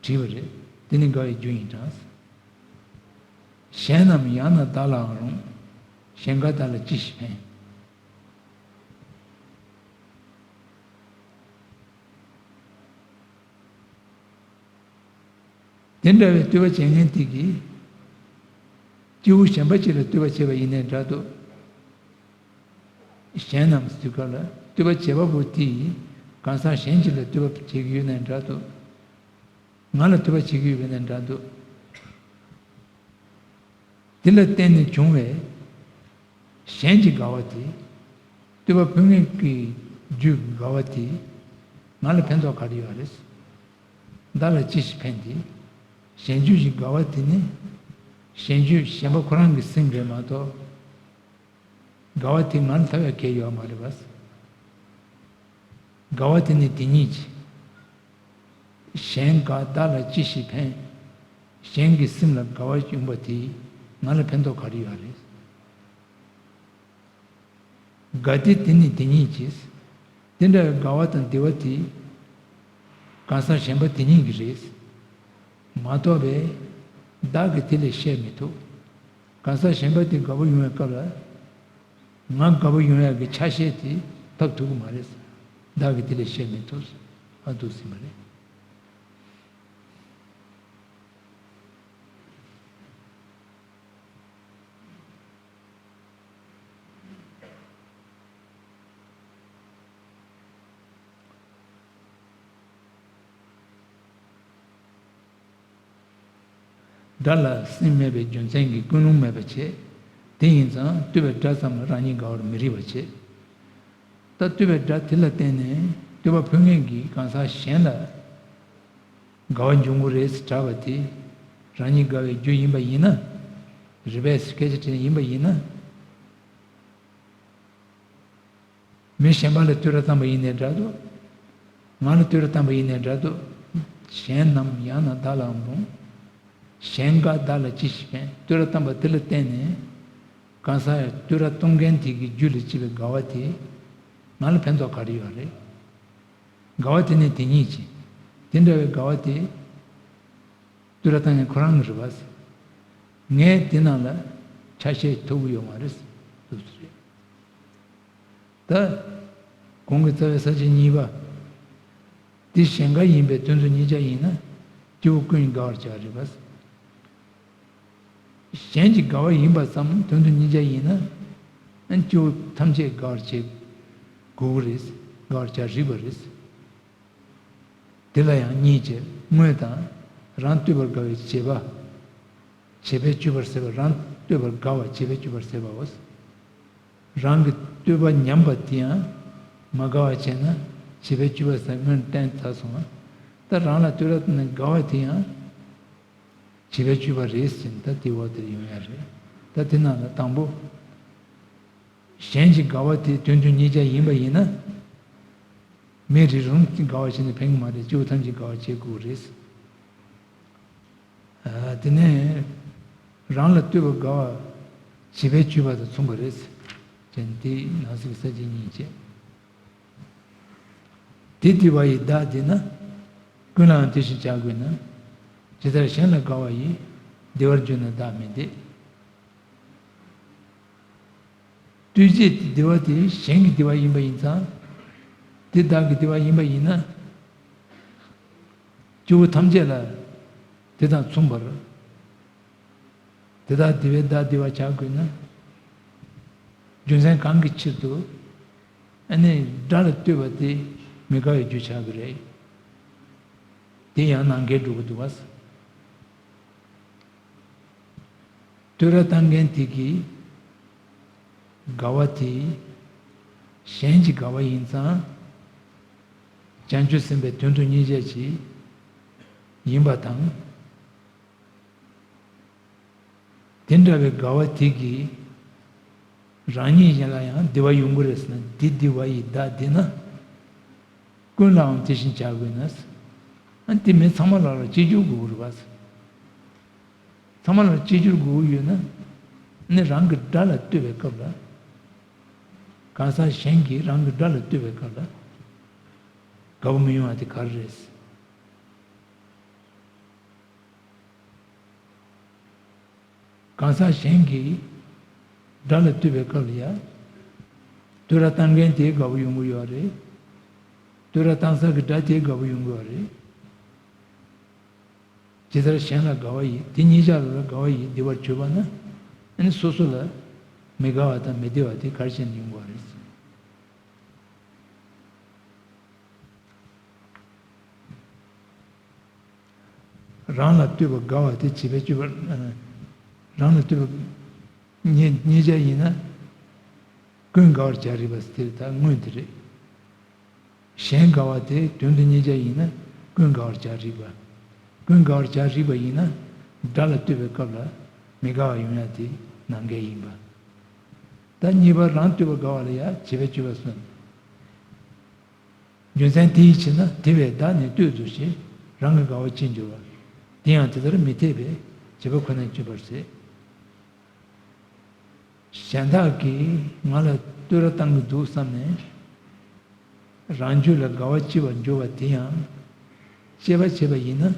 དྲིས་པ་རེད། དེ་ནི་དགའ་བའི་རྒྱུ་ཡིན་གྲང་ཟེར། གཞན་ནམ་ཡང་ན་བདག་ལའང་རུང་། གཞན་དགའ་བདག་ལ་ཅི་ཞིག་ཕན། དེ་འདྲ་བའི་བསྟོད་པ་བྱེད་མཁན་དེ་གིས། སྐྱེ་བོ་གཞན་པ་ཅིག་ལ་བསྟོད་པ་བྱས་པ་ཡིན་ནའི་འདྲ་འདུག་གཞན་ནམ་ཟེར་དུས་སྐབས་ལ་བསྟོད་པ་བྱེད་པ་པོ་དེས་གང་ཟག་གཞན་ཅིག་ལ་བསྟོད་པ་བྱེད་ཀྱི་ཡོད་ནའི་འདྲ་འདུག་ང་ལ་བསྟོད་པ་བྱེད་ཀྱི་ཡོད་པ་ཡིན་ནའི་འདྲ་འདུག་དེ་ལ་བརྟེན་ནས་བྱུང་བའི་གཞན་གྱི་དགའ་བ་དེ། བསྟོད་པ་ཕུལ་མཁན་གྱི་རྒྱུ་དགའ་བ་དེ་ང་ལ་ཕན་ཐོགས་ག་རེ་ཡོད་རེད། བདག་ལ་ཅི་ཞིག་ཕན་ཏེ། གཞན་རྒྱུ་ཞིག་དགའ་བ་དེ་ནི་གཞན་རྒྱུ་གཞན་པ་ཁོ་རང་གི་སེམས་རེད་མ་གཏོགས། དགའ་བ་དེ་ང་ལ་ལྟ་བའི་གལ་ཡོད་མ་རེད་པ། དགའ་བ་དེ་ནི་དེ་ཉིད་ཀྱིས། གཞན་དགའ་བདག་ལ་ཅི་ཞིག་ཕན། གཞན་གྱི་སེམས་ལ་དགའ་བ་ཡོང་བ་དེས་ང་ལ་ཕན་ཐོགས་ག་རེ་ཡོད་རེད། དགའ་བདེ་དེ་ནི་དེ་ཉིད་ཀྱིས། དེ་འདྲ་བའི་དགའ་བ་དང་བདེ་བ་དེ་གང་ཟག་གཞན་པ་དེ་ཉིད་ཀྱི་རེད། མ་གཏོགས་པའི་བདག་གིས་དེ་ལས་བཤད་མི་ཐུབ། གང་ཟག་གཞན་པ་དེ་དགའ་པོ་ཡོང་བའི་སྐབས་ལ། ང་དགའ་པོ་ཡོང་ཡག་གི་ཆ་ཤས་དེ་ཐོབ་ཐུབ་ཀྱི་མ་རེད། བདག་གིས་དེ་ལས་བཤད་མི་ཐུབ། ཨ་འདུག་སེ་མ་རེད། དགྲ་ལ་སེམས་མེད་པའི་རྒྱུ་མཚན་གྱིས་ཀུན་སློང་མེད་པར་བྱེད། དེ་ཡིན་ཙང་བཏུས་པའི་དགྲ་ཙམ་ལ་རང་ཉིད་དགའ་བར་མི་རིགས་པར་བྱེད། ད་བཏུས་པའི་དགྲ་དེ་ལ་བརྟེན་ནས་བཏུས་པ་ཕུལ་མཁན་གྱིས་གང་ཟག་གཞན་ལ་དགའ་བ་འབྱུང་གི་རེད་ཟེར་གྲགས་པ་དེ་རང་ཉིད་དགའ་བའི་རྒྱུ་ཡིན་པ་ཡིན་ན། རེད་པས་སྐད་ཆ་དྲིས་ན་ཡིན་པ་ཡིན་ན། མི་གཞན་པ་ལ་བསྟོད་ར་བཏང་པ་ཡིན་ནའི་འདྲ་འདུག་ང་ལ་བསྟོད་ར་བཏང་པ་ཡིན་ནའི་འདྲ་འདུག་གཞན་ནམ་ཡང་ན་བདག་ལའང་རུང་། གཞན་དགའ་བདག་ལ་ཅི་ཞིག་ཕན། བསྟོད་ར་བཏང་པ་དེ་ལ་བརྟེན་ནས་གང་ཟག་ཡང་བསྟོད་ར་གཏོང་མཁན་དེ་གི་རྒྱུད་ལ་སྐྱེས་པའི་དགའ་བ་དེ་ང་ལ་ཕན་ཐོགས་ག་རེ་ཡོད་རེད། དགའ་བ་དེ་ནི་དེ་ཉིད་ཀྱིས་དེ་འདྲ་བའི་དགའ་བ་དེ་བསྟོད་ར་བཏང་མཁན་ཁོ་རང་གི་རེད་པ། ངས་དེ་ནང་ལ་ཆ་ཤས་ཐོབ་ཀྱི་ཡོད་མ་རེད་ཟེར་རེད། ད། གོང་གི་རྩ་བའི་ས་བཅད་གཉིས་པ། དེ་གཞན་དགའ་ཡིན་པས་དོན་དུ་གཉིས་ཆ་ཡིན་ན། སྐྱེ་བོ་ཀུན་དགའ་བར་བྱ་རིགས་པ། གཞན་གྱི་དགའ་བ་ཡིན་པ་ཙམ་དོན་དུ་གཉིས་ཆ་ཡིན་ན། སྐྱེ་བོ་ཐམས་ཅད་དགའ་བར་བྱེད་དགོས་ཀྱི་རེད། དགའ་བར་བྱ་རིགས་པ་རེད། དེ་ལ་ཡང་གཉིས་བྱས། དངོས་དང་། རང་བསྟོད་པར་དགའ་བའི་བྱེད་པ། བྱེད་པས་སྤྱོད་པར་ཟད་པ། རང་བསྟོད་པར་དགའ་བ་བྱེད་པས་སྤྱོད་པར་ཟད་པའོ། རང་གི་བསྟོད་པ་ཉམས་པ་དེ་ཡང་མ་དགའ་བ་བྱས་ན་བྱེད་པས་སྤྱོད་པར་ཟད། སྔོན་བསྟན་ཚར་སོང་ང་། ད་རང་ལ་བསྟོད་ར་དང་དགའ་བ་དེ་ཡང་བྱེད་པས་སྤྱོད་པ་རེད་ཟེར་ན་ད་དེ་འོག་དེར་ཡོང་ཡ་རེད། ད་དེ་ནང་ལ་དང་པོ། གཞན་གྱི་དགའ་བ་དེ་དོན་དུ་གཉིས་ཆ་ཡིན་པ་ཡིན་ན། མི་རེ་རུང་གི་དགའ་བ་བྱས་ནས་ཕན་གྱི་མ་རེད། སྐྱེ་བོ་ཐམས་ཅད་དགའ་བ་བྱེད་དགོས་རེད། ཨ། དེ་ནས་རང་ལ་བསྟོད་པ་དགའ་བ་བྱེད་པས་སྤྱོད་པ་དང་མཚུངས་པ་རེད། ཅན་དེ་ནང་གསེས་ཀྱི་ས་བཅད་གཉིས་བྱས། དེ་བདེ་བ་ཡི་བདག་བདེ་ན། ཀུན་ལའང་དེ་བཞིན་བྱ་དགོས་ན། ཇི་ལྟར་གཞན་ལ་དགའ་བ་ཡིས། བདེ་བར་འགྱུར་ན་བདག་མི་བདེ། ལྟོས་བཅས་ཀྱི་བདེ་བ་དེ་གཞན་གྱི་བདེ་བ་ཡིན་པ་ཡིན་ཙང་། དེ་བདག་གི་བདེ་བ་ཡིན་པ་ཡིན་ན། སྐྱེ་བོ་ཐམས་ཅད་ལ་དེ་དང་མཚུངས་པར། དེ་དག་བདེ་བས་བདག་བདེ་བར་བྱ་དགོས་ན། རྒྱུ་མཚན་གང་གི་ཕྱིར་དུ། ཨ་ནི་དགྲ་ལ་བསྟོད་པ་དེ་མི་དགའ་བའི་རྒྱུ་ཆགས་ཀྱི་རེད། དེ་ཡང་ནང་འགལ་འགྲོ་གི་འདུག་བ། བསྟོད་ར་བཏང་མཁན་དེ་གི་དགའ་བ་དེ་གཞན་གྱི་དགའ་བ་ཡིན་ཙང་། བྱང་ཆུབ་སེམས་དཔའི་དོན་དུ་གཉིས་ཆ་ཅིག་ཡིན་པ་དང་། དེ་འདྲ་བའི་དགའ་བ་དེ་གིས་རང་ཉིད་གཞན་ལ་ཡང་བདེ་བ་ཡོང་གི་རེད་ཟེར་ན། དེ་བདེ་བ་ཡི་བདག་བདེ་ན། ཀུན་ལའང་དེ་བཞིན་བྱ་དགོས་ན། ཨ། དེ་མི་ཚང་མ་ལ་ལ་གཅིག་གྱུར་དགོས་རེད་པ། ཚང་མ་ལ་གཅིག་གྱུར་དགོས་ཡོད་ན། ནི་རང་གི་དགྲ་ལ་བསྟོད་པའི་སྐབས་ལ། གང་ཟག་གཞན་གྱིས་རང་གི་དགྲ་ལ་བསྟོད་པའི་སྐབས་ལ། དགའ་བོ་མི་ཡོང་བ་དེ་ག་རེ་རེད། གང་ཟག་གཞན་གྱིས་དགྲ་ལ་བསྟོད་པའི་སྐབས་ལ་ཡ། བསྟོད་ར་བཏང་མཁན་དེ་དགའ་བོ་ཡོང་གི་ཡོད་རེད། བསྟོད་ར་བཏང་ས་གི་དགྲ་དེ་དགའ་བོ་ཡོང་གི་ཡོད་རེད། ཇི་ལྟར་གཞན་ལ་དགའ་བ་ཡིས། དེ་གཉིས་ཆར་ལ་དགའ་བ་ཡིས་བདེ་བར་གྱུར་པ་ན། ཨ་ནི་སོ་སོ་ལ་མི་དགའ་བ་དང་མི་བདེ་བ་དེ་ག་རེ་བྱས་ནས་ཡོང་གི་ཡོད་རེད། རང་ལ་བསྟོད་པ་དགའ་བ་དེ་བྱེད་པས་སྤྱོད་པ། རང་ལ་བསྟོད་པ་གཉིས་གཉིས་ཆ་ཡིན་ན། ཀུན་དགའ་བར་བྱ་རིགས་པ་ཟེར་དེ་ད་དངོས་དེ་རེད། གཞན་དགའ་བ་དེ་དོན་དུ་གཉིས་ཆ་ཡིན་ན་ཀུན་དགའ་བར་བྱ་རིགས་པ། ཀུན་དགའ་བར་བྱ་རིགས་པ་ཡིན་ན་དགྲ་ལ་བསྟོད་པའི་སྐབས་ལ་མི་དགའ་བ་ཡོང་ཡ་དེ་ནང་འགལ་ཡིན་པ། ད་གཉིས་པ་རང་བསྟོད་པ་དགའ་བ་ལ་ཡ་བྱེད་པས་སྤྱོད་པ་གསུངས། རྒྱུ་མཚན་དེའི་ཕྱིར་ན། དེ་བས་བདག་ནི་བསྟོད་དོ་ཞེས། རང་གི་དགའ་བ་ཅི་འགྱུར་བ། དེ་ཡང་དེ་ལྟར་མི་འཐད་པས། བྱེད་པ་ཁོ་ནས་སྤྱོད་པར་ཟད། གཞན་དག་གིས་ང་ལ་བསྟོད་ར་བཏང་གི་འདུག་བསམ་ནས་རང་རྒྱུད་ལ་དགའ་བ་སྐྱེ་བར་འགྱུར་བ་དེ་ཡང་དཔྱད་པ་བྱས་པ་ཡིན་ན།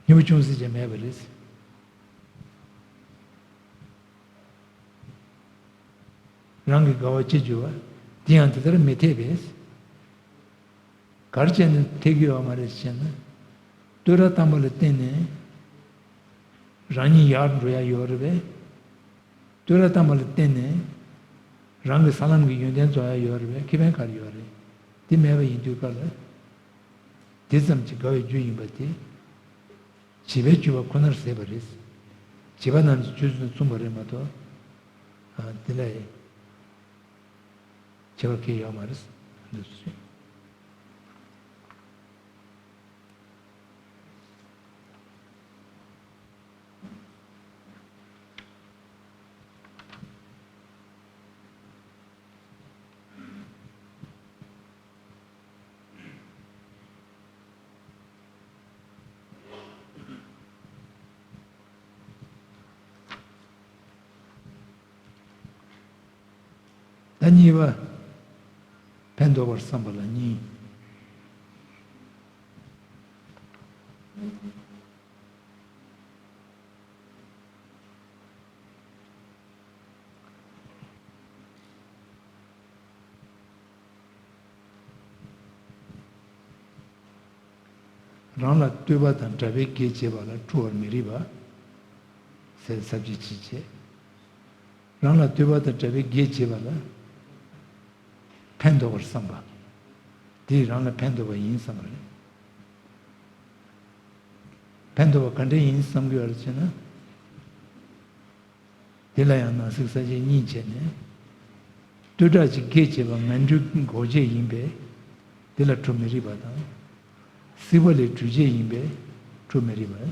སྙིང་པོ་ཅུང་ཟད་ཀྱང་མེད་པ་རེད། རང་གི་དགའ་བ་སྐྱེ་འགྱུར་བ་དེ་ཡང་དེ་ལྟར་མི་འཐད་པས། ག་རེ་བྱས་ནས་འཐད་ཀྱི་ཡོད་མ་རེད་ཟེར་ན། བསྟོད་ར་བཏང་པ་ལ་བརྟེན་ནས་རང་ཉིད་ཡར་འགྲོ་ཡ་ཡོད་རེད་པས། བསྟོད་ར་བཏང་པ་ལ་བརྟེན་ནས་རང་གི་ས་ལམ་གྱི་ཡོན་ཏན་རྫོགས་ཡ་ཡོད་རེད་པས། ཁེ་ཕན་ག་རེ་ཡོད་རེད། དེ་མེད་པ་ཡིན་དུས་སྐབས་ལ། དེ་ཙམ་གྱིས་དགའ་བའི་རྒྱུ་ཡིན་པ་དེ། བྱིས་པའི་སྤྱོད་པ་ཁོ་ནར་ཟད་པ་རེད། བྱིས་པ་རྣམས་ཀྱི་སྤྱོད་ཚུལ་མཚུངས་པ་རེད་མ་གཏོགས། ཨ། དེ་ལས་ཁྱད་པར་གང་ཡང་ཡོད་མ་རེད། འདི་ཚོ་རེད། ད་གཉིས་པ། ཕན་འདོགས་པར་བསམ་པ་ལ་གཉིས། རང་ལ་བསྟོད་པ་དང་གྲགས་པས་གེགས་བྱེད་པ་ལ་འཁྲུལ་བར་མི་རིགས་པ། ཟེར་ས་བཅད་གཅིག་བྱས། རང་ལ་བསྟོད་པ་དང་གྲགས་པས་གེགས་བྱེད་པ་ལ་ཕན་འདོགས་པར་བསམ་པ། དེས་རང་ལ་ཕན་འདོགས་པ་ཡིན་བསམ་པ་རེད། ཕན་འདོགས་པ་ག་འདྲ་ཡིན་བསམ་གྱི་ཡོད་རེད་ཟེར་ན། དེ་ལ་ཡང་ནང་གསེས་གསལ་བྱེད་གཉིས་བྱས་ནས། བསྟོད་གྲགས་ཀྱི་གེགས་བྱེད་པ་ངན་འགྲོའི་འགོག་བྱེད་ཡིན་པས། དེ་ལ་འཁྲུལ་མི་རིགས་པ་དང་། སྲིད་པ་ལས་གྲོལ་བྱེད་ཡིན་པས་འཁྲུལ་མི་རིགས་པ།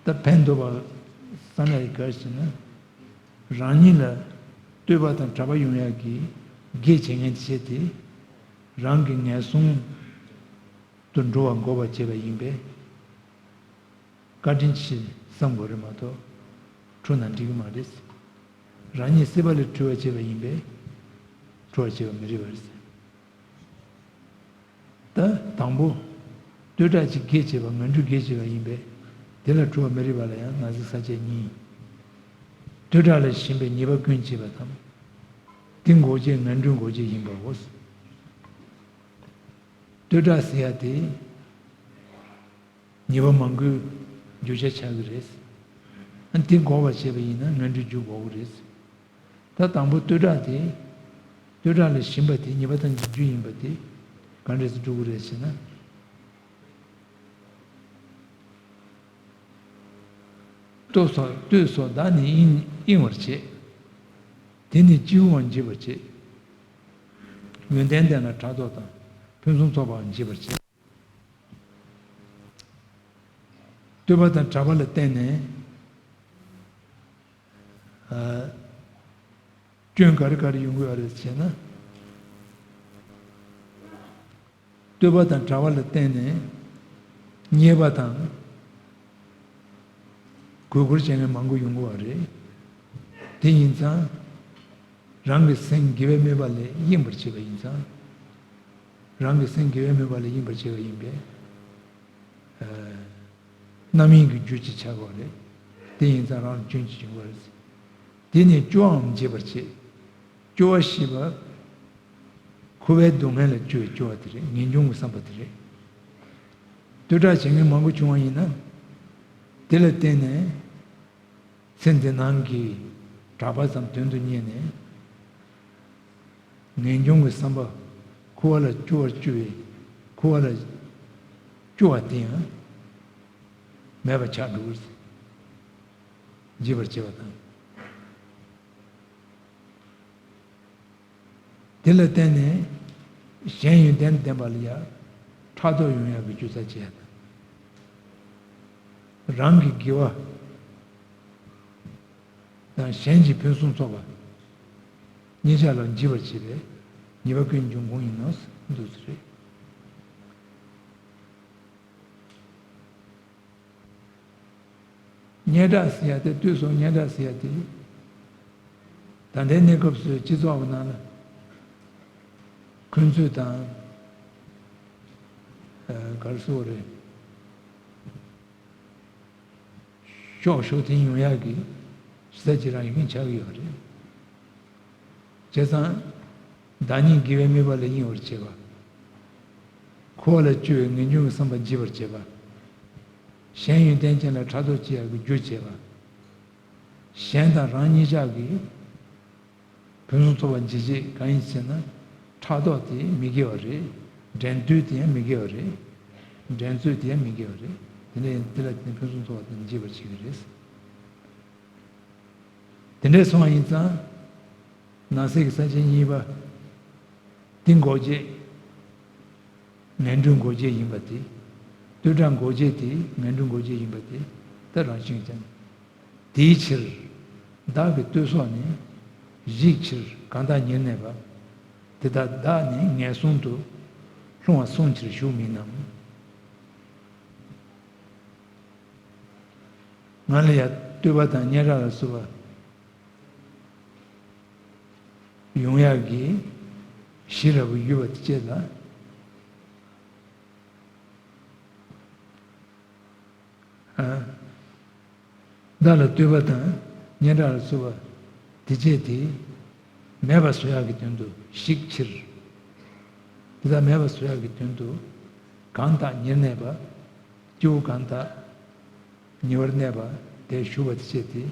ད་ཕན་འདོགས་པ་བསམ་ཡག་གི་ག་རེ་ཟེར་ན། རང་ཉིད་ལ་བསྟོད་པ་དང་གྲགས་པ་ཡོང་ཡག་གི་གེགས་བྱེད་མཁན་བྱས་ཏེ། རང་གི་ངན་སོང་དུ་འགྲོ་བར་འགོག་པར་བྱེད་པ་ཡིན་པས། བཀའ་དྲིན་ཆེ་བསམ་དགོས་རེད་མ་གཏོགས། འཁྲུལ་ན་འགྲིག་གི་མ་རེད། རང་ཉིད་སྲིད་པ་ལས་གྲོལ་བར་བྱེད་པ་ཡིན་པས། འཁྲུལ་བར་བྱེད་པ་མི་རིགས་པ་རེད། ད་དང་པོ། བསྟོད་གྲགས་ཀྱི་གེགས་བྱེད་པ་ངན་འགྲོའི་གེགས་བྱེད་པ་ཡིན་པས། དེ་ལ་འཁྲུལ་བ་མི་རིགས་པ་ལ་ཡང་ནང་གསེས་གསལ་བྱེད་གཉིས། བསྟོད་གྲགས་ལ་ཞེན་པས་ཉེས་པ་ཀུན་བྱེད་པ་དང་། དེ་འགོག་བྱེད་ངན་འགྲོའི་འགོག་བྱེད་ཡིན་པའོ། བསྟོད་གྲགས་ཟེར་ཡ་དེ། ཉེས་པ་མང་པོའི་རྒྱུ་ཆ་ཆགས་ཀྱི་རེད། ཨ། དེ་འགོག་པར་བྱེད་པ་ཡིན་ན་ངན་འགྲོའི་རྒྱུ་འགོག་གི་རེད། ད་དང་པོ་བསྟོད་གྲགས་དེ། བསྟོད་གྲགས་ལ་ཞེན་པ་དེ་ཉེས་པ་དང་འཇིགས་རྒྱུ་ཡིན་པ་དེ་ག་འདྲས་སེ་སྒྲུབ་ཀྱི་རེད་ཟེར་ན། བསྟོད་སོགས་བསྟོད་སོགས་བདག་ནི་གཡེང་གཡེང་བར་བྱེད། དེ་ནི་སྐྱེ་བོའང་འཇིགས་པར་བྱེད། ཡོན་ཏན་ལྡན་ལ་ཕྲག་དོག་དང་། ཕུན་སུམ་ཚོགས་པའང་འཇིགས་པར་བྱེད། བསྟོད་པ་དང་གྲགས་པ་ལ་བརྟེན་ནས། ཨ། སྐྱོན་ག་རེ་ག་རེ་ཡོང་གི་ཡོད་རེད་ཟེར་ན། བསྟོད་པ་དང་གྲགས་པ་ལ་བརྟེན་ནས་བརྙས་པ་དང་། གུས་བཀུར་བྱེད་མཁན་མང་པོ་ཡོང་གི་ཡོད་རེད། དེ་ཡིན་ཙང་། རང་གི་སེམས་དགེ་བའི་དམིགས་པ་ལས་གཡེང་བར་བྱེད་པ་ཡིན་ཙང་། རང་གི་སེམས་དགེ་བའི་དམིགས་པ་ལས་གཡེང་བར་བྱེད་པ་ཡིན་པས། ཨ། རྣམ་གཡེང་གི་རྒྱུ་ཅིག་ཆགས་ཀྱི་ཡོད་རེད། དེ་ཡིན་ཙང་རང་ལ་སྐྱོན་ཅིག་བྱུང་བ་རེད། དེ་ནི་སྐྱོ་བའམ་འཇིགས་པར་བྱེད། སྐྱོ་བ་ཞེས་པ། འཁོར་བའི་སྡུག་བསྔལ་ལ་སྐྱོ་བའི་སྐྱོ་བ་དེ་རེད། ངེས་འབྱུང་གི་བསམ་པ་དེ་རེད། བསྟོད་གྲགས་བྱེད་མཁན་མང་པོ་བྱུང་བ་ཡིན་ན། དེ་ལ་བརྟེན་ནས། ཚེ་འདི་སྣང་གི་གྲགས་པ་ཙམ་དོན་དུ་གཉེར་ནས། ངེས་འབྱུང་གི་བསམ་པ། འཁོར་བ་ལ་སྐྱོ་བར་སྐྱོ་བའི། འཁོར་བ་ལ་སྐྱོ་བ་དེ་ཡང་མེད་པར་ཆགས་འགྲོ། འཇིགས་པར་བྱེད་པ་དང་། དེ་ལ་བརྟེན་ནས་གཞན་ཡོན་ཏན་ལྡན་པ་ལ་ཡང་ཕྲག་དོག་ཡོང་ཡག་གི་རྒྱུ་རྩ་བྱེད་ཡག་དང་། རང་གི་དགེ་བ་དང་གཞན་གྱི་ཕུན་སུམ་ཚོགས་པ་གཉིས་ཆར་ལ་འཇིགས་པར་བྱེད་པས་ཉེས་པ་ཀུན་འབྱུང་ཁུངས་ཡིན་ནོ། འདུག་ཟེར་རེད། སྙན་གྲགས་ཟེར་ཡ་དེ། བསྟོད་སོགས་སྙན་གྲགས་ཟེར་ཡ་དེ། ད་ལྟའི་གནས་སྐབས་སུ་སྤྱི་ཚོགས་ཀྱི་ནང་ལ་འཁོན་རྩོད་དང་། ཨ། ག་རེ་ཟེར་དགོས་རེད། ཤོག་ཤོག་འཐེན་ཡོང་ཡག་གི་གཞི་རྩ་ཅིག་རང་ཡོང་གིན་ཆགས་ཀྱི་ཡོད་རེད། བྱས་ཙང་། བདག་ཉིད་དགེ་བའི་དམིགས་པ་ལ་གཡེང་བར་བྱེད་པ། འཁོར་བ་ལ་སྐྱོ་བའི་ངེས་འབྱུང་གི་བསམ་པ་འཇིགས་པར་བྱེད་པ། གཞན་ཡོན་ཏན་ཅན་ལ་ཕྲག་དོག་བྱེད་ཡག་གི་རྒྱུ་བྱེད་པ། གཞན་དང་རང་གཉིས་ཆར་གྱི་ཕུན་སུམ་ཚོགས་པ་འཇིགས་བྱེད་གང་ཡིན་ཟེར་ན། ཕྲག་དོག་དེ་མི་དགེ་བ་རེད། འགྲན་བསྡུར་དེ་ཡང་མི་དགེ་བ་རེད། འགྲན་རྩོད་དེ་ཡང་མི་དགེ་བ་རེད། དེ་འདྲ་ཡིན་དེ་ལ་དེ་ཕུན་སུམ་ཚོགས་པ་དེ་འཇིག་པར་བྱེད་ཀྱི་རེད། དེ་འདྲ་སོང་བ་ཡིན་ཙང་། ནང་གསེས་ཀྱི་ས་བཅད་གཉིས་པ། དེ་འགོག་བྱེད། ངན་འགྲོའི་འགོག་བྱེད་ཡིན་པ་དེ། བསྟོད་གྲགས་འགོག་བྱེད་དེ་ངན་འགྲོའི་འགོག་བྱེད་ཡིན་པ་དེ་ད་རང་བཞིན་ཅན། དེའི་ཕྱིར། བདག་གི་བསྟོད་སོགས་ནི། གཞིག་ཕྱིར་གང་དག་ཉེར་གནས་པ། དེ་དག་བདག་ནི་ངན་སོང་དུ། ལྷུང་བ་བསྲུང་ཕྱིར་ཞུགས་མིན་ནམ། ང་ལ་ཡང་བསྟོད་པ་དང་སྙན་གྲགས་ལ་སོགས་པ་ཡོང་ཡག་གི་གཞི་ར་བུ་ཡོད་པ་དེ་བཅས་ལ། ཨ། བདག་ལ་བསྟོད་པ་དང་སྙན་གྲགས་ལ་སོགས་པ་དེ་བཅས་དེ་མེད་པ་བཟོ་ཡག་གི་དོན་དུ་གཞིག་ཕྱིར། དེ་དག་མེད་པ་བཟོ་ཡག་གི་དོན་དུ་གང་དག་ཉེར་གནས་པ། སྐྱེ་བོ་གང་དག་ཉེ་བར་གནས་པ་དེ་ཞུགས་པ་དེ་བཅས་དེ།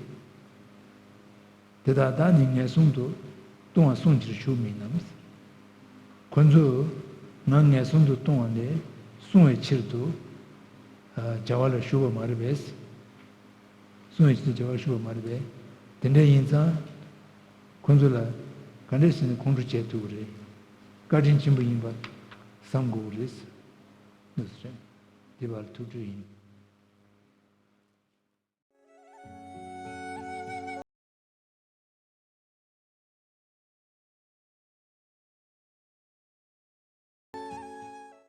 དེ་དག་བདག་ནི་ངན་སོང་དུ། ལྟུང་བ་བསྲུང་ཕྱིར་ཞུགས་མིན་ནམ། ཁོ་ཚོས་ང་ངན་སོང་དུ་ལྟུང་བ་ལས་བསྲུང་བའི་ཕྱིར་དུ། ཨ། བྱ་བ་ལ་ཞུགས་པ་མ་རེད་པས། བསྲུང་བའི་ཕྱིར་དུ་བྱ་བ་ཞུགས་པ་མ་རེད་པས། དེ་འདྲ་ཡིན་ཙང་། ཁོ་ཚོ་ལ་ག་འདྲ་བྱས་ནས་ཁོང་ཁྲོ་བྱེད་ཐུབ་ཀྱི་རེད། བཀའ་དྲིན་ཆེན་པོ་ཡིན་པ་བསམ་དགོས་ཀྱི་རེད། འདི་སུ་རེད། འདི་བར་ཐུགས་ཁྲོས་ཡིན།